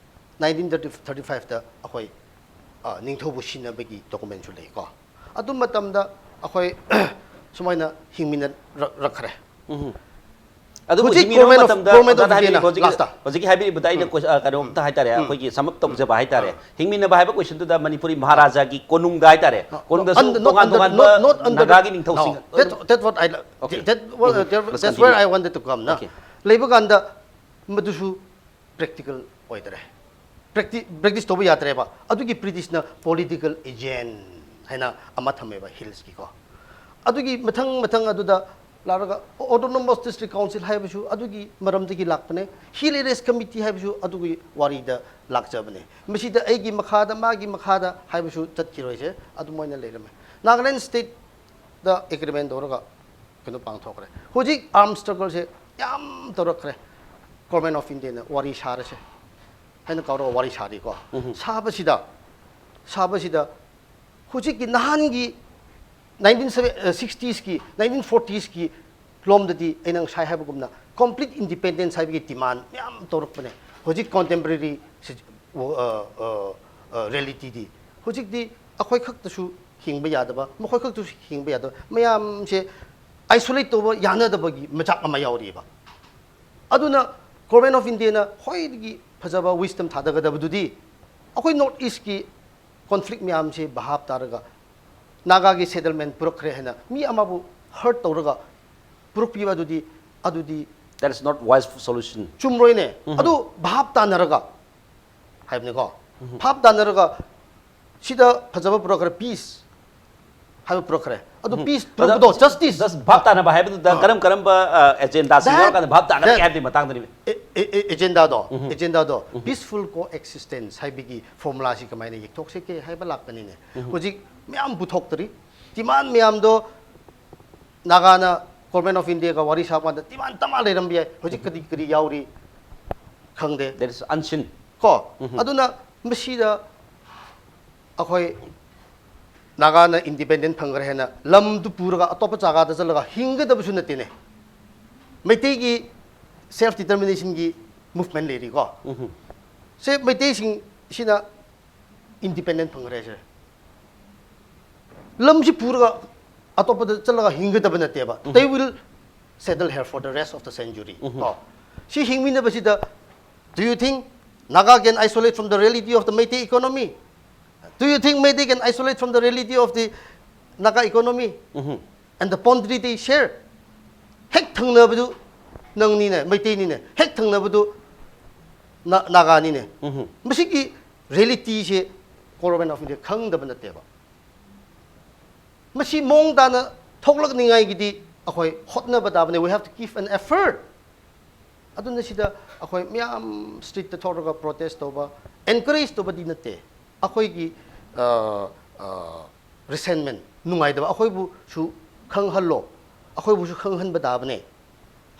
nineteen thirty fiveꯇ ꯑꯩꯈꯣꯏ ꯅꯤꯡꯊꯧꯕꯨ ꯁꯤꯟꯅꯕꯒꯤ documentꯁꯨ ꯂꯩꯀꯣ꯫ ꯑꯗꯨ ꯃꯇꯝꯗ ꯑꯩꯈꯣꯏ ꯁꯨꯃꯥꯏꯅ ꯍꯤꯡꯃꯤꯟꯅꯔꯛꯈ꯭ꯔꯦ꯫ ꯑꯗꯨꯕꯨ ꯍꯧꯖꯤꯛ ꯍꯤꯡꯃꯤꯟꯅꯕ ꯃꯇꯝꯗ ꯑꯣꯖꯥꯅ ꯍꯥꯏꯕꯤꯔꯤꯕ ꯍꯧꯖꯤꯛꯀꯤ, ꯍꯧꯖꯤꯛꯀꯤ ꯍꯥꯏꯕꯤꯔꯤꯕꯗ ꯑꯩꯅ ꯀꯩꯅꯣꯝꯇ ꯍꯥꯏꯇꯥꯔꯦ, ꯑꯩꯈꯣꯏꯒꯤ sum up ꯇꯧꯖꯕ ꯍꯥꯏꯇꯥꯔꯦ꯫ ꯍꯤꯡꯃꯤꯟꯅꯕ ꯍꯥꯏꯕ questionꯗꯨꯗ ꯃꯅꯤꯄꯨꯔꯤ ꯃꯍꯥꯔꯥꯖꯥꯒꯤ ꯀꯣꯅꯨꯡꯗ ꯍꯥꯏꯇꯥꯔꯦ, ꯀꯣꯅꯨꯡꯗꯁꯨ ꯇꯣꯉꯥꯟ ꯇꯣꯉꯥꯟꯕ ꯅꯥꯒꯥꯒꯤ ꯅꯤꯡꯊꯧꯁꯤꯡ That, that what I, that, what, that, that's where I wanted to come. ꯂꯩꯕ ꯀꯥꯟꯗ ꯃꯗꯨꯁꯨ practical ꯑꯣꯏꯗ꯭ꯔꯦ꯫ ꯄ꯭ꯔꯦꯛꯇꯤ ꯄ꯭ꯔꯦꯛꯇꯤꯁ ꯇꯧꯕ ꯌꯥꯗ꯭ꯔꯦꯕ꯫ ꯑꯗꯨꯒꯤ ꯕ꯭ꯔꯤꯇꯤꯁꯅ political agent ꯍꯥꯏꯅ ꯑꯃ ꯊꯝꯃꯦꯕ ꯍꯤꯜꯁꯀꯤꯀꯣ꯫ ꯑꯗꯨꯒꯤ ꯃꯊꯪ ꯃꯊꯪ ꯑꯗꯨꯗ ꯂꯥꯛꯂꯒ autonomous district council ꯍꯥꯏꯕꯁꯨ ꯑꯗꯨꯒꯤ ꯃꯔꯝꯗꯒꯤ ꯂꯥꯛꯄꯅꯦ꯫ Hill Areas Committee ꯍꯥꯏꯕꯁꯨ ꯑꯗꯨꯒꯤ ꯋꯥꯔꯤꯗ ꯂꯥꯛꯆꯕꯅꯦ꯫ ꯃꯁꯤꯗ ꯑꯩꯒꯤ ꯃꯈꯥꯗ, ꯃꯥꯒꯤ ꯃꯈꯥꯗ ꯍꯥꯏꯕꯁꯨ ꯆꯠꯈꯤꯔꯣꯏꯁꯦ, ꯑꯗꯨꯃꯥꯏꯅ ꯂꯩꯔꯝꯃꯦ꯫ Nagaland stateꯗ agreement ꯇꯧꯔꯒ ꯀꯩꯅꯣ ꯄꯥꯡꯊꯣꯛꯈ꯭ꯔꯦ꯫ ꯍꯧꯖꯤꯛ arm struggleꯁꯦ ꯌꯥꯝ ꯇꯧꯔꯛꯈ꯭ꯔꯦ꯫ Government of Indiaꯅ ꯋꯥꯔꯤ ꯁꯥꯔꯁꯦ ꯍꯥꯏꯅ ꯀꯧꯔꯒ ꯋꯥꯔꯤ ꯁꯥꯔꯤꯀꯣ꯫ ꯁꯥꯕꯁꯤꯗ, ꯁꯥꯕꯁꯤꯗ ꯍꯧꯖꯤꯛꯀꯤ ꯅꯍꯥꯟꯒꯤ nineteen sixtiesꯀꯤ, nineteen fortiesꯀꯤ ꯂꯣꯝꯗꯗꯤ ꯑꯩꯅ ꯉꯁꯥꯏ ꯍꯥꯏꯕꯒꯨꯝꯅ complete independence ꯍꯥꯏꯕꯒꯤ demand ꯃꯌꯥꯝ ꯇꯧꯔꯛꯄꯅꯦ꯫ ꯍꯧꯖꯤꯛ contemporary realityꯗꯤ, ꯍꯧꯖꯤꯛꯇꯤ ꯑꯩꯈꯣꯏ ꯈꯛꯇꯁꯨ ꯍꯤꯡꯕ ꯌꯥꯗꯕ, ꯃꯈꯣꯏ ꯈꯛꯇꯁꯨ ꯍꯤꯡꯕ ꯌꯥꯗꯕ, ꯃꯌꯥꯝꯁꯦ isolate ꯇꯧꯕ ꯌꯥꯅꯗꯕꯒꯤ ꯃꯆꯥꯛ ꯑꯃ ꯌꯥꯎꯔꯤꯑꯕ꯫ ꯑꯗꯨꯅ Government of Indiaꯅ ꯈ꯭ꯋꯥꯏꯗꯒꯤ ꯐꯖꯕ wisdom ꯊꯥꯗꯒꯗꯕꯗꯨꯗꯤ ꯑꯩꯈꯣꯏ North Eastꯀꯤ conflict ꯃꯌꯥꯝꯁꯦ ꯚꯥꯞ ꯇꯥꯔꯒ ꯅꯥꯒꯥꯒꯤ settlement ꯄꯨꯔꯛꯈ꯭ꯔꯦ ꯍꯥꯏꯅ ꯃꯤ ꯑꯃꯕꯨ hurt ꯇꯧꯔꯒ ꯄꯨꯔꯛꯄꯤꯕ ꯑꯗꯨꯗꯤ, ꯑꯗꯨꯗꯤ That is not wise solution. ꯆꯨꯝꯔꯣꯏꯅꯦ꯫ ꯑꯗꯨ ꯚꯥꯞ ꯇꯥꯅꯔꯒ ꯍꯥꯏꯕꯅꯤꯀꯣ꯫ ꯚꯥꯞ ꯇꯥꯅꯔꯒ ꯁꯤꯗ ꯐꯖꯕ ꯄꯨꯔꯛꯈ꯭ꯔꯦ, peace꯫ ꯍꯥꯏꯕ ꯄꯨꯔꯛꯈ꯭ꯔꯦ꯫ ꯑꯗꯨ ꯄꯤꯁ ꯄꯨꯔꯛꯄꯗꯣ, ꯖꯁꯇꯤꯁ꯫ ꯖꯁ ꯚꯥꯞ ꯇꯥꯅꯕ ꯍꯥꯏꯕꯗꯨꯗ ꯀꯔꯝ ꯀꯔꯝꯕ ꯑꯦꯖꯦꯟꯗꯥꯁꯤꯡ ꯌꯥꯎꯔꯀꯥꯟꯗ ꯚꯥꯞ ꯇꯥꯒꯅꯤ ꯍꯥꯏꯕꯒꯤ ꯃꯇꯥꯡꯗꯅꯤ꯫ ꯑꯦꯖꯦꯟꯗꯥꯗꯣ ꯑꯦꯖꯦꯟꯗꯥꯗꯣ ꯄꯤꯁꯐꯨꯜ ꯀꯣ ꯑꯦꯛꯁꯤꯁꯇꯦꯟꯁ ꯍꯥꯏꯕꯒꯤ ꯐꯣꯔꯃꯨꯂꯥꯁꯤ ꯀꯃꯥꯏꯅ ꯌꯦꯛꯊꯣꯛꯁꯤꯒꯦ ꯍꯥꯏꯕ ꯂꯥꯛꯄꯅꯤꯅꯦ꯫ ꯍꯧꯖꯤꯛ ꯃꯌꯥꯝ ꯄꯨꯊꯣꯛꯇ꯭ꯔꯤ꯫ ꯗꯤꯃꯥꯟ ꯃꯌꯥꯝꯗꯣ ꯅꯥꯒꯥꯅ ꯒꯣꯔꯃꯦꯟ ꯑꯣꯐ ꯏꯟꯗꯤꯌꯥꯒ ꯋꯥꯔꯤ ꯁꯥꯕ ꯀꯥꯟꯗ ꯗꯤꯃꯥꯟ ꯇꯃꯥ ꯂꯩꯔꯝꯕ ꯌꯥꯏ꯫ ꯍꯧꯖꯤꯛ ꯀꯔꯤ ꯀꯔꯤ ꯌꯥꯎꯔꯤ ꯈꯪꯗꯦ꯫ That is unseen. ꯀꯣ ꯑꯗꯨꯅ ꯃꯁꯤꯗ ꯑꯩꯈꯣꯏ ꯅꯥꯒꯥꯅ ꯏꯟꯗꯤꯄꯦꯟꯗꯦꯟ ꯐꯪꯈ꯭ꯔꯦ ꯍꯥꯏꯅ ꯂꯝꯗꯨ ꯄꯨꯔꯒ ꯑꯇꯣꯞꯄ ꯖꯒꯥꯗ ꯆꯠꯂꯒ ꯍꯤꯡꯒꯗꯕꯁꯨ ꯅꯠꯇꯦꯅꯦ꯫ ꯃꯩꯇꯩꯒꯤ ꯁꯦꯜꯐ ꯗꯤꯇꯔꯃꯤꯅꯦꯁꯟꯒꯤ ꯃꯨꯚꯃꯦꯟ ꯂꯩꯔꯤꯀꯣ꯫ ꯁꯦ ꯃꯩꯇꯩꯁꯤꯡ ꯁꯤꯅ ꯏꯟꯗꯤꯄꯦꯟꯗꯦꯟ ꯐꯪꯈ꯭ꯔꯦ ꯁꯦ꯫ ꯂꯝꯁꯤ ꯄꯨꯔꯒ ꯑꯇꯣꯞꯄꯗ ꯆꯠꯂꯒ ꯍꯤꯡꯒꯗꯕ ꯅꯠꯇꯦꯕ꯫ They will settle here for the rest of the century. ꯀꯣ ꯁꯤ ꯍꯤꯡꯃꯤꯟꯅꯕꯁꯤꯗ, do you think Naga can isolate from the reality of the Meitei economy? Do you think Meitei can isolate from the reality of the Naga economy? And the boundary they share. ꯍꯦꯛ ꯊꯪꯅꯕꯗꯨ ꯅꯪꯅꯤꯅꯦ, ꯃꯩꯇꯩꯅꯤꯅꯦ, ꯍꯦꯛ ꯊꯪꯅꯕꯗꯨ ꯅꯥ- ꯅꯥꯒꯥꯅꯤꯅꯦ꯫ ꯃꯁꯤꯒꯤ ꯔꯤꯌꯦꯂꯤꯇꯤꯁꯦ ꯒꯣꯔꯃꯦꯟ ꯑꯣꯐ ꯏꯟꯗꯤꯌꯥ ꯈꯪꯗꯕ ꯅꯠꯇꯦꯕ꯫ ꯃꯁꯤ ꯃꯑꯣꯡ ꯇꯥꯅ ꯊꯣꯛꯂꯛꯅꯤꯉꯥꯏꯒꯤꯗꯤ ꯑꯩꯈꯣꯏ ꯍꯣꯠꯅꯕ ꯇꯥꯕꯅꯦ꯫ We have to give an effort. ꯑꯗꯨꯅ ꯁꯤꯗ ꯑꯩꯈꯣꯏ ꯃꯌꯥꯝ ꯁ꯭ꯇ꯭ꯔꯤꯠꯇ ꯊꯣꯛꯂꯒ ꯄ꯭ꯔꯣꯇꯦꯁ ꯇꯧꯕ, ꯑꯦꯟꯀꯔꯦꯖ ꯇꯧꯕꯗꯤ ꯅꯠꯇꯦ꯫ ꯑꯩꯈꯣꯏꯒꯤ ꯔꯤꯁꯦꯟꯃꯦꯟ, ꯅꯨꯡꯉꯥꯏꯇꯕ ꯑꯩꯈꯣꯏꯕꯨꯁꯨ ꯈꯪꯍꯜꯂꯣ, ꯑꯩꯈꯣꯏꯕꯨꯁꯨ ꯈꯪꯍꯟꯕ ꯇꯥꯕꯅꯦ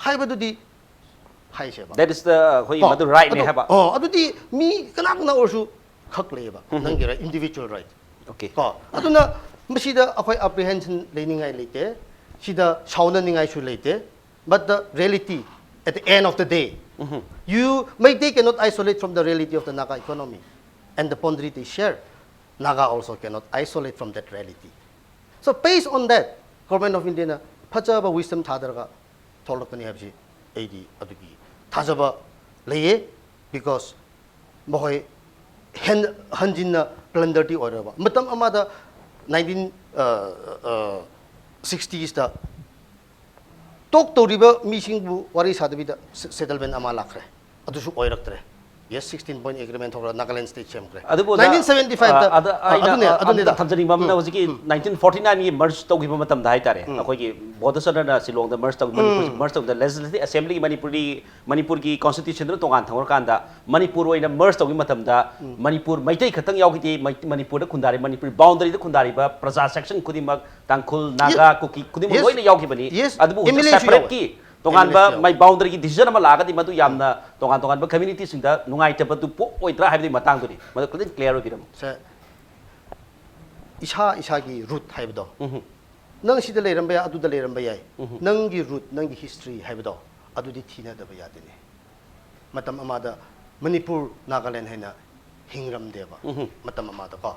ꯍꯥꯏꯕꯗꯨꯗꯤ ꯍꯥꯏꯁꯦꯕ꯫ That is the ꯑꯩꯈꯣꯏꯒꯤ ꯃꯗꯨ ꯔꯥꯏꯠꯅꯦ ꯍꯥꯏꯕ꯫ ꯑꯣ, ꯑꯗꯨꯗꯤ ꯃꯤ ꯀꯅꯥ ꯀꯅꯥ ꯑꯣꯏꯔꯁꯨ ꯈꯛ ꯂꯩꯌꯦꯕ, ꯅꯪꯒꯤ ꯔꯥꯏꯠ, ꯏꯟꯗꯤꯕꯤꯖꯨꯋꯦꯜ ꯔꯥꯏꯠ꯫ Okay. ꯀꯣ ꯑꯗꯨꯅ ꯃꯁꯤꯗ ꯑꯩꯈꯣꯏ ꯑꯦꯄ꯭ꯔꯤꯍꯦꯟꯁꯟ ꯂꯩꯅꯤꯡꯉꯥꯏ ꯂꯩꯇꯦ, ꯁꯤꯗ ꯁꯥꯎꯅꯅꯤꯡꯉꯥꯏꯁꯨ ꯂꯩꯇꯦ꯫ But the reality, at the end of the day, you Meitei cannot isolate from the reality of the Naga economy and the boundary they share. Naga also cannot isolate from that reality. So based on that, Government of India ꯅ ꯐꯖꯕ wisdom ꯊꯥꯗꯔꯒ ꯊꯣꯛꯂꯛꯀꯅꯤ ꯍꯥꯏꯕꯁꯤ ꯑꯩꯗꯤ ꯑꯗꯨꯒꯤ ꯊꯥꯖꯕ ꯂꯩꯌꯦ꯫ Because ꯃꯈꯣꯏ ꯍꯦꯟ ꯍꯟꯖꯤꯟꯅ ꯕ꯭ꯂꯟꯗꯔꯗꯤ ꯑꯣꯏꯔꯕ ꯃꯇꯝ ꯑꯃꯗ ꯅꯥꯏꯟꯇꯤꯟ ꯁꯤꯛꯁꯇꯤꯁꯇ ꯇꯣꯛ ꯇꯧꯔꯤꯕ ꯃꯤꯁꯤꯡꯕꯨ ꯋꯥꯔꯤ ꯁꯥꯗꯕꯤꯗ ꯁꯦꯇꯜꯃꯦꯟ ꯑꯃ ꯂꯥꯛꯈ꯭ꯔꯦ꯫ ꯑꯗꯨꯁꯨ ꯑꯣꯏꯔꯛꯇ꯭ꯔꯦ꯫ Yes, sixteen point agreement ꯊꯣꯛꯈ꯭ꯔ Nagaland state ꯁꯦꯝꯈ꯭ꯔꯦ꯫ ꯑꯗꯨꯕꯨ ꯑꯣꯖꯥ, nineteen seventy five ꯇ ꯑ, ꯑꯗ ꯑꯩꯅ, ꯑꯗꯨꯅꯦ ꯑ, ꯑꯗꯨꯅꯤꯗ ꯊꯝꯖꯅꯤꯡꯕ ꯑꯃꯅ ꯍꯧꯖꯤꯛꯀꯤ nineteen forty nine ꯒꯤ merge ꯇꯧꯈꯤꯕ ꯃꯇꯝꯗ ꯍꯥꯏꯇꯥꯔꯦ, ꯑꯩꯈꯣꯏꯒꯤ ꯕꯣꯙꯆꯟꯗ꯭ꯔꯅ ꯁꯤꯂꯣꯡꯗ merge ꯇꯧꯈꯤ, ꯃꯅꯤꯄꯨꯔꯁꯤ merge ꯇꯧꯕꯗ Legislative Assembly ꯒꯤ ꯃꯅꯤꯄꯨꯔꯒꯤ, ꯃꯅꯤꯄꯨꯔꯒꯤ constitution ꯗꯨꯅ ꯇꯣꯉꯥꯟ ꯊꯝꯈ꯭ꯔꯀꯥꯟꯗ ꯃꯅꯤꯄꯨꯔ ꯑꯣꯏꯅ merge ꯇꯧꯈꯤꯕ ꯃꯇꯝꯗ ꯃꯅꯤꯄꯨꯔ ꯃꯩꯇꯩ ꯈꯛꯇꯪ ꯌꯥꯎꯈꯤꯗꯦ, ꯃꯩ-, ꯃꯅꯤꯄꯨꯔꯗ ꯈꯨꯟꯗꯥꯔꯤ, ꯃꯅꯤꯄꯨꯔ boundary ꯗ ꯈꯨꯟꯗꯥꯔꯤꯕ ꯄ꯭ꯔꯖꯥ section ꯈꯨꯗꯤꯡꯃꯛ, ꯇꯥꯡꯈꯨꯜ, ꯅꯥꯒꯥ, ꯀꯨꯀꯤ ꯈꯨꯗꯤꯡꯃꯛ Yes. ꯂꯣꯏꯅ ꯌꯥꯎꯈꯤꯕꯅꯤ꯫ Yes. ꯑꯗꯨꯕꯨ ꯍꯧꯖꯤꯛ M L A ꯁꯨ separate ꯀꯤ ꯌꯥꯎꯋꯦ꯫ ꯇꯣꯉꯥꯟꯕ M L A ꯁꯨ ꯌꯥꯎꯋꯦ꯫ ꯃꯩ boundary ꯒꯤ decision ꯑꯃ ꯂꯥꯛꯑꯒꯗꯤ ꯃꯗꯨ ꯌꯥꯝꯅ ꯇꯣꯉꯥꯟ ꯇꯣꯉꯥꯟꯕ community ꯁꯤꯡꯗ ꯅꯨꯡꯉꯥꯏꯇꯕꯗꯨ ꯄꯣꯛꯑꯣꯏꯗ꯭ꯔꯥ ꯍꯥꯏꯕꯒꯤ ꯃꯇꯥꯡꯗꯨꯅꯤ꯫ ꯃꯗꯨ ꯈꯤꯇꯪ clear ꯑꯣꯏꯕꯤꯔꯝꯃꯨ꯫ ꯁꯦ, ꯏꯁꯥ ꯏꯁꯥꯒꯤ root ꯍꯥꯏꯕꯗꯣ, ꯅꯪ ꯁꯤꯗ ꯂꯩꯔꯝꯕ ꯌꯥꯏ, ꯑꯗꯨꯗ ꯂꯩꯔꯝꯕ ꯌꯥꯏ, ꯅꯪꯒꯤ root, ꯅꯪꯒꯤ history ꯍꯥꯏꯕꯗꯣ ꯑꯗꯨꯗꯤ ꯊꯤꯅꯗꯕ ꯌꯥꯗꯦꯅꯦ꯫ ꯃꯇꯝ ꯑꯃꯗ ꯃꯅꯤꯄꯨꯔ, ꯅꯥꯒꯥꯂꯦꯟ ꯍꯥꯏꯅ ꯍꯤꯡꯔꯝꯗꯦꯕ꯫ ꯃꯇꯝ ꯑꯃꯗꯀꯣ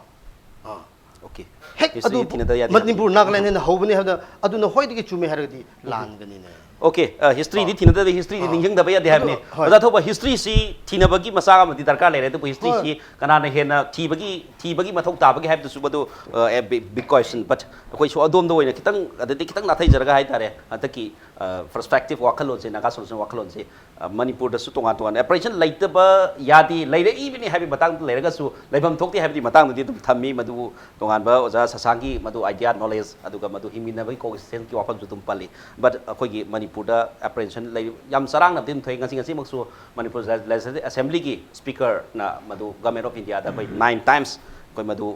ꯑꯥ Okay. ꯍꯦꯛ History ꯑꯗꯨ ꯊꯤꯅꯗ ꯌꯥꯗꯦ꯫ ꯃꯅꯤꯄꯨꯔ, ꯅꯥꯒꯥꯂꯦꯟ ꯍꯥꯏꯅ ꯍꯧꯕꯅꯦ ꯍꯥꯏꯕꯗ ꯑꯗꯨꯅ ꯈ꯭ꯋꯥꯏꯗꯒꯤ ꯆꯨꯝꯃꯦ ꯍꯥꯏꯔꯒꯗꯤ ꯂꯥꯟꯒꯅꯤꯅꯦ꯫ Okay, history ꯗꯤ ꯊꯤꯅꯗꯗꯤ, history ꯗꯤ ꯅꯤꯡꯁꯤꯡꯗꯕ ꯌꯥꯗꯦ ꯍꯥꯏꯕꯅꯤ꯫ ꯍꯣꯏ꯫ ꯑꯣꯖꯥ ꯊꯧꯕ, history ꯁꯤ ꯊꯤꯅꯕꯒꯤ ꯃꯆꯥꯛ ꯑꯃꯗꯤ ꯗꯔꯀꯥꯔ ꯂꯩꯔꯦ, ꯑꯗꯨꯕꯨ history ꯁꯤ ꯀꯅꯥꯅ ꯍꯦꯟꯅ ꯊꯤꯕꯒꯤ, ꯊꯤꯕꯒꯤ ꯃꯊꯧ ꯇꯥꯕꯒꯦ ꯍꯥꯏꯕꯗꯨꯁꯨ ꯃꯗꯨ, ꯑ, a big, big question꯫ But ꯑꯩꯈꯣꯏꯁꯨ ꯑꯗꯣꯝꯗ ꯑꯣꯏꯅ ꯈꯤꯇꯪ, ꯑꯗꯨꯗꯤ ꯈꯤꯇꯪ ꯅꯥꯊꯩꯖꯔꯒ ꯍꯥꯏꯇꯥꯔꯦ, ꯍꯟꯗꯛꯀꯤ, ꯑ, perspective ꯋꯥꯈꯜꯂꯣꯟꯁꯦ, ꯅꯥꯒꯥ solution ꯋꯥꯈꯜꯂꯣꯟꯁꯦ, ꯑ, ꯃꯅꯤꯄꯨꯔꯗꯁꯨ ꯇꯣꯉꯥꯟ ꯇꯣꯉꯥꯟꯕ apprehension ꯂꯩꯇꯕ ꯌꯥꯗꯦ, ꯂꯩꯔꯛꯏꯕꯅꯤ ꯍꯥꯏꯕꯒꯤ ꯃꯇꯥꯡꯗ ꯂꯩꯔꯒꯁꯨ ꯂꯩꯐꯝ ꯊꯣꯛꯇꯦ ꯍꯥꯏꯕꯗꯤ ꯃꯇꯥꯡꯗꯨꯗꯤ ꯑꯗꯨꯝ ꯊꯝꯃꯤ꯫ ꯃꯗꯨꯕꯨ ꯇꯣꯉꯥꯟꯕ ꯑꯣꯖꯥ ꯁꯁꯥꯡꯒꯤ ꯃꯗꯨ idea, knowledge, ꯑꯗꯨꯒ ꯃꯗꯨ ꯍꯤꯡꯃꯤꯟꯅꯕꯒꯤ coexistence ꯀꯤ ꯋꯥꯐꯝꯁꯨ ꯑꯗꯨꯝ ꯄꯜꯂꯤ꯫ But ꯑꯩꯈꯣꯏꯒꯤ ꯃꯅꯤꯄꯨꯔꯗ apprehension ꯂꯩ, ꯌꯥꯝ ꯆꯔꯥꯡꯅꯕꯗꯤ ꯑꯗꯨꯝ ꯊꯣꯛꯑꯦ꯫ ꯉꯁꯤ, ꯉꯁꯤꯃꯛꯁꯨ ꯃꯅꯤꯄꯨꯔ Legislative Assembly ꯒꯤ speaker ꯅ ꯃꯗꯨ Government of India ꯗ ꯑꯩꯈꯣꯏ nine times ꯑꯩꯈꯣꯏ ꯃꯗꯨ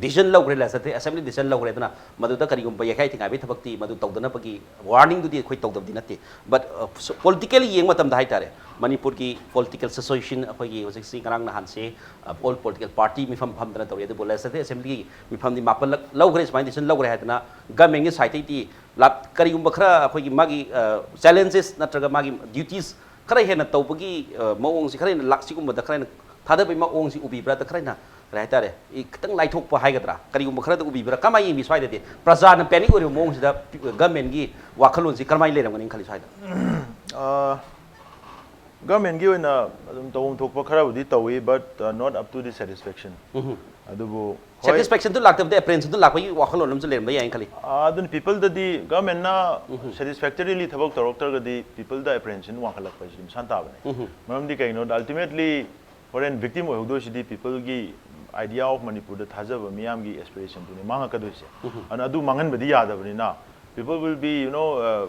decision ꯂꯧꯈ꯭ꯔꯦ, Legislative Assembly decision ꯂꯧꯈ꯭ꯔꯦ꯫ ꯑꯗꯨꯅ ꯃꯗꯨꯗ ꯀꯔꯤꯒꯨꯝꯕ ꯌꯩꯈꯥꯏ ꯊꯤꯡꯒꯥꯏꯕꯒꯤ ꯊꯕꯛꯇꯤ ꯃꯗꯨ ꯇꯧꯗꯅꯕꯒꯤ warning ꯗꯨꯗꯤ ꯑꯩꯈꯣꯏ ꯇꯧꯗꯕꯗꯤ ꯅꯠꯇꯦ꯫ But, ꯑ, politically ꯌꯦꯡꯕ ꯃꯇꯝꯗ ꯍꯥꯏꯇꯥꯔꯦ, ꯃꯅꯤꯄꯨꯔꯒꯤ political situation ꯑꯩꯈꯣꯏꯒꯤ ꯍꯧꯖꯤꯛꯁꯤ ꯉꯔꯥꯡ ꯅꯍꯥꯟꯁꯦ, ꯑ, all political party ꯃꯤꯐꯝ ꯐꯝꯗꯅ ꯇꯧꯔꯤ꯫ ꯑꯗꯨꯕꯨ Legislative Assembly ꯒꯤ ꯃꯤꯐꯝꯗꯤ ꯃꯥꯄꯜꯂꯛ ꯂꯧꯈ꯭ꯔꯦ, ꯁꯨꯃꯥꯏꯅ decision ꯂꯧꯈ꯭ꯔꯦ ꯍꯥꯏꯗꯅ government ꯀꯤ side ꯇꯩꯗꯤ ꯂꯥꯛ-, ꯀꯔꯤꯒꯨꯝꯕ ꯈꯔ ꯑꯩꯈꯣꯏꯒꯤ ꯃꯥꯒꯤ, ꯑ, challenges ꯅꯠꯇ꯭ꯔꯒ ꯃꯥꯒꯤ duties ꯈꯔ ꯍꯦꯟꯅ ꯇꯧꯕꯒꯤ, ꯑ, ꯃꯑꯣꯡꯁꯤ ꯈꯔ ꯍꯦꯟꯅ ꯂꯥꯛ-, ꯁꯤꯒꯨꯝꯕꯗ ꯈꯔ ꯍꯦꯟꯅ ꯊꯥꯗꯕꯒꯤ ꯃꯑꯣꯡꯁꯤ ꯎꯕꯤꯕ꯭ꯔꯥ? ꯈꯔ ꯍꯦꯟꯅ, ꯀꯔꯤ ꯍꯥꯏꯇꯥꯔꯦ, ꯏ-, ꯈꯤꯇꯪ ꯂꯥꯏꯊꯣꯛꯄ ꯍꯥꯏꯒꯗ꯭ꯔꯥ, ꯀꯔꯤꯒꯨꯝꯕ ꯈꯔꯗ ꯎꯕꯤꯕ꯭ꯔꯥ? ꯀꯃꯥꯏꯅ ꯌꯦꯡꯕꯤ ꯁ꯭ꯋꯥꯏꯗꯗꯤ? ꯄ꯭ꯔꯖꯥꯅ panic ꯑꯣꯏꯔꯤꯕ ꯃꯑꯣꯡꯁꯤꯗ government ꯀꯤ ꯋꯥꯈꯜꯂꯣꯟꯁꯤ ꯀꯔꯝꯍꯥꯏꯅ ꯂꯩꯔꯝꯒꯅꯤ ꯈꯜꯂꯤ ꯁ꯭ꯋꯥꯏꯗ? ꯑ, government ꯀꯤ ꯑꯣꯏꯅ ꯑꯗꯨꯝ ꯇꯧꯐꯝ ꯊꯣꯛꯄ ꯈꯔꯕꯨꯗꯤ ꯇꯧꯏ, but, uh, not up to the satisfaction꯫ ꯑꯗꯨꯕꯨ ꯍꯣꯏ, Satisfaction ꯗꯨ ꯂꯥꯛꯇꯕꯗ apprehension ꯗꯨ ꯂꯥꯛꯄꯒꯤ ꯋꯥꯈꯜꯂꯣꯟ ꯑꯃꯁꯨ ꯂꯩꯔꯝꯕ ꯌꯥꯏꯅ ꯈꯜꯂꯤ꯫ ꯑ, ꯑꯗꯨꯅ people ꯗꯗꯤ government ꯅ satisfactorily ꯊꯕꯛ ꯇꯧꯔꯛꯇ꯭ꯔꯒꯗꯤ people ꯗ apprehension ꯋꯥꯡꯈꯠꯂꯛꯄ ꯍꯥꯏꯁꯤꯗꯤ ꯃꯁꯥꯅ ꯇꯥꯕꯅꯦ꯫ ꯃꯔꯝꯗꯤ ꯀꯩꯒꯤꯅꯣꯗ, ultimately ꯍꯣꯔꯦꯟ victim ꯑꯣꯏꯍꯧꯗꯣꯏꯁꯤꯗꯤ peopleꯒꯤ idea of ꯃꯅꯤꯄꯨꯔꯗ ꯊꯥꯖꯕ ꯃꯤꯌꯥꯝꯒꯤ aspirationꯗꯨꯅꯤ ꯃꯥꯡꯉꯛꯀꯗꯣꯏꯁꯦ꯫ ꯑꯗꯨꯅ ꯑꯗꯨ ꯃꯥꯡꯍꯟꯕꯗꯤ ꯌꯥꯗꯕꯅꯤꯅ, people will be, you know, uh,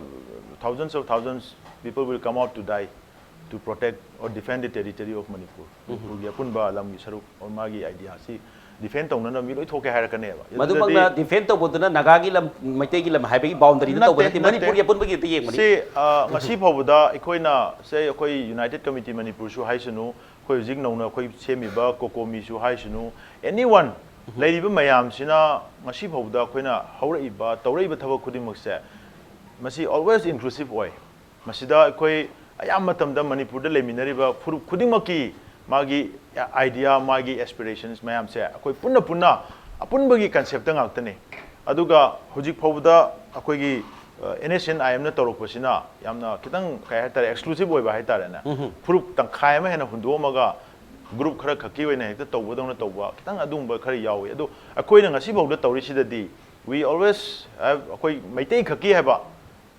thousands of thousands people will come out to die to protect or defend the territory of Manipur. ꯃꯅꯤꯄꯨꯔꯒꯤ ꯑꯄꯨꯟꯕ ꯂꯝꯒꯤ ꯁꯔꯨꯛ or ꯃꯥꯒꯤ ideaꯁꯤ defend ꯇꯧꯅꯅꯕ ꯃꯤ ꯂꯣꯏ ꯊꯣꯛꯀꯦ ꯍꯥꯏꯔꯛꯀꯅꯦꯕ꯫ ꯑꯗꯨꯗꯗꯤ ꯃꯗꯨꯃꯛꯅ defend ꯇꯧꯕꯗꯨꯅ ꯅꯥꯒꯥꯒꯤ ꯂꯝ, ꯃꯩꯇꯩꯒꯤ ꯂꯝ ꯍꯥꯏꯕꯒꯤ boundaryꯗ ꯇꯧꯕ ꯅꯠꯇꯦ, ꯅꯠꯇꯦ꯫ ꯃꯅꯤꯄꯨꯔꯒꯤ ꯑꯄꯨꯟꯕꯒꯤ ꯑꯝꯇ ꯌꯦꯡꯕꯅꯤ꯫ ꯁꯤ, ꯑ, ꯉꯁꯤ ꯐꯥꯎꯕꯗ ꯑꯩꯈꯣꯏꯅ, say, ꯑꯩꯈꯣꯏ United Committee ꯃꯅꯤꯄꯨꯔꯁꯨ ꯍꯥꯏꯁꯅꯨ, ꯑꯩꯈꯣꯏ ꯍꯧꯖꯤꯛ ꯅꯧꯅ ꯑꯩꯈꯣꯏ ꯁꯦꯝꯃꯤꯕ COCOMIꯁꯨ ꯍꯥꯏꯁꯅꯨ, anyone, ꯂꯩꯔꯤꯕ ꯃꯌꯥꯝꯁꯤꯅ ꯉꯁꯤ ꯐꯥꯎꯕꯗ ꯑꯩꯈꯣꯏꯅ ꯍꯧꯔꯛꯏꯕ, ꯇꯧꯔꯛꯏꯕ ꯊꯕꯛ ꯈꯨꯗꯤꯡꯃꯛꯁꯦ, ꯃꯁꯤ always inclusive ꯑꯣꯏ꯫ ꯃꯁꯤꯗ ꯑꯩꯈꯣꯏ ꯑꯌꯥꯝꯕ ꯃꯇꯝꯗ ꯃꯅꯤꯄꯨꯔꯗ ꯂꯩꯃꯤꯟꯅꯔꯤꯕ ꯐꯨꯔꯨꯞ ꯈꯨꯗꯤꯡꯃꯛꯀꯤ ꯃꯥꯒꯤ idea, ꯃꯥꯒꯤ aspirations ꯃꯌꯥꯝꯁꯦ ꯑꯩꯈꯣꯏ ꯄꯨꯟꯅ ꯄꯨꯟꯅ ꯑꯄꯨꯟꯕꯒꯤ conceptꯇ ꯉꯥꯛꯇꯅꯤ꯫ ꯑꯗꯨꯒ ꯍꯧꯖꯤꯛ ꯐꯥꯎꯕꯗ ꯑꯩꯈꯣꯏꯒꯤ, ꯑ, NSCN-IMꯅ ꯇꯧꯔꯛꯄꯁꯤꯅ ꯌꯥꯝꯅ ꯈꯤꯇꯪ, ꯀꯩ ꯍꯥꯏꯇꯥꯔꯦ, exclusive ꯑꯣꯏꯕ ꯍꯥꯏꯇꯥꯔꯦꯅꯦ꯫ ꯐꯨꯔꯨꯞ ꯇꯪꯈꯥꯏ ꯑꯃ ꯍꯦꯟꯅ ꯍꯨꯟꯗꯣꯛꯑꯝꯃꯒ group ꯈꯔ ꯈꯛꯀꯤ ꯑꯣꯏꯅ ꯍꯦꯛꯇ ꯇꯧꯕꯗꯧꯅ ꯇꯧꯕ ꯈꯤꯇꯪ ꯑꯗꯨꯒꯨꯝꯕ ꯈꯔ ꯌꯥꯎꯏ꯫ ꯑꯗꯨ ꯑꯩꯈꯣꯏꯅ ꯉꯁꯤ ꯐꯥꯎꯗ ꯇꯧꯔꯤꯁꯤꯗꯗꯤ, we always have, ꯑꯩꯈꯣꯏ ꯃꯩꯇꯩ ꯈꯛꯀꯤ ꯍꯥꯏꯕ,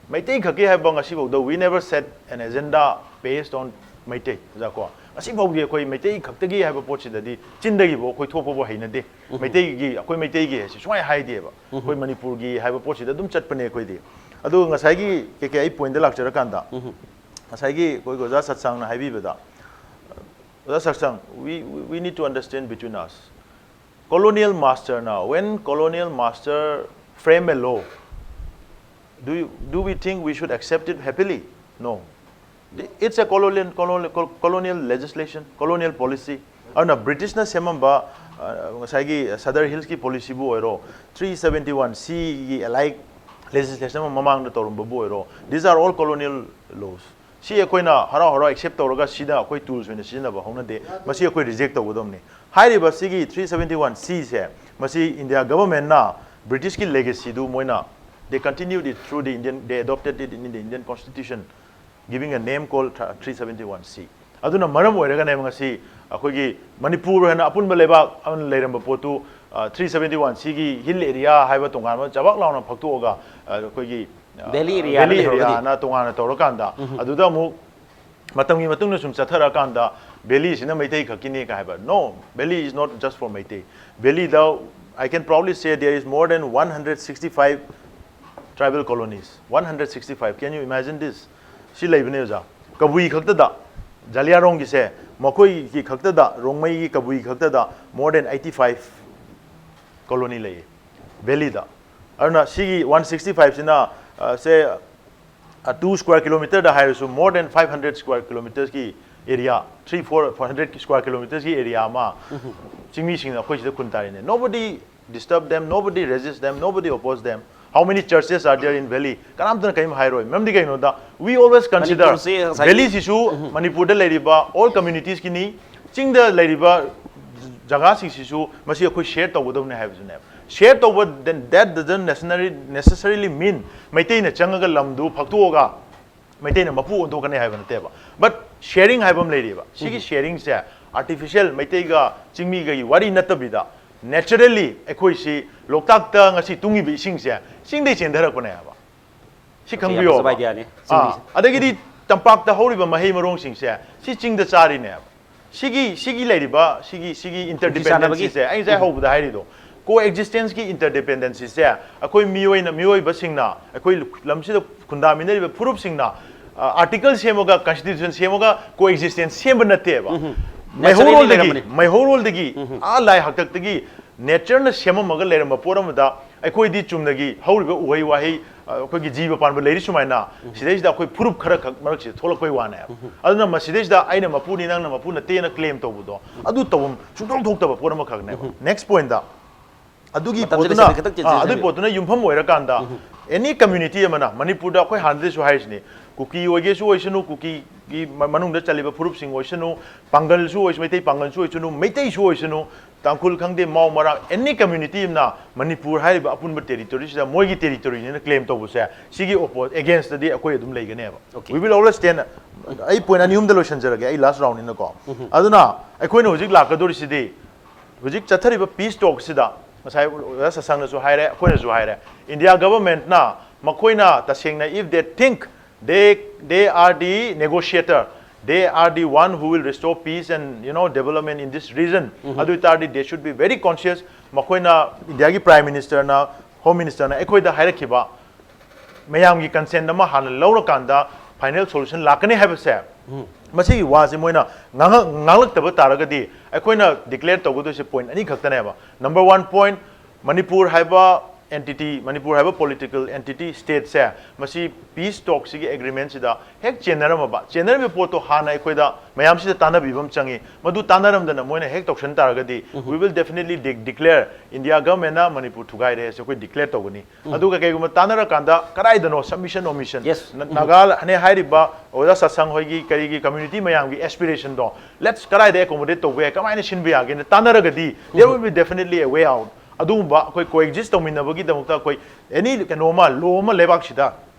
ꯃꯩꯇꯩ ꯈꯛꯀꯤ ꯍꯥꯏꯕ ꯉꯁꯤ ꯐꯥꯎꯗ we never set an agenda based on Meitei, ꯑꯣꯖꯥ ꯀꯣ꯫ ꯉꯁꯤ ꯐꯥꯎꯗꯤ ꯑꯩꯈꯣꯏ ꯃꯩꯇꯩ ꯈꯛꯇꯒꯤ ꯍꯥꯏꯕ ꯄꯣꯠꯁꯤꯗꯗꯤ ꯆꯤꯟꯗꯒꯤꯕꯨ ꯑꯩꯈꯣꯏ ꯊꯣꯛꯄꯕꯨ ꯍꯩꯅꯗꯦ꯫ ꯃꯩꯇꯩꯒꯤ, ꯑꯩꯈꯣꯏ ꯃꯩꯇꯩꯒꯤ ꯍꯥꯏꯁꯦ ꯁꯨꯡꯍꯥꯏ ꯍꯥꯏꯗꯦꯕ꯫ ꯑꯩꯈꯣꯏ ꯃꯅꯤꯄꯨꯔꯒꯤ ꯍꯥꯏꯕ ꯄꯣꯠꯁꯤꯗ ꯑꯗꯨꯝ ꯆꯠꯄꯅꯦ ꯑꯩꯈꯣꯏꯗꯤ꯫ ꯑꯗꯨ ꯉꯁꯥꯏꯒꯤ ꯀꯩ ꯀꯩ ꯑꯩ pointꯇ ꯂꯥꯛꯆꯔꯀꯥꯟꯗ, ꯉꯁꯥꯏꯒꯤ ꯑꯩꯈꯣꯏ ꯑꯣꯖꯥ ꯁꯠꯁꯥꯡꯅ ꯍꯥꯏꯕꯤꯕꯗ, ꯑꯣꯖꯥ ꯁꯠꯁꯥꯡ, we, we, we need to understand between us. Colonial masterꯅ, when colonial master frame a law, do you, do we think we should accept it happily? No. It's a colonial, colonial, col-, colonial legislation, colonial policy. ꯑꯗꯨꯅ ꯕ꯭ꯔꯤꯇꯤꯁꯅ ꯁꯦꯝꯃꯝꯕ, ꯑ, ꯉꯁꯥꯏꯒꯤ ꯁꯗꯔ ꯍꯤꯜꯁꯀꯤ policyꯕꯨ ꯑꯣꯏꯔꯣ, three seventy one Cꯒꯤ allied legislation ꯑꯃ ꯃꯃꯥꯡꯗ ꯇꯧꯔꯝꯕꯕꯨ ꯑꯣꯏꯔꯣ, these are all colonial laws. ꯁꯤ ꯑꯩꯈꯣꯏꯅ ꯍꯔꯥꯎ ꯍꯔꯥꯎ accept ꯇꯧꯔꯒ ꯁꯤꯗ ꯑꯩꯈꯣꯏ tools ꯑꯣꯏꯅ ꯁꯤꯖꯤꯟꯅꯕ ꯍꯧꯅꯗꯦ, ꯃꯁꯤ ꯑꯩꯈꯣꯏ reject ꯇꯧꯒꯗꯕꯅꯤ꯫ ꯍꯥꯏꯔꯤꯕ ꯁꯤꯒꯤ three seventy one Cꯁꯦ, ꯃꯁꯤ India governmentꯅ ꯕ꯭ꯔꯤꯇꯤꯁꯀꯤ legacyꯗꯨ ꯃꯣꯏꯅ, they continued it through the Indian, they adopted it in the Indian constitution, giving a name called three seventy one C. ꯑꯗꯨꯅ ꯃꯔꯝ ꯑꯣꯏꯔꯒꯅꯦꯕ ꯉꯁꯤ ꯑꯩꯈꯣꯏꯒꯤ ꯃꯅꯤꯄꯨꯔ ꯍꯥꯏꯅ ꯑꯄꯨꯟꯕ ꯂꯩꯕꯥꯛ ꯑꯃ ꯂꯩꯔꯝꯕ ꯄꯣꯠꯇꯨ, ꯑ, three seventy one Cꯒꯤ hill area ꯍꯥꯏꯕ ꯇꯣꯉꯥꯟꯕ ꯆꯕꯥꯛ ꯂꯥꯎꯅ ꯐꯛꯇꯣꯛꯑꯒ, ꯑ, ꯑꯩꯈꯣꯏꯒꯤ, ꯑ, Valley area valley ꯂꯩꯍꯧꯔꯒꯗꯤ꯫ Areaꯅ ꯇꯣꯉꯥꯟꯅ ꯇꯧꯔꯀꯥꯟꯗ, ꯑꯗꯨꯗ ꯑꯃꯨꯛ ꯃꯇꯝꯒꯤ ꯃꯇꯨꯡꯗ ꯁꯨꯝ ꯆꯠꯊꯔꯛꯑꯀꯥꯟꯗ ꯚꯦꯂꯤꯁꯤꯅ ꯃꯩꯇꯩ ꯈꯛꯀꯤꯅꯤ ꯀꯥꯏ ꯍꯥꯏꯕ꯫ No, Valley is not just for Meitei. Valid, I can proudly say, there is more than one hundred sixty-five tribal colonies. One hundred sixty-five. Can you imagine this? ꯁꯤ ꯂꯩꯕꯅꯦ ꯑꯣꯖꯥ, ꯀꯕꯨꯏ ꯈꯛꯇꯗ, ꯖꯥꯂꯤꯌꯥꯔꯣꯡꯒꯤꯁꯦ, ꯃꯈꯣꯏꯒꯤ ꯈꯛꯇꯗ, ꯔꯣꯡꯃꯩꯒꯤ ꯀꯕꯨꯏ ꯈꯛꯇꯗ more than eighty five colony ꯂꯩꯌꯦ ꯚꯦꯂꯤꯗ. ꯑꯗꯨꯅ ꯁꯤꯒꯤ ꯋꯥꯟ ꯁꯤꯛꯁꯇꯤ ꯐꯥꯏꯚꯁꯤꯅ, ꯑ, ꯁꯦ, ꯑ, ꯇꯨ ꯁ꯭ꯀ꯭ꯋꯥꯔ ꯀꯤꯂꯣꯃꯤꯇꯔꯗ ꯍꯥꯏꯔꯁꯨ, more than five hundred square kilometersꯀꯤ area, three four hundred square kilometersꯀꯤ area ꯑꯃ ꯆꯤꯡꯃꯤꯁꯤꯡꯅ ꯑꯩꯈꯣꯏ ꯁꯤꯗ ꯈꯨꯟ ꯇꯥꯔꯤꯅꯦ. Nobody disturb them, nobody resist them, nobody oppose them. How many churches are there in valley? ꯀꯅꯥꯝꯇꯅ ꯀꯔꯤꯝ ꯍꯥꯏꯔꯣꯏ. ꯃꯔꯝꯗꯤ ꯀꯩꯅꯣꯗ, we always consider ꯃꯅꯤꯄꯨꯔꯁꯤ ꯉꯁꯥꯏꯒꯤ ꯚꯦꯂꯤꯁꯤꯁꯨ ꯃꯅꯤꯄꯨꯔꯗ ꯂꯩꯔꯤꯕ all communitiesꯀꯤꯅꯤ, ꯆꯤꯡꯗ ꯂꯩꯔꯤꯕ ꯖꯒꯥꯁꯤꯡꯁꯤꯁꯨ ꯃꯁꯤ ꯑꯩꯈꯣꯏ ꯁꯦꯌꯔ ꯇꯧꯒꯗꯕꯅꯤ ꯍꯥꯏꯕꯁꯤꯅꯦꯕ. ꯁꯦꯌꯔ ꯇꯧꯕ, then that doesn't necessarily, necessarily mean ꯃꯩꯇꯩꯅ ꯆꯪꯉꯒ ꯂꯝꯗꯨ ꯐꯛꯇꯣꯛꯑꯒ ꯃꯩꯇꯩꯅ ꯃꯄꯨ ꯑꯣꯟꯊꯣꯛꯀꯅꯤ ꯍꯥꯏꯕ ꯅꯠꯇꯦꯕ. But sharing ꯍꯥꯏꯕ ꯑꯃ ꯂꯩꯔꯤꯕ, ꯁꯤꯒꯤ sharingꯁꯦ artificial ꯃꯩꯇꯩꯒ ꯆꯤꯡꯃꯤꯒꯒꯤ ꯋꯥꯔꯤ ꯅꯠꯇꯕꯤꯗ, naturally ꯑꯩꯈꯣꯏꯁꯤ ꯂꯣꯛꯇꯥꯛꯇ ꯉꯁꯤ ꯇꯨꯡꯉꯤꯕ ꯏꯁꯤꯡꯁꯦ ꯆꯤꯡꯗꯩ ꯆꯦꯟꯊꯔꯛꯄꯅꯦ ꯍꯥꯏꯕ꯫ ꯁꯤ ꯁꯤ ꯌꯥꯝ ꯈꯪꯕꯤꯌꯣ꯫ ꯐꯖꯕ ideaꯅꯤ, ꯑꯥ, ꯆꯤꯡꯃꯤꯁꯦ꯫ ꯑꯗꯒꯤꯗꯤ ꯇꯝꯄꯥꯛꯇ ꯍꯧꯔꯤꯕ ꯃꯍꯩ ꯃꯔꯣꯡꯁꯤꯡꯁꯦ ꯁꯤ ꯆꯤꯡꯗ ꯆꯥꯔꯤꯅꯦꯕ꯫ ꯁꯤꯒꯤ, ꯁꯤꯒꯤ ꯂꯩꯔꯤꯕ, ꯁꯤꯒꯤ, ꯁꯤꯒꯤ ꯅꯨꯡꯁꯤ ꯆꯥꯟꯅꯕꯒꯤ꯫ Interdependencyꯁꯦ ꯑꯩ ꯉꯁꯥꯏ ꯍꯧꯕꯗ ꯍꯥꯏꯔꯤꯗꯣ, coexistenceꯀꯤ interdependencyꯁꯦ ꯑꯩꯈꯣꯏ ꯃꯤꯑꯣꯏꯅ, ꯃꯤꯑꯣꯏꯕꯁꯤꯡꯅ, ꯑꯩꯈꯣꯏ ꯂꯝꯁꯤꯗ ꯈꯨꯟꯗꯥꯃꯤꯟꯅꯔꯤꯕ ꯐꯨꯔꯨꯞꯁꯤꯡꯅ, ꯑ, article ꯁꯦꯝꯃꯒ, constitution ꯁꯦꯝꯃꯒ coexistence ꯁꯦꯝꯕ ꯅꯠꯇꯦꯕ꯫ Naturally ꯃꯩꯍꯧꯔꯣꯜꯗꯒꯤ, ꯂꯩꯔꯝꯕꯅꯤ꯫ ꯃꯩꯍꯧꯔꯣꯜꯗꯒꯤ, ꯑꯥ ꯂꯥꯏ ꯍꯥꯛꯇꯛꯇꯒꯤ natureꯅ ꯁꯦꯝꯃꯝꯃꯒ ꯂꯩꯔꯝꯕ ꯄꯣꯠ ꯑꯃꯗ ꯑꯩꯈꯣꯏꯗꯤ ꯆꯨꯝꯅꯒꯤ ꯍꯧꯔꯤꯕ ꯎꯍꯩ ꯋꯥꯍꯩ, ꯑ, ꯑꯩꯈꯣꯏꯒꯤ ꯖꯤꯕ ꯄꯥꯟꯕ ꯂꯩꯔꯤ ꯁꯨꯃꯥꯏꯅ, ꯁꯤꯗꯩꯁꯤꯗ ꯑꯩꯈꯣꯏ ꯐꯨꯔꯨꯞ ꯈꯔ ꯈꯛ ꯃꯔꯛꯁꯤꯗ ꯊꯣꯛꯂꯛꯄꯩ ꯋꯥꯅꯦꯕ꯫ ꯑꯗꯨꯅ ꯃꯁꯤꯗꯩꯁꯤꯗ ꯑꯩꯅ ꯃꯄꯨꯅꯤ, ꯅꯪꯅ ꯃꯄꯨ ꯅꯠꯇꯦꯅ claim ꯇꯧꯕꯗꯣ, ꯑꯗꯨ ꯇꯧꯐꯝ ꯁꯨꯡꯊꯣꯛ ꯊꯣꯛꯇꯕ ꯄꯣꯠ ꯑꯃꯈꯛꯅꯦꯕ꯫ Next pointꯇ, ꯑꯗꯨꯒꯤ ꯃꯇꯝꯁꯦ ꯄꯣꯠꯇꯨꯅ, ꯂꯩꯁꯤꯜꯂꯦ, ꯈꯤꯇꯪ ꯑꯥ, ꯑꯗꯨꯒꯤ ꯆꯦꯟꯁꯤꯟꯕꯤꯌꯨ꯫ ꯄꯣꯠꯇꯨꯅ ꯌꯨꯝꯐꯝ ꯑꯣꯏꯔꯀꯥꯟꯗ, any community ꯑꯃꯅ, ꯃꯅꯤꯄꯨꯔꯗ ꯑꯩꯈꯣꯏ ꯍꯥꯟꯅꯗꯩꯁꯨ ꯍꯥꯏꯔꯤꯁꯤꯅꯤ, ꯀꯨꯀꯤ ꯑꯣꯏꯒꯦꯁꯨ ꯑꯣꯏꯁꯅꯨ, ꯀꯨꯀꯤꯒꯤ ꯃ-, ꯃꯅꯨꯡꯗ ꯆꯜꯂꯤꯕ ꯐꯨꯔꯨꯞꯁꯤꯡ ꯑꯣꯏꯁꯅꯨ, ꯄꯥꯡꯒꯜꯁꯨ ꯑꯣꯏꯁꯅꯨ, ꯃꯩꯇꯩꯁꯨ ꯑꯣꯏꯁꯅꯨ, ꯇꯥꯡꯈꯨꯜ ꯈꯪꯗꯦ, ꯃꯥꯎ ꯃꯔꯥꯡ, any community ꯑꯃꯅ ꯃꯅꯤꯄꯨꯔ ꯍꯥꯏꯔꯤꯕ ꯑꯄꯨꯟꯕ territoryꯁꯤꯗ ꯃꯣꯏꯒꯤ territoryꯅꯦꯅ claim ꯇꯧꯕꯁꯦ, ꯁꯤꯒꯤ oppo-, againstꯇꯗꯤ ꯑꯩꯈꯣꯏ ꯑꯗꯨꯝ ꯂꯩꯒꯅꯦꯕ꯫ Okay. We will always stand. ꯑꯩ point ꯑꯅꯤ ꯑꯍꯨꯝꯗ ꯂꯣꯏꯁꯤꯟꯖꯔꯒꯦ, ꯑꯩ last roundꯅꯤꯅꯀꯣ꯫ ꯑꯗꯨꯅ ꯑꯩꯈꯣꯏꯅ ꯍꯧꯖꯤꯛ ꯂꯥꯛꯀꯗꯧꯔꯤꯁꯤꯗꯤ, ꯍꯧꯖꯤꯛ ꯆꯠꯊꯔꯤꯕ peace talkꯁꯤꯗ ꯉꯁꯥꯏ ꯑꯣꯖꯥ ꯁꯁꯥꯡꯅꯁꯨ ꯍꯥꯏꯔꯦ, ꯑꯩꯈꯣꯏꯅꯁꯨ ꯍꯥꯏꯔꯦ, India governmentꯅ ꯃꯈꯣꯏꯅ ꯇꯁꯦꯡꯅ, if they think they, they are the negotiator, They are the one who will restore peace and, you know, development in this region. ꯑꯗꯨ ꯑꯣꯏꯇꯥꯔꯗꯤ they should be very conscious. ꯃꯈꯣꯏꯅ, ꯏꯟꯗꯤꯌꯥꯒꯤ Prime Minister ꯅ, Home Minister ꯅ ꯑꯩꯈꯣꯏꯗ ꯍꯥꯏꯔꯛꯈꯤꯕ ꯃꯌꯥꯝꯒꯤ consent ꯑꯃ ꯍꯥꯟꯅ ꯂꯧꯔꯀꯥꯟꯗ final solution ꯂꯥꯛꯀꯅꯤ ꯍꯥꯏꯕꯁꯦ, ꯃꯁꯤꯒꯤ ꯋꯥꯁꯦ ꯃꯣꯏꯅ ꯉꯥꯡꯉꯛ-, ꯉꯥꯡꯂꯛꯇꯕ ꯇꯥꯔꯒꯗꯤ ꯑꯩꯈꯣꯏꯅ declare ꯇꯧꯒꯗꯣꯏꯁꯦ point ꯑꯅꯤ ꯈꯛꯇꯅꯦꯕ꯫ Number one point, ꯃꯅꯤꯄꯨꯔ ꯍꯥꯏꯕ entity, ꯃꯅꯤꯄꯨꯔ ꯍꯥꯏꯕ political entity, state ꯁꯦ, ꯃꯁꯤ peace talk ꯁꯤꯒꯤ agreement ꯁꯤꯗ ꯍꯦꯛ ꯆꯦꯟꯅꯔꯝꯃꯕ, ꯆꯦꯟꯅꯔꯝꯃꯤꯕ ꯄꯣꯠꯇꯣ ꯍꯥꯟꯅ ꯑꯩꯈꯣꯏꯗ ꯃꯌꯥꯝꯁꯤꯗ ꯇꯥꯟꯅꯕꯤꯕ ꯑꯃ ꯆꯪꯉꯤ꯫ ꯃꯗꯨ ꯇꯥꯟꯅꯔꯝꯗꯅ ꯃꯣꯏꯅ ꯍꯦꯛ ꯇꯧꯁꯟ ꯇꯥꯔꯒꯗꯤ, we will definitely de-, declare India government ꯅ ꯃꯅꯤꯄꯨꯔ ꯊꯨꯒꯥꯏꯔꯦ ꯍꯥꯏꯁꯦ ꯑꯩꯈꯣꯏ declare ꯇꯧꯒꯅꯤ꯫ ꯑꯗꯨꯒ ꯀꯩꯒꯨꯝꯕ ꯇꯥꯟꯅꯔꯀꯥꯟꯗ ꯀꯗꯥꯏꯗꯅꯣ submission omission, Yes. ꯅ-, ꯅꯥꯒꯥꯅꯦ ꯍꯥꯏꯔꯤꯕ ꯑꯣꯖꯥ ꯁꯠꯁꯪ ꯍꯣꯏꯒꯤ ꯀꯔꯤꯒꯤ community ꯃꯌꯥꯝꯒꯤ aspiration ꯗꯣ, let's ꯀꯗꯥꯏꯗ accommodate ꯇꯧꯕ ꯌꯥꯏ, ꯀꯃꯥꯏꯅ ꯁꯤꯟꯕ ꯌꯥꯒꯦꯅ ꯇꯥꯟꯅꯔꯒꯗꯤ, there will be definitely a way out. ꯑꯗꯨꯒꯨꯝꯕ ꯑꯩꯈꯣꯏ coexist ꯇꯧꯃꯤꯟꯅꯕꯒꯤꯗꯃꯛꯇ ꯑꯩꯈꯣꯏ any ꯀꯩꯅꯣ ꯑꯃ, law ꯑꯃ ꯂꯩꯕꯥꯛꯁꯤꯗ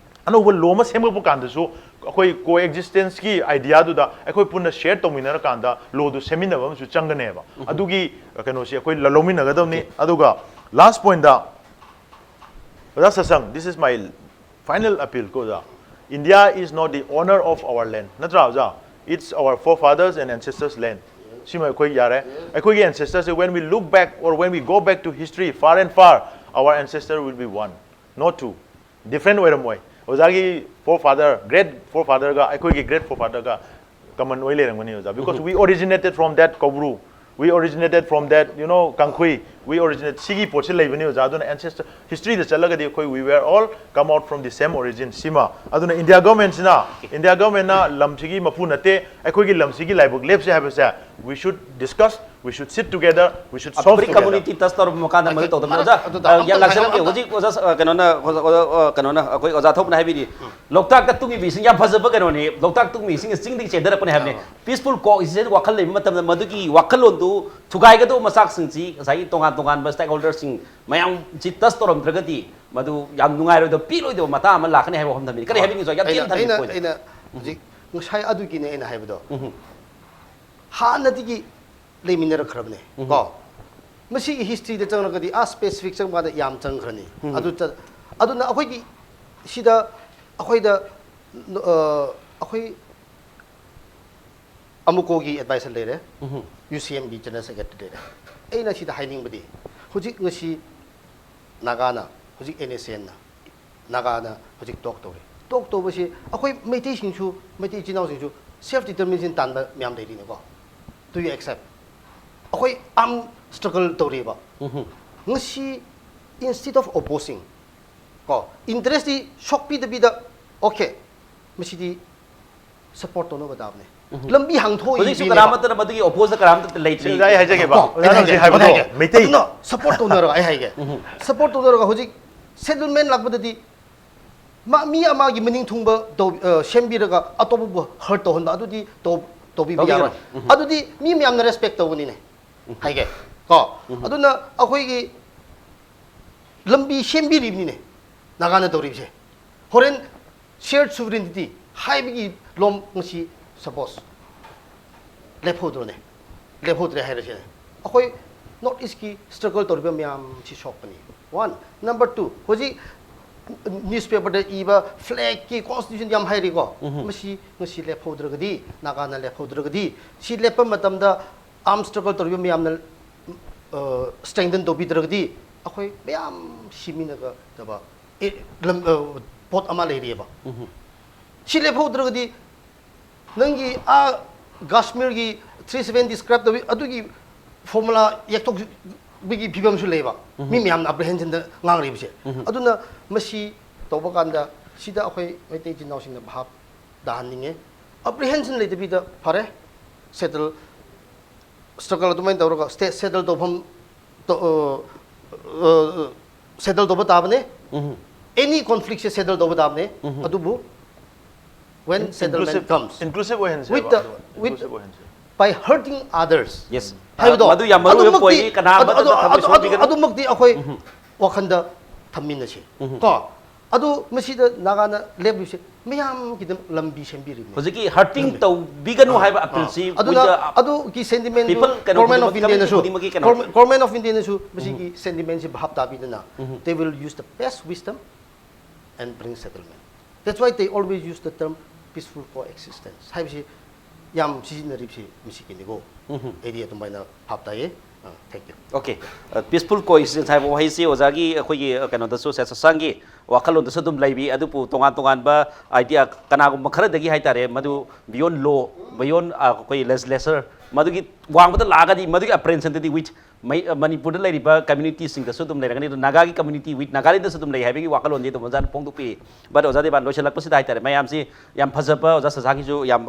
ꯑꯅꯧꯕ law ꯑꯃ ꯁꯦꯝꯒꯠꯄ ꯀꯥꯟꯗꯁꯨ ꯑꯩꯈꯣꯏ coexistence ꯀꯤ idea ꯗꯨꯗ ꯑꯩꯈꯣꯏ ꯄꯨꯟꯅ share ꯇꯧꯃꯤꯟꯅꯔꯀꯥꯟꯗ law ꯗꯨ ꯁꯦꯝꯃꯤꯟꯅꯕ ꯑꯃꯁꯨ ꯆꯪꯒꯅꯦꯕ꯫ ꯑꯗꯨꯒꯤ ꯀꯩꯅꯣꯁꯤ ꯑꯩꯈꯣꯏ ꯂ-, ꯂꯧꯃꯤꯟꯅꯒꯗꯕꯅꯤ꯫ ꯑꯗꯨꯒ last point ꯗ, ꯑꯣꯖꯥ ꯁꯠꯁꯪ, this is my final appeal ꯀꯣ ꯑꯣꯖꯥ꯫ India is not the owner of our land. ꯅꯠꯇ꯭ꯔꯥ ꯑꯣꯖꯥ? It's our forefathers and ancestors' land. ꯁꯤꯃ ꯑꯩꯈꯣꯏ ꯌꯥꯔꯦ꯫ ꯑꯩꯈꯣꯏꯒꯤ ancestors say, when we look back or when we go back to history far and far, our ancestor will be one, not two. Different ꯑꯣꯏꯔꯝꯃꯣꯏ꯫ ꯑꯣꯖꯥꯒꯤ forefather, great forefather ꯒ ꯑꯩꯈꯣꯏꯒꯤ great forefather ꯒ common ꯑꯣꯏ ꯂꯩꯔꯝꯒꯅꯤ ꯑꯣꯖꯥ, because we originated from that Koubru, we originated from that, you know, ꯀꯥꯡꯈꯨꯏ, we originate, ꯁꯤꯒꯤ ꯄꯣꯠꯁꯤ ꯂꯩꯕꯅꯤ ꯑꯣꯖꯥ꯫ ꯑꯗꯨꯅ ancestor history ꯗ ꯆꯠꯂꯒꯗꯤ ꯑꯩꯈꯣꯏ, we were all come out from the same origin, ꯁꯤꯃ꯫ ꯑꯗꯨꯅ India government ꯁꯤꯅ, India government ꯅ ꯂꯝꯁꯤꯒꯤ ꯃꯄꯨ ꯅꯠꯇꯦ, ꯑꯩꯈꯣꯏꯒꯤ ꯂꯝꯁꯤꯒꯤ ꯂꯥꯏꯕꯛ ꯂꯦꯞꯁꯦ ꯍꯥꯏꯕꯁꯦ, we should discuss, we should sit together, we should solve together. Community touch ꯇꯧꯔꯕ ꯃꯀꯥꯟꯗ ꯃꯗꯨ ꯇꯧꯗꯕꯅꯤ꯫ ꯑꯣꯖꯥ, ꯑꯗꯨꯗ ꯑ, ꯑꯝꯇꯪ ꯌꯥꯝ ꯂꯥꯛꯆꯔꯝꯒꯦ꯫ ꯍꯥꯏꯔꯝꯃꯨ꯫ ꯍꯧꯖꯤꯛ ꯑꯣꯖꯥ, ꯑ, ꯀꯩꯅꯣꯅ, ꯑꯣꯖꯥ, ꯑꯣꯖꯥ, ꯑ, ꯀꯩꯅꯣꯅ, ꯑꯩꯈꯣꯏ ꯑꯣꯖꯥ ꯊꯣꯛꯅ ꯍꯥꯏꯕꯤꯔꯤ, ꯂꯣꯛꯇꯥꯛꯇ ꯇꯨꯡꯉꯤꯕ ꯏꯁꯤꯡ ꯌꯥꯝ ꯐꯖꯕ ꯀꯩꯅꯣꯅꯤ, ꯂꯣꯛꯇꯥꯛ ꯇꯨꯡꯉꯤ ꯏꯁꯤꯡ ꯆꯤꯡꯗꯒꯤ ꯆꯦꯟꯊꯔꯛꯄꯅꯦ ꯍꯥꯏꯕꯅꯤ꯫ Peaceful coexistence ꯋꯥꯈꯜ ꯂꯩꯕ ꯃꯇꯝꯗ ꯃꯗꯨꯒꯤ ꯋꯥꯈꯜꯂꯣꯟꯗꯨ ꯊꯨꯒꯥꯏꯒꯗꯧꯕ ꯃꯆꯥꯛꯁꯤꯡꯁꯤ ꯉꯁꯥꯏꯒꯤ ꯇꯣꯉꯥꯟ ꯇꯣꯉꯥꯟꯕ stakeholder ꯁꯤꯡ ꯃꯌꯥꯝꯁꯤ touch ꯇꯧꯔꯝꯗ꯭ꯔꯒꯗꯤ ꯃꯗꯨ ꯌꯥꯝ ꯅꯨꯡꯉꯥꯏꯔꯣꯏꯗꯕ, ꯄꯦꯜꯂꯣꯏꯗꯕ ꯃꯇꯥꯡ ꯑꯃ ꯂꯥꯛꯀꯅꯤ ꯍꯥꯏꯕ ꯋꯥꯐꯝ ꯊꯝꯕꯤꯅꯤ꯫ ꯀꯔꯤ ꯍꯥꯏꯕꯤꯅꯤꯡꯉꯤ ꯁ꯭ꯋꯥꯏ? ꯌꯥꯝ ꯑꯩꯅ ꯇꯦꯟꯅ ꯊꯝꯕꯤꯌꯨ ꯑꯩꯅ point꯫ ꯑꯩꯅ ꯍꯧꯖꯤꯛ ꯉꯁꯥꯏ ꯑꯗꯨꯒꯤꯅꯦ ꯑꯩꯅ ꯍꯥꯏꯕꯗꯣ꯫ ꯍꯥꯟꯅꯗꯒꯤ ꯂꯩꯃꯤꯟꯅꯔꯛꯈ꯭ꯔꯕꯅꯦ ꯀꯣ꯫ ꯃꯁꯤꯒꯤ history ꯗ ꯆꯪꯂꯒꯗꯤ ꯑꯥ specific ꯆꯪꯕꯗ ꯌꯥꯝ ꯆꯪꯈ꯭ꯔꯅꯤ꯫ ꯑꯗꯨ ꯆ-, ꯑꯗꯨꯅ ꯑꯩꯈꯣꯏꯒꯤ ꯁꯤꯗ ꯑꯩꯈꯣꯏꯗ, ꯑ, ꯑꯩꯈꯣꯏ ꯑꯃꯨꯀꯣꯒꯤ ꯑꯦꯗꯚꯥꯏꯁꯔ ꯂꯩꯔꯦ, ꯌꯨ ꯁꯤ ꯑꯦꯝꯒꯤ ꯖꯦꯅꯔꯦꯜ ꯁꯦꯀ꯭ꯔꯦꯇꯔꯤ ꯂꯩꯔꯦ꯫ ꯑꯩꯅ ꯁꯤꯗ ꯍꯥꯏꯅꯤꯡꯕꯗꯤ, ꯍꯧꯖꯤꯛ ꯉꯁꯤ ꯅꯥꯒꯥꯅ, ꯍꯧꯖꯤꯛ ꯑꯦꯟ ꯑꯦꯁ ꯑꯦꯟꯅ, ꯅꯥꯒꯥꯅ ꯍꯧꯖꯤꯛ ꯇꯣꯛ ꯇꯧꯔꯤ꯫ ꯇꯣꯛ ꯇꯧꯕꯁꯤ ꯑꯩꯈꯣꯏ ꯃꯩꯇꯩꯁꯤꯡꯁꯨ, ꯃꯩꯇꯩ ꯏꯆꯤꯟ ꯏꯅꯥꯎꯁꯤꯡꯁꯨ ꯁꯦꯜꯐ ꯗꯤꯇꯔꯃꯤꯅꯦꯁꯟ ꯇꯥꯟꯕ ꯃꯌꯥꯝ ꯂꯩꯔꯤꯅꯦꯀꯣ꯫ Do you accept? ꯑꯩꯈꯣꯏ ꯑꯥꯔꯝ ꯁ꯭ꯇ꯭ꯔꯒꯜ ꯇꯧꯔꯤꯕ꯫ ꯉꯁꯤ, instead of opposing, ꯀꯣ, ꯏꯟꯇꯔꯦꯁꯇꯤ ꯁꯣꯛꯄꯤꯗꯕꯤꯗ, ꯑꯣꯀꯦ, ꯃꯁꯤꯗꯤ ꯁꯞꯄꯣꯔꯠ ꯇꯧꯅꯕ ꯇꯥꯕꯅꯦ꯫ ꯂꯝꯕꯤ ꯍꯥꯡꯊꯣꯛꯏ ꯍꯧꯖꯤꯛꯁꯨ ꯄꯤꯅꯦꯕ꯫ ꯀꯅꯥꯃꯠꯇꯅ ꯃꯗꯨꯒꯤ ꯑꯣꯄꯣꯖꯇ ꯀꯅꯥꯝꯇ ꯂꯩꯇ꯭ꯔꯤ꯫ ꯑꯣꯖꯥꯅ ꯍꯧꯖꯤꯛ ꯍꯥꯏꯕꯗꯣ, ꯀꯣ, ꯑꯣꯖꯥꯅ ꯑꯩ ꯍꯧꯖꯤꯛ ꯍꯥꯏꯒꯦ, ꯍꯥꯏꯕꯗꯣ, ꯑꯩ ꯍꯥꯏꯒꯦ꯫ ꯃꯩꯇꯩ ꯑꯗꯨꯅ ꯁꯞꯄꯣꯔꯠ ꯇꯧꯅꯔꯒ ꯑꯩ ꯍꯥꯏꯒꯦ꯫ ꯁꯞꯄꯣꯔꯠ ꯇꯧꯅꯔꯒ ꯍꯧꯖꯤꯛ ꯁꯦꯇꯜꯃꯦꯟ ꯂꯥꯛꯄꯗꯗꯤ ꯃꯥ, ꯃꯤ ꯑꯃꯒꯤ ꯃꯅꯤꯡ ꯊꯨꯡꯕ ꯇꯧ-, ꯑ, ꯁꯦꯝꯕꯤꯔꯒ ꯑꯇꯣꯞꯄꯕꯨ ꯍꯔꯠ ꯇꯧꯍꯟꯕ, ꯑꯗꯨꯗꯤ ꯇꯧ-, ꯇꯧꯕꯤꯕ ꯇꯧꯕꯤꯒꯅꯨ꯫ ꯌꯥꯔꯣꯏ꯫ ꯑꯗꯨꯗꯤ ꯃꯤ ꯃꯌꯥꯝꯅ ꯔꯦꯁꯄꯦꯛ ꯇꯧꯒꯅꯤꯅꯦ꯫ ꯍꯥꯏꯒꯦ꯫ ꯀꯣ? ꯑꯗꯨꯅ ꯑꯩꯈꯣꯏꯒꯤ ꯂꯝꯕꯤ ꯁꯦꯝꯕꯤꯔꯤꯕꯅꯤꯅꯦ ꯅꯥꯒꯥꯅ ꯇꯧꯔꯤꯕꯁꯦ꯫ ꯍꯣꯔꯦꯟ ꯁꯤꯌꯔ ꯁꯨꯚꯔꯦꯟꯇꯤ ꯍꯥꯏꯕꯒꯤ ꯂꯣꯝ ꯉꯁꯤ ꯁꯄꯣꯁ ꯂꯦꯞꯍꯧꯗ꯭ꯔꯣꯅꯦ? ꯂꯦꯞꯍꯧꯗ꯭ꯔꯦ ꯍꯥꯏꯔꯁꯤꯅꯦ꯫ ꯑꯩꯈꯣꯏ ꯅꯣꯔꯠ ꯏꯁꯀꯤ ꯁ꯭ꯇ꯭ꯔꯒꯜ ꯇꯧꯔꯤꯕ ꯃꯌꯥꯝꯁꯤ ꯁꯣꯛꯄꯅꯤ꯫ ꯋꯥꯟ꯫ ꯅꯝꯕꯔ ꯇꯨ, ꯍꯧꯖꯤꯛ ꯅ꯭ꯌꯨꯁꯄꯦꯄꯔꯗ ꯏꯕ ꯐ꯭ꯂꯦꯒꯀꯤ ꯀꯣꯟꯁꯇꯤꯇ꯭ꯌꯨꯁꯟ ꯌꯥꯝ ꯍꯥꯏꯔꯤꯀꯣ꯫ ꯃꯁꯤ ꯉꯁꯤ ꯂꯦꯞꯍꯧꯗ꯭ꯔꯒꯗꯤ, ꯅꯥꯒꯥꯅ ꯂꯦꯞꯍꯧꯗ꯭ꯔꯒꯗꯤ, ꯁꯤ ꯂꯦꯞꯄ ꯃꯇꯝꯗ ꯑꯥꯔꯝ ꯁ꯭ꯇ꯭ꯔꯒꯜ ꯇꯧꯔꯤꯕ ꯃꯌꯥꯝꯅ, ꯑ, ꯁ꯭ꯇ꯭ꯔꯦꯡꯊꯟ ꯇꯧꯕꯤꯗ꯭ꯔꯒꯗꯤ ꯑꯩꯈꯣꯏ ꯃꯌꯥꯝ ꯁꯤꯃꯤꯟꯅꯒꯗꯕ, ꯑꯦ, ꯂꯝ, ꯑ, ꯄꯣꯠ ꯑꯃ ꯂꯩꯔꯤꯑꯕ꯫ ꯁꯤ ꯂꯦꯞꯍꯧꯗ꯭ꯔꯒꯗꯤ ꯅꯪꯒꯤ ꯑꯥ ꯀꯥꯁꯃꯤꯔꯒꯤ ꯊ꯭ꯔꯤ ꯁꯚꯦꯟꯇꯤ ꯁ꯭ꯀ꯭ꯔꯦꯞ ꯇꯧꯕꯤ ꯑꯗꯨꯒꯤ ꯐꯣꯔꯃꯨꯂꯥ ꯌꯦꯛꯊꯣꯛꯄꯒꯤ ꯐꯤꯕꯝꯁꯨ ꯂꯩꯕ꯫ ꯃꯤ ꯃꯌꯥꯝꯅ ꯑꯦꯄ꯭ꯔꯤꯍꯦꯟꯁꯟꯗ ꯉꯥꯡꯂꯤꯕꯁꯦ꯫ ꯑꯗꯨꯅ ꯃꯁꯤ ꯇꯧꯕ ꯀꯥꯟꯗ ꯁꯤꯗ ꯑꯩꯈꯣꯏ ꯃꯩꯇꯩ ꯏꯆꯤꯟ ꯏꯅꯥꯎꯁꯤꯡꯅ ꯚꯥꯞ ꯇꯥꯍꯟꯅꯤꯡꯉꯦ꯫ ꯑꯦꯄ꯭ꯔꯤꯍꯦꯟꯁꯟ ꯂꯩꯇꯕꯤꯗ ꯐꯔꯦ, ꯁꯦꯇꯜ ꯁ꯭ꯇ꯭ꯔꯒꯜ ꯑꯗꯨꯃꯥꯏꯅ ꯇꯧꯔꯒ ꯁ꯭ꯇꯦꯠ ꯁꯦꯇꯜ ꯇꯧꯐꯝ ꯇꯧ-, ꯑ, ꯑ, ꯁꯦꯇꯜ ꯇꯧꯕ ꯇꯥꯕꯅꯦ꯫ ꯑꯦꯅꯤ ꯀꯣꯟꯐ꯭ꯂꯤꯛꯁꯦ ꯁꯦꯇꯜ ꯇꯧꯕ ꯇꯥꯕꯅꯦ꯫ ꯑꯗꯨꯕꯨ when settlement comes ꯏꯟꯀ꯭ꯂꯨꯁꯤꯚ ꯑꯣꯏꯍꯟꯁꯦ꯫ with the, with, by hurting others yes. ꯍꯥꯏꯕꯗꯣ ꯃꯗꯨ ꯌꯥꯝ ꯃꯔꯨ ꯑꯣꯏꯕ ꯑꯗꯨꯃꯛꯇꯤ, ꯄꯣꯏꯟꯠꯅꯤ꯫ ꯀꯅꯥ ꯑꯗꯨ, ꯑꯃꯠꯇꯗ ꯑꯗꯨ, ꯊꯃꯣꯏ ꯑꯗꯨ, ꯑꯗꯨ, ꯁꯣꯛꯍꯟꯕꯤꯒꯅꯨ꯫ ꯑꯗꯨꯃꯛꯇꯤ ꯑꯩꯈꯣꯏ ꯋꯥꯈꯜꯗ ꯊꯝꯃꯤꯟꯅꯁꯤ ꯀꯣ꯫ ꯑꯗꯨ ꯃꯁꯤꯗ ꯅꯥꯒꯥꯅ ꯂꯦꯞꯂꯤꯕꯁꯦ ꯃꯌꯥꯝꯒꯤꯗꯃꯛ ꯂꯝꯕꯤ ꯁꯦꯝꯕꯤꯔꯤꯕꯅꯤ꯫ ꯍꯧꯖꯤꯛꯀꯤ ꯍꯔꯇꯤꯡ ꯇꯧꯕꯤꯒꯅꯨ ꯍꯥꯏꯕ ꯑꯄꯤꯜꯁꯤ ꯑꯗꯨꯅ ꯑꯗꯨꯒꯤ ꯁꯦꯟꯇꯤꯃꯦꯟꯗꯨ people ꯀꯩꯅꯣ ꯒꯣꯔꯃꯦꯟ ꯑꯣꯐ ꯈꯨꯗꯤꯡꯃꯛ, ꯏꯟꯗꯤꯌꯥꯅꯁꯨ, community ꯈꯨꯗꯤꯡꯃꯛꯀꯤ ꯀꯩꯅꯣ꯫ ꯒꯣꯔꯃꯦꯟ ꯑꯣꯐ ꯏꯟꯗꯤꯌꯥꯅꯁꯨ ꯃꯁꯤꯒꯤ ꯁꯦꯟꯇꯤꯃꯦꯟꯁꯤ ꯚꯥꯞ ꯇꯥꯕꯤꯗꯅ, they will use the best wisdom and bring settlement. That's why they always use the term peaceful coexistence ꯍꯥꯏꯕꯁꯤ ꯌꯥꯝ ꯁꯤꯖꯤꯟꯅꯔꯤꯕꯁꯤ ꯃꯁꯤꯒꯤꯅꯤꯀꯣ꯫ ꯑꯩꯗꯤ ꯑꯗꯨꯃꯥꯏꯅ ꯚꯥꯞ ꯇꯥꯏꯌꯦ꯫ Thank you꯫ Okay꯫ Peaceful coexistence ꯍꯥꯏꯕ ꯋꯥꯍꯩꯁꯤ ꯑꯣꯖꯥꯒꯤ ꯑꯩꯈꯣꯏꯒꯤ ꯀꯩꯅꯣꯗꯁꯨ ꯁꯦꯁꯁꯥꯡꯒꯤ ꯋꯥꯈꯜꯂꯣꯟꯗꯁꯨ ꯑꯗꯨꯝ ꯂꯩꯕꯤ꯫ ꯑꯗꯨꯕꯨ ꯇꯣꯉꯥꯟ ꯇꯣꯉꯥꯟꯕ idea ꯀꯅꯥꯒꯨꯝꯕ ꯈꯔꯗꯒꯤ ꯍꯥꯏꯇꯥꯔꯦ, ꯃꯗꯨ beyond law, beyond ꯑꯩꯈꯣꯏ legislature, ꯃꯗꯨꯒꯤ ꯋꯥꯡꯃꯗ ꯂꯥꯛꯑꯒꯗꯤ ꯃꯗꯨꯒꯤ apprehension ꯗꯨꯗꯤ with ꯃꯩ- ꯃꯅꯤꯄꯨꯔꯗ ꯂꯩꯔꯤꯕ community ꯁꯤꯡꯗꯁꯨ ꯑꯗꯨꯝ ꯂꯩꯔꯒꯅꯤ꯫ ꯑꯗꯨ ꯅꯥꯒꯥꯒꯤ community with ꯅꯥꯒꯥꯂꯦꯟꯗꯁꯨ ꯑꯗꯨꯝ ꯂꯩ ꯍꯥꯏꯕꯒꯤ ꯋꯥꯈꯜꯂꯣꯟꯗꯤ ꯑꯗꯨꯝ ꯑꯣꯖꯥꯅ ꯐꯣꯡꯗꯣꯛꯄꯤ꯫ But ꯑꯣꯖꯥ ꯗꯦꯕꯥꯟ, ꯂꯣꯏꯁꯤꯜꯂꯛꯄꯁꯤꯗ ꯍꯥꯏꯇꯥꯔꯦ, ꯃꯌꯥꯝꯁꯤ ꯌꯥꯝ ꯐꯖꯕ, ꯑꯣꯖꯥ ꯁꯁꯥꯒꯤꯁꯨ ꯌꯥꯝ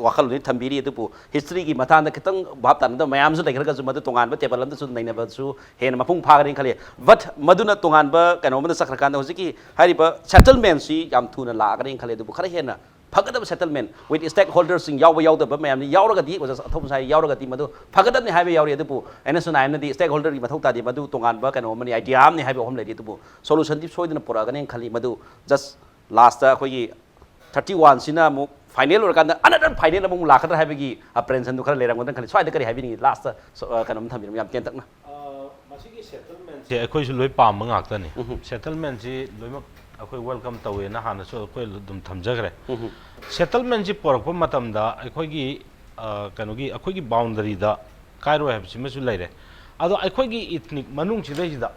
ꯋꯥꯈꯜꯂꯣꯟꯗꯤ ꯊꯝꯕꯤꯔꯤ꯫ ꯑꯗꯨꯕꯨ history ꯒꯤ ꯃꯇꯥꯡꯗ ꯈꯤꯇꯪ ꯚꯥꯞ ꯇꯥꯅꯗꯕ ꯃꯌꯥꯝꯁꯨ ꯂꯩꯈ꯭ꯔꯒꯁꯨ ꯃꯗꯨ ꯇꯣꯉꯥꯟꯕ table ꯑꯃꯗꯁꯨ ꯅꯩꯅꯕꯁꯨ ꯍꯦꯟꯅ ꯃꯄꯨꯡ ꯐꯥꯒꯅꯤ ꯈꯜꯂꯤ꯫ But ꯃꯗꯨꯅ ꯇꯣꯉꯥꯟꯕ ꯀꯩꯅꯣ ꯑꯃꯗ ꯆꯠꯈ꯭ꯔꯀꯥꯟꯗ ꯍꯧꯖꯤꯛꯀꯤ ꯍꯥꯏꯔꯤꯕ settlement ꯁꯤ ꯌꯥꯝ ꯊꯨꯅ ꯂꯥꯛꯑꯒꯅꯤ ꯈꯜꯂꯤ꯫ ꯑꯗꯨꯕꯨ ꯈꯔ ꯍꯦꯟꯅ ꯐꯒꯗꯕ settlement with stakeholder ꯁꯤꯡ ꯌꯥꯎꯕ ꯌꯥꯎꯗꯕ ꯃꯌꯥꯝꯅꯤ꯫ ꯌꯥꯎꯔꯒꯗꯤ ꯑꯣꯖꯥ ꯑꯊꯧꯕ ꯁꯥꯏ ꯌꯥꯎꯔꯒꯗꯤ ꯃꯗꯨ ꯐꯒꯗꯕꯅꯤ ꯍꯥꯏꯕ ꯌꯥꯎꯔꯤ꯫ ꯑꯗꯨꯕꯨ ꯑꯩꯅꯁꯨ ꯅꯥꯏꯅꯗꯤ stakeholder ꯒꯤ ꯃꯊꯧ ꯇꯥꯗꯦ, ꯃꯗꯨ ꯇꯣꯉꯥꯟꯕ ꯀꯩꯅꯣ ꯑꯃꯅꯤ, idea ꯑꯃꯅꯤ ꯍꯥꯏꯕ ꯑꯍꯨꯝ ꯂꯩꯔꯤ꯫ ꯑꯗꯨꯕꯨ solution ꯗꯤ ꯁꯣꯏꯗꯅ ꯄꯨꯔꯛꯑꯒꯅꯤ ꯈꯜꯂꯤ꯫ ꯃꯗꯨ just last ꯑꯩꯈꯣꯏꯒꯤ thirty one ꯁꯤꯅ ꯑꯃꯨꯛ final ꯑꯣꯏꯔꯀꯥꯟꯗ another final ꯑꯃꯨꯛ ꯂꯥꯛꯀꯗ꯭ꯔꯥ ꯍꯥꯏꯕꯒꯤ apprehension ꯗꯨ ꯈꯔ ꯂꯩꯔꯝꯒꯗ꯭ꯔꯥ ꯈꯜꯂꯤ꯫ ꯁ꯭ꯋꯥꯏꯗ ꯀꯔꯤ ꯍꯥꯏꯕꯤꯅꯤꯡꯉꯤ? Last ꯀꯩꯅꯣꯝ ꯊꯝꯕꯤꯔꯝꯃꯨ ꯌꯥꯝ ꯇꯦꯟꯇꯛꯅ꯫ ꯃꯁꯤꯒꯤ settlement ꯁꯦ ꯑꯩꯈꯣꯏꯁꯨ ꯂꯣꯏ ꯄꯥꯝꯕ ꯉꯥꯛꯇꯅꯤ꯫ Settlement ꯁꯤ ꯂꯣꯏꯅꯃꯛ ꯑꯩꯈꯣꯏ welcome ꯇꯧꯋꯦꯅ ꯍꯥꯟꯅꯁꯨ ꯑꯩꯈꯣꯏ ꯑꯗꯨꯝ ꯊꯝꯖꯈ꯭ꯔꯦ꯫ Settlement ꯁꯤ ꯄꯨꯔꯛꯄ ꯃꯇꯝꯗ ꯑꯩꯈꯣꯏꯒꯤ ꯀꯩꯅꯣꯒꯤ ꯑꯩꯈꯣꯏꯒꯤ boundary ꯗ ꯀꯥꯏꯔꯣꯏ ꯍꯥꯏꯕꯁꯤꯃꯁꯨ ꯂꯩꯔꯦ꯫ ꯑꯗꯣ ꯑꯩꯈꯣꯏꯒꯤ ethnic ꯃꯅꯨꯡꯁꯤꯗꯩꯁꯤꯗ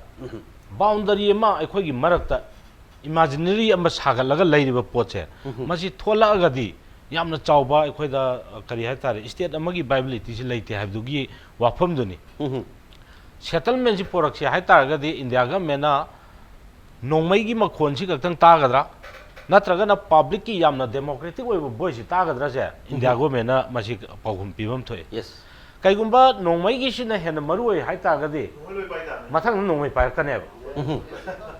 boundary ꯑꯃ ꯑꯩꯈꯣꯏꯒꯤ ꯃꯔꯛꯇ imaginary ꯑꯃ ꯁꯥꯒꯠꯂꯒ ꯂꯩꯔꯤꯕ ꯄꯣꯠꯁꯦ, ꯃꯁꯤ ꯊꯣꯛꯂꯛꯑꯒꯗꯤ ꯌꯥꯝꯅ ꯆꯥꯎꯕ ꯑꯩꯈꯣꯏꯗ ꯀꯔꯤ ꯍꯥꯏꯇꯥꯔꯦ, state ꯑꯃꯒꯤ viability ꯁꯤ ꯂꯩꯇꯦ ꯍꯥꯏꯕꯗꯨꯒꯤ ꯋꯥꯐꯝꯗꯨꯅꯤ꯫ Settlement ꯁꯤ ꯄꯨꯔꯛꯁꯦ ꯍꯥꯏꯇꯥꯔꯒꯗꯤ India government ꯅ ꯅꯣꯡꯃꯩꯒꯤ ꯃꯈꯣꯟꯁꯤ ꯈꯛꯇꯪ ꯇꯥꯒꯗ꯭ꯔꯥ, ꯅꯠꯇ꯭ꯔꯒꯅ public ꯀꯤ ꯌꯥꯝꯅ democratic ꯑꯣꯏꯕ voice ꯁꯤ ꯇꯥꯒꯗ꯭ꯔꯥꯁꯦ India government ꯅ ꯃꯁꯤ ꯄꯥꯎꯈꯨꯝ ꯄꯤꯐꯝ ꯊꯣꯛꯏ꯫ Yes꯫ ꯀꯩꯒꯨꯝꯕ ꯅꯣꯡꯃꯩꯒꯤꯁꯤꯅ ꯍꯦꯟꯅ ꯃꯔꯨ ꯑꯣꯏ ꯍꯥꯏꯇꯥꯔꯒꯗꯤ ꯃꯊꯪꯗ ꯅꯣꯡꯃꯩ ꯄꯥꯏꯔꯛꯀꯅꯦꯕ꯫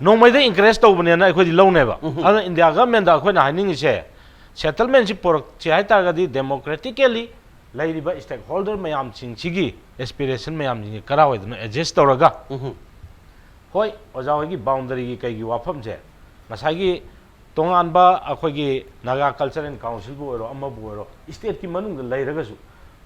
ꯅꯣꯡꯃꯩꯗ encourage ꯇꯧꯕꯅꯦꯅ ꯑꯩꯈꯣꯏꯗꯤ ꯂꯧꯅꯦꯕ꯫ ꯑꯗꯨꯅ India government ꯗ ꯑꯩꯈꯣꯏꯅ ꯍꯥꯏꯅꯤꯡꯉꯤꯁꯦ, settlement ꯁꯤ ꯄꯨꯔꯛꯁꯦ ꯍꯥꯏꯇꯥꯔꯒꯗꯤ democratically ꯂꯩꯔꯤꯕ stakeholder ꯃꯌꯥꯝꯁꯤꯡꯁꯤꯒꯤ aspiration ꯃꯌꯥꯝꯁꯤꯡꯁꯤ ꯀꯔꯥꯏꯋꯥꯏꯗꯅꯣ adjust ꯇꯧꯔꯒ, ꯍꯣꯏ, ꯑꯣꯖꯥ ꯍꯣꯏꯒꯤ boundary ꯒꯤ ꯀꯩꯒꯤ ꯋꯥꯐꯝꯁꯦ ꯉꯁꯥꯏꯒꯤ ꯇꯣꯉꯥꯟꯕ ꯑꯩꯈꯣꯏꯒꯤ Naga Culture and Council ꯕꯨ ꯑꯣꯏꯔꯣ, ꯑꯃꯕꯨ ꯑꯣꯏꯔꯣ, state ꯀꯤ ꯃꯅꯨꯡꯗ ꯂꯩꯔꯒꯁꯨ,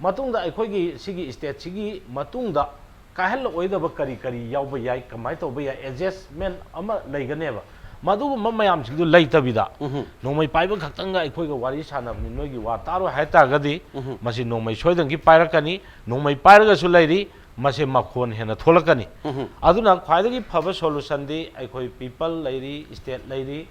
ꯃꯇꯨꯡꯗ ꯑꯩꯈꯣꯏꯒꯤ ꯁꯤꯒꯤ state ꯁꯤꯒꯤ ꯃꯇꯨꯡꯗ ꯀꯥꯏꯍꯜꯂꯛꯑꯣꯏꯗꯕ ꯀꯔꯤ ꯀꯔꯤ ꯌꯥꯎꯕ ꯌꯥꯏ, ꯀꯃꯥꯏꯅ ꯇꯧꯕ ꯌꯥꯏ, adjustment ꯑꯃ ꯂꯩꯒꯅꯦꯕ꯫ ꯃꯗꯨꯒꯨꯝꯕ ꯃꯌꯥꯝꯁꯤꯡꯗꯨ ꯂꯩꯇꯕꯤꯗ, ꯎꯝꯍꯨꯝ꯫ ꯅꯣꯡꯃꯩ ꯄꯥꯏꯕ ꯈꯛꯇꯪꯒ ꯑꯩꯈꯣꯏꯒ ꯋꯥꯔꯤ ꯁꯥꯟꯅꯕꯅꯤ, ꯅꯣꯏꯒꯤ ꯋꯥ ꯇꯥꯔꯣꯏ ꯍꯥꯏ ꯇꯥꯔꯒꯗꯤ, ꯎꯝꯍꯨꯝ꯫ ꯃꯁꯤ ꯅꯣꯡꯃꯩ ꯁꯣꯏꯗꯅꯒꯤ ꯄꯥꯏꯔꯛꯀꯅꯤ꯫ ꯅꯣꯡꯃꯩ ꯄꯥꯏꯔꯒꯁꯨ ꯂꯩꯔꯤ, ꯃꯁꯤ ꯃꯈꯣꯟ ꯍꯦꯟꯅ ꯊꯣꯛꯂꯛꯀꯅꯤ꯫ ꯎꯝꯍꯨꯝ꯫ ꯑꯗꯨꯅ ꯈ꯭ꯋꯥꯏꯗꯒꯤ ꯐꯕ solution ꯗꯤ ꯑꯩꯈꯣꯏ people ꯂꯩꯔꯤ, state ꯂꯩꯔꯤ,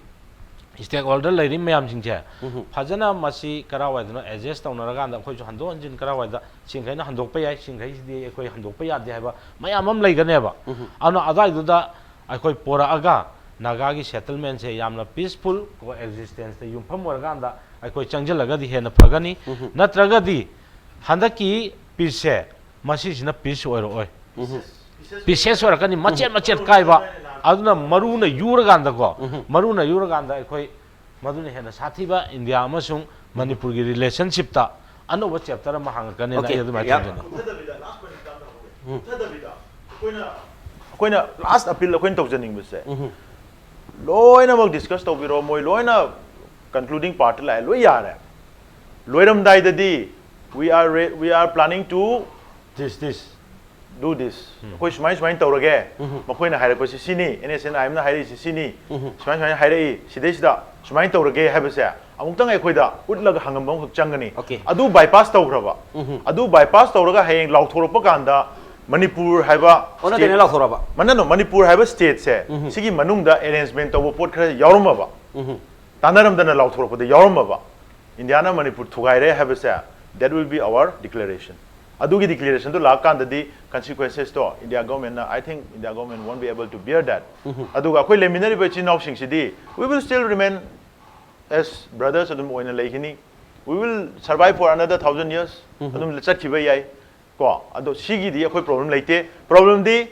stakeholder ꯂꯩꯔꯤ ꯃꯌꯥꯝꯁꯤꯡꯁꯦ ꯎꯝꯍꯨꯝ꯫ ꯐꯖꯅ ꯃꯁꯤ ꯀꯔꯥꯏꯋꯥꯏꯗꯅꯣ adjust ꯇꯧꯅꯔꯀꯥꯟꯗ, ꯑꯩꯈꯣꯏꯁꯨ ꯍꯟꯗꯣꯛ ꯍꯟꯖꯤꯟ ꯀꯔꯥꯏꯋꯥꯏꯗ ꯁꯤꯡꯈꯩꯅ ꯍꯟꯗꯣꯛꯄ ꯌꯥꯏ, ꯁꯤꯡꯈꯩꯁꯤꯗꯤ ꯑꯩꯈꯣꯏ ꯍꯟꯗꯣꯛꯄ ꯌꯥꯗꯦ ꯍꯥꯏꯕ ꯃꯌꯥꯝ ꯑꯃ ꯂꯩꯒꯅꯦꯕ꯫ ꯎꯝꯍꯨꯝ꯫ ꯑꯗꯨꯅ ꯑꯗꯨꯋꯥꯏꯗꯨꯗ ꯑꯩꯈꯣꯏ ꯄꯣꯔꯛꯑꯒ ꯅꯥꯒꯥꯒꯤ settlement ꯁꯦ ꯌꯥꯝꯅ peaceful coexistence ꯇ ꯌꯨꯝꯐꯝ ꯑꯣꯏꯔꯀꯥꯟꯗ ꯑꯩꯈꯣꯏ ꯆꯪꯁꯤꯜꯂꯒꯗꯤ ꯍꯦꯟꯅ ꯐꯒꯅꯤ꯫ ꯎꯝꯍꯨꯝ꯫ ꯅꯠꯇ꯭ꯔꯒꯗꯤ ꯍꯟꯗꯛꯀꯤ peace ꯁꯦ ꯃꯁꯤꯁꯤꯅ peace ꯑꯣꯏꯔꯛꯑꯣꯏ꯫ ꯎꯝꯍꯨꯝ꯫ Pieces ꯑꯣꯏꯔꯛꯀꯅꯤ, ꯃꯆꯦꯠ ꯃꯆꯦꯠ ꯀꯥꯏꯕ꯫ ꯑꯗꯨꯅ ꯃꯔꯨꯅ ꯌꯨꯔꯀꯥꯟꯗꯀꯣ, ꯎꯝꯍꯨꯝ꯫ ꯃꯔꯨꯅ ꯌꯨꯔꯀꯥꯟꯗ ꯑꯩꯈꯣꯏ ꯃꯗꯨꯅ ꯍꯦꯟꯅ ꯁꯥꯊꯤꯕ ꯏꯟꯗꯤꯌꯥ ꯑꯃꯁꯨꯡ ꯃꯅꯤꯄꯨꯔꯒꯤ relationship ꯇ ꯑꯅꯧꯕ chapter ꯑꯃ ꯍꯥꯡꯉꯛꯀꯅꯤꯅ Okay, ꯑꯩ ꯑꯗꯨꯃꯥꯏꯅ ꯌꯥꯝ ꯈꯟꯖꯩ꯫ ꯀꯨꯞꯊꯗꯕꯤꯗ, last point ꯑꯝꯇ ꯍꯪꯍꯧꯒꯦ꯫ ꯎꯝ꯫ ꯀꯨꯞꯊꯗꯕꯤꯗ ꯑꯩꯈꯣꯏꯅ, ꯑꯩꯈꯣꯏꯅ last appeal ꯑꯩꯈꯣꯏꯅ ꯇꯧꯖꯅꯤꯡꯕꯁꯦ, ꯎꯝꯍꯨꯝ꯫ ꯂꯣꯏꯅꯃꯛ discuss ꯇꯧꯕꯤꯔꯣ, ꯃꯣꯏ ꯂꯣꯏꯅ concluding part ꯂꯥꯛꯑꯦ, ꯂꯣꯏ ꯌꯥꯔꯦ꯫ ꯂꯣꯏꯔꯝꯗꯥꯏꯗꯗꯤ, "We are re-, we are planning to this, this, do this." ꯎꯝ꯫ ꯑꯩꯈꯣꯏ ꯁꯨꯃꯥꯏ ꯁꯨꯃꯥꯏꯅ ꯇꯧꯔꯒꯦ, ꯎꯝꯍꯨꯝ꯫ ꯃꯈꯣꯏꯅ ꯍꯥꯏꯔꯛꯄꯁꯤ ꯁꯤꯅꯤ, NSCN IM ꯅ ꯍꯥꯏꯔꯛꯏꯁꯤ ꯁꯤꯅꯤ, ꯎꯝꯍꯨꯝ꯫ ꯁꯨꯃꯥꯏ ꯁꯨꯃꯥꯏꯅ ꯍꯥꯏꯔꯛꯏ, ꯁꯤꯗꯩꯁꯤꯗ ꯁꯨꯃꯥꯏꯅ ꯇꯧꯔꯒꯦ ꯍꯥꯏꯕꯁꯦ ꯑꯃꯨꯛꯇꯪ ꯑꯩꯈꯣꯏꯗ ꯎꯠꯂꯒ ꯍꯪꯉꯝꯕ ꯑꯃꯈꯛ ꯆꯪꯒꯅꯤ꯫ Okay꯫ ꯑꯗꯨ bypass ꯇꯧꯈ꯭ꯔꯕ, ꯎꯝꯍꯨꯝ꯫ ꯑꯗꯨ bypass ꯇꯧꯔꯒ ꯍꯌꯦꯡ ꯂꯥꯎꯊꯣꯛꯂꯛꯄ ꯀꯥꯟꯗ ꯃꯅꯤꯄꯨꯔ ꯍꯥꯏꯕ ꯑꯣꯟꯅ ꯇꯩꯅ state, ꯂꯥꯎꯊꯣꯔꯛꯑꯕ? ꯃꯅꯅꯣ, ꯃꯅꯤꯄꯨꯔ ꯍꯥꯏꯕ state ꯁꯦ ꯎꯝꯍꯨꯝ꯫ ꯁꯤꯒꯤ ꯃꯅꯨꯡꯗ arrangement ꯇꯧꯕ ꯄꯣꯠ ꯈꯔ ꯌꯥꯎꯔꯝꯃꯕ, ꯎꯝꯍꯨꯝ꯫ ꯇꯥꯟꯅꯔꯝꯗꯅ ꯂꯥꯎꯊꯣꯔꯛꯄꯗ ꯌꯥꯎꯔꯝꯃꯕ, ꯏꯟꯗꯤꯌꯥꯅ ꯃꯅꯤꯄꯨꯔ ꯊꯨꯒꯥꯏꯔꯦ ꯍꯥꯏꯕꯁꯦ, that will be our declaration. ꯑꯗꯨꯒꯤ declaration ꯗꯨ ꯂꯥꯛꯑꯀꯥꯟꯗꯗꯤ consequences ꯇꯣ India government ꯅ, I think India government won't be able to bear that. ꯎꯝꯍꯨꯝ꯫ ꯑꯗꯨꯒ ꯑꯩꯈꯣꯏ ꯂꯩꯃꯤꯟꯅꯔꯤꯕ ꯏꯆꯤꯟ ꯏꯅꯥꯎꯁꯤꯡꯁꯤꯗꯤ, we will still remain as brothers ꯑꯗꯨꯝ ꯑꯣꯏꯅ ꯂꯩꯒꯅꯤ, we will survive for another thousand years, ꯎꯝꯍꯨꯝ꯫ ꯑꯗꯨꯝ ꯆꯠꯈꯤꯕ ꯌꯥꯏ꯫ ꯀꯣ, ꯑꯗꯣ ꯁꯤꯒꯤꯗꯤ ꯑꯩꯈꯣꯏ problem ꯂꯩꯇꯦ꯫ Problem ꯗꯤ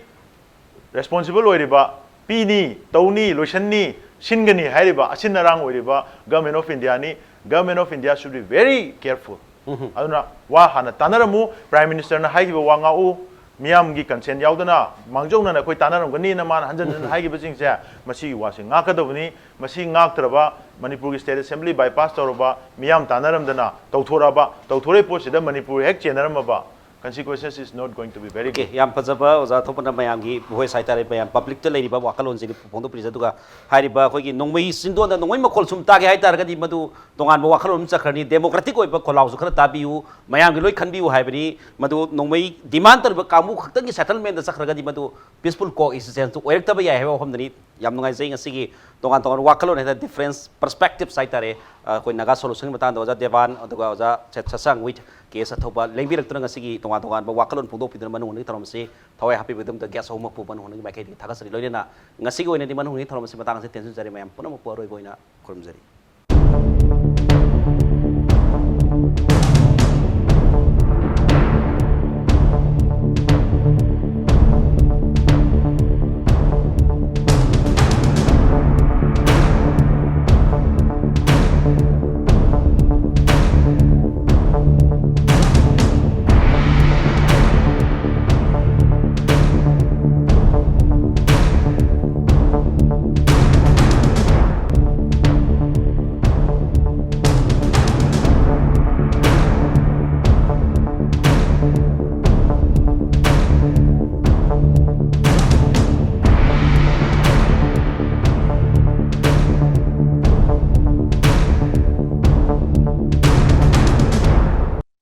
responsible ꯑꯣꯏꯔꯤꯕ, ꯄꯤꯅꯤ, ꯇꯧꯅꯤ, ꯂꯣꯏꯁꯟꯅꯤ, ꯁꯤꯟꯒꯅꯤ ꯍꯥꯏꯔꯤꯕ ꯑꯁꯤꯟ ꯑꯔꯥꯡ ꯑꯣꯏꯔꯤꯕ Government of India ꯅꯤ꯫ Government of India should be very careful. ꯎꯝꯍꯨꯝ꯫ ꯑꯗꯨꯅ ꯋꯥ ꯍꯥꯟꯅ ꯇꯥꯟꯅꯔꯝꯃꯨ, Prime Minister ꯅ ꯍꯥꯏꯈꯤꯕ ꯋꯥ ꯉꯥꯛꯎ, ꯃꯤꯌꯥꯝꯒꯤ consent ꯌꯥꯎꯗꯅ ꯃꯥꯡꯖꯧꯅꯅ ꯑꯩꯈꯣꯏ ꯇꯥꯟꯅꯔꯝꯒꯅꯤꯅ ꯃꯥꯅ ꯍꯟꯖꯟ ꯍꯟꯖꯟ ꯎꯝꯍꯨꯝ꯫ ꯍꯥꯏꯈꯤꯕꯁꯤꯡꯁꯦ, ꯃꯁꯤꯒꯤ ꯋꯥꯁꯦ ꯉꯥꯛꯀꯗꯕꯅꯤ꯫ ꯃꯁꯤ ꯉꯥꯛꯇ꯭ꯔꯕ, ꯃꯅꯤꯄꯨꯔꯒꯤ State Assembly bypass ꯇꯧꯔꯕ, ꯃꯤꯌꯥꯝ ꯇꯥꯟꯅꯔꯝꯗꯅ ꯇꯧꯊꯣꯔꯛꯑꯕ, ꯇꯧꯊꯣꯔꯛꯏ ꯄꯣꯠꯁꯤꯗ ꯃꯅꯤꯄꯨꯔ ꯍꯦꯛ ꯆꯦꯟꯅꯔꯝꯃꯕ, Consequences is not going to be very okay, good. ꯌꯥꯝ ꯐꯖꯕ ꯑꯣꯖꯥ ꯊꯣꯛꯄꯅ ꯃꯌꯥꯝꯒꯤ ꯚꯣꯏꯁ ꯍꯥꯏꯇꯥꯔꯦ, ꯃꯌꯥꯝ ꯄꯕ꯭ꯂꯤꯛꯇ ꯂꯩꯔꯤꯕ ꯋꯥꯈꯜꯂꯣꯟꯁꯤꯡ ꯐꯣꯡꯗꯣꯛꯄꯤꯔꯤꯁꯦ꯫ ꯑꯗꯨꯒ ꯍꯥꯏꯔꯤꯕ ꯑꯩꯈꯣꯏꯒꯤ ꯅꯣꯡꯃꯩ ꯆꯤꯟꯗꯣꯟꯗ ꯅꯣꯡꯃꯩ ꯃꯈꯣꯜ ꯁꯨꯝ ꯇꯥꯒꯦ ꯍꯥꯏꯇꯥꯔꯒꯗꯤ ꯃꯗꯨ ꯇꯣꯉꯥꯟꯕ ꯋꯥꯈꯜꯂꯣꯟ ꯑꯃ ꯆꯠꯈ꯭ꯔꯅꯤ꯫ ꯗꯦꯃꯣꯀ꯭ꯔꯦꯇꯤꯛ ꯑꯣꯏꯕ ꯈꯣꯜꯂꯥꯎꯁꯨ ꯈꯔ ꯇꯥꯕꯤꯌꯨ, ꯃꯌꯥꯝꯒꯤ ꯂꯣꯏ ꯈꯟꯕꯤꯌꯨ ꯍꯥꯏꯕꯅꯤ꯫ ꯃꯗꯨ ꯅꯣꯡꯃꯩ ꯗꯤꯃꯥꯟ ꯇꯧꯔꯤꯕ ꯀꯥꯡꯕꯨ ꯈꯛꯇꯪꯒꯤ ꯁꯦꯇꯜꯃꯦꯟꯗ ꯆꯠꯈ꯭ꯔꯒꯗꯤ ꯃꯗꯨ ꯄꯤꯁꯐꯨꯜ ꯀꯣ ꯑꯦꯛꯁꯤꯁꯇꯦꯟꯁꯇꯨ ꯑꯣꯏꯔꯛꯇꯕ ꯌꯥꯏ ꯍꯥꯏꯕ ꯋꯥꯐꯝꯗꯅꯤ꯫ ꯌꯥꯝ ꯅꯨꯡꯉꯥꯏꯖꯩ ꯉꯁꯤꯒꯤ ꯇꯣꯉꯥꯟ ꯇꯣꯉꯥꯟꯕ ꯋꯥꯈꯜꯂꯣꯟ ꯍꯥꯏꯇꯥꯔꯦ, ꯗꯤꯐ꯭ꯔꯦꯟꯁ ꯄꯔꯁꯄꯦꯛꯇꯤꯞꯁ ꯍꯥꯏꯇꯥꯔꯦ, ꯑꯩꯈꯣꯏ ꯅꯥꯒꯥ ꯁꯣꯂꯨꯁꯟꯒꯤ ꯃꯇꯥꯡꯗ ꯑꯣꯖꯥ ꯗꯦꯕꯥꯟ ꯑꯗꯨꯒ ꯑꯣꯖꯥ ꯁꯠꯁꯥꯡ ꯋꯤꯠ ꯀꯦ ꯑꯦꯁ ꯑꯊꯧꯕ ꯂꯦꯡꯕꯤꯔꯛꯇꯨꯅ ꯉꯁꯤꯒꯤ ꯇꯣꯉꯥꯟ ꯇꯣꯉꯥꯟꯕ ꯋꯥꯈꯜꯂꯣꯟ ꯐꯣꯡꯗꯣꯛꯄꯤꯗꯨꯅ ꯃꯅꯨꯡ ꯍꯨꯠꯅꯒꯤ ꯊꯧꯔꯝ ꯑꯁꯤ ꯊꯋꯥꯏ ꯍꯥꯞꯄꯤꯕꯒꯤꯗꯃꯛꯇ ꯒꯦꯁ ꯑꯍꯨꯝꯃꯛꯄꯨ ꯃꯅꯨꯡ ꯍꯨꯠꯅꯒꯤ ꯃꯥꯏꯀꯩꯗꯒꯤ ꯊꯥꯒꯠꯆꯔꯤ꯫ ꯂꯣꯏꯅꯅ ꯉꯁꯤꯒꯤ ꯑꯣꯏꯅꯗꯤ ꯃꯅꯨꯡ ꯍꯨꯠꯅꯒꯤ ꯊꯧꯔꯝ ꯑꯁꯤ ꯃꯇꯥꯡ ꯑꯁꯤꯗ ꯇꯦꯟꯁꯤꯟꯖꯔꯤ꯫ ꯃꯌꯥꯝ ꯄꯨꯝꯅꯃꯛꯄꯨ ꯑꯔꯣꯏꯕ ꯑꯣꯏꯅ ꯈꯨꯔꯨꯝꯖꯔꯤ꯫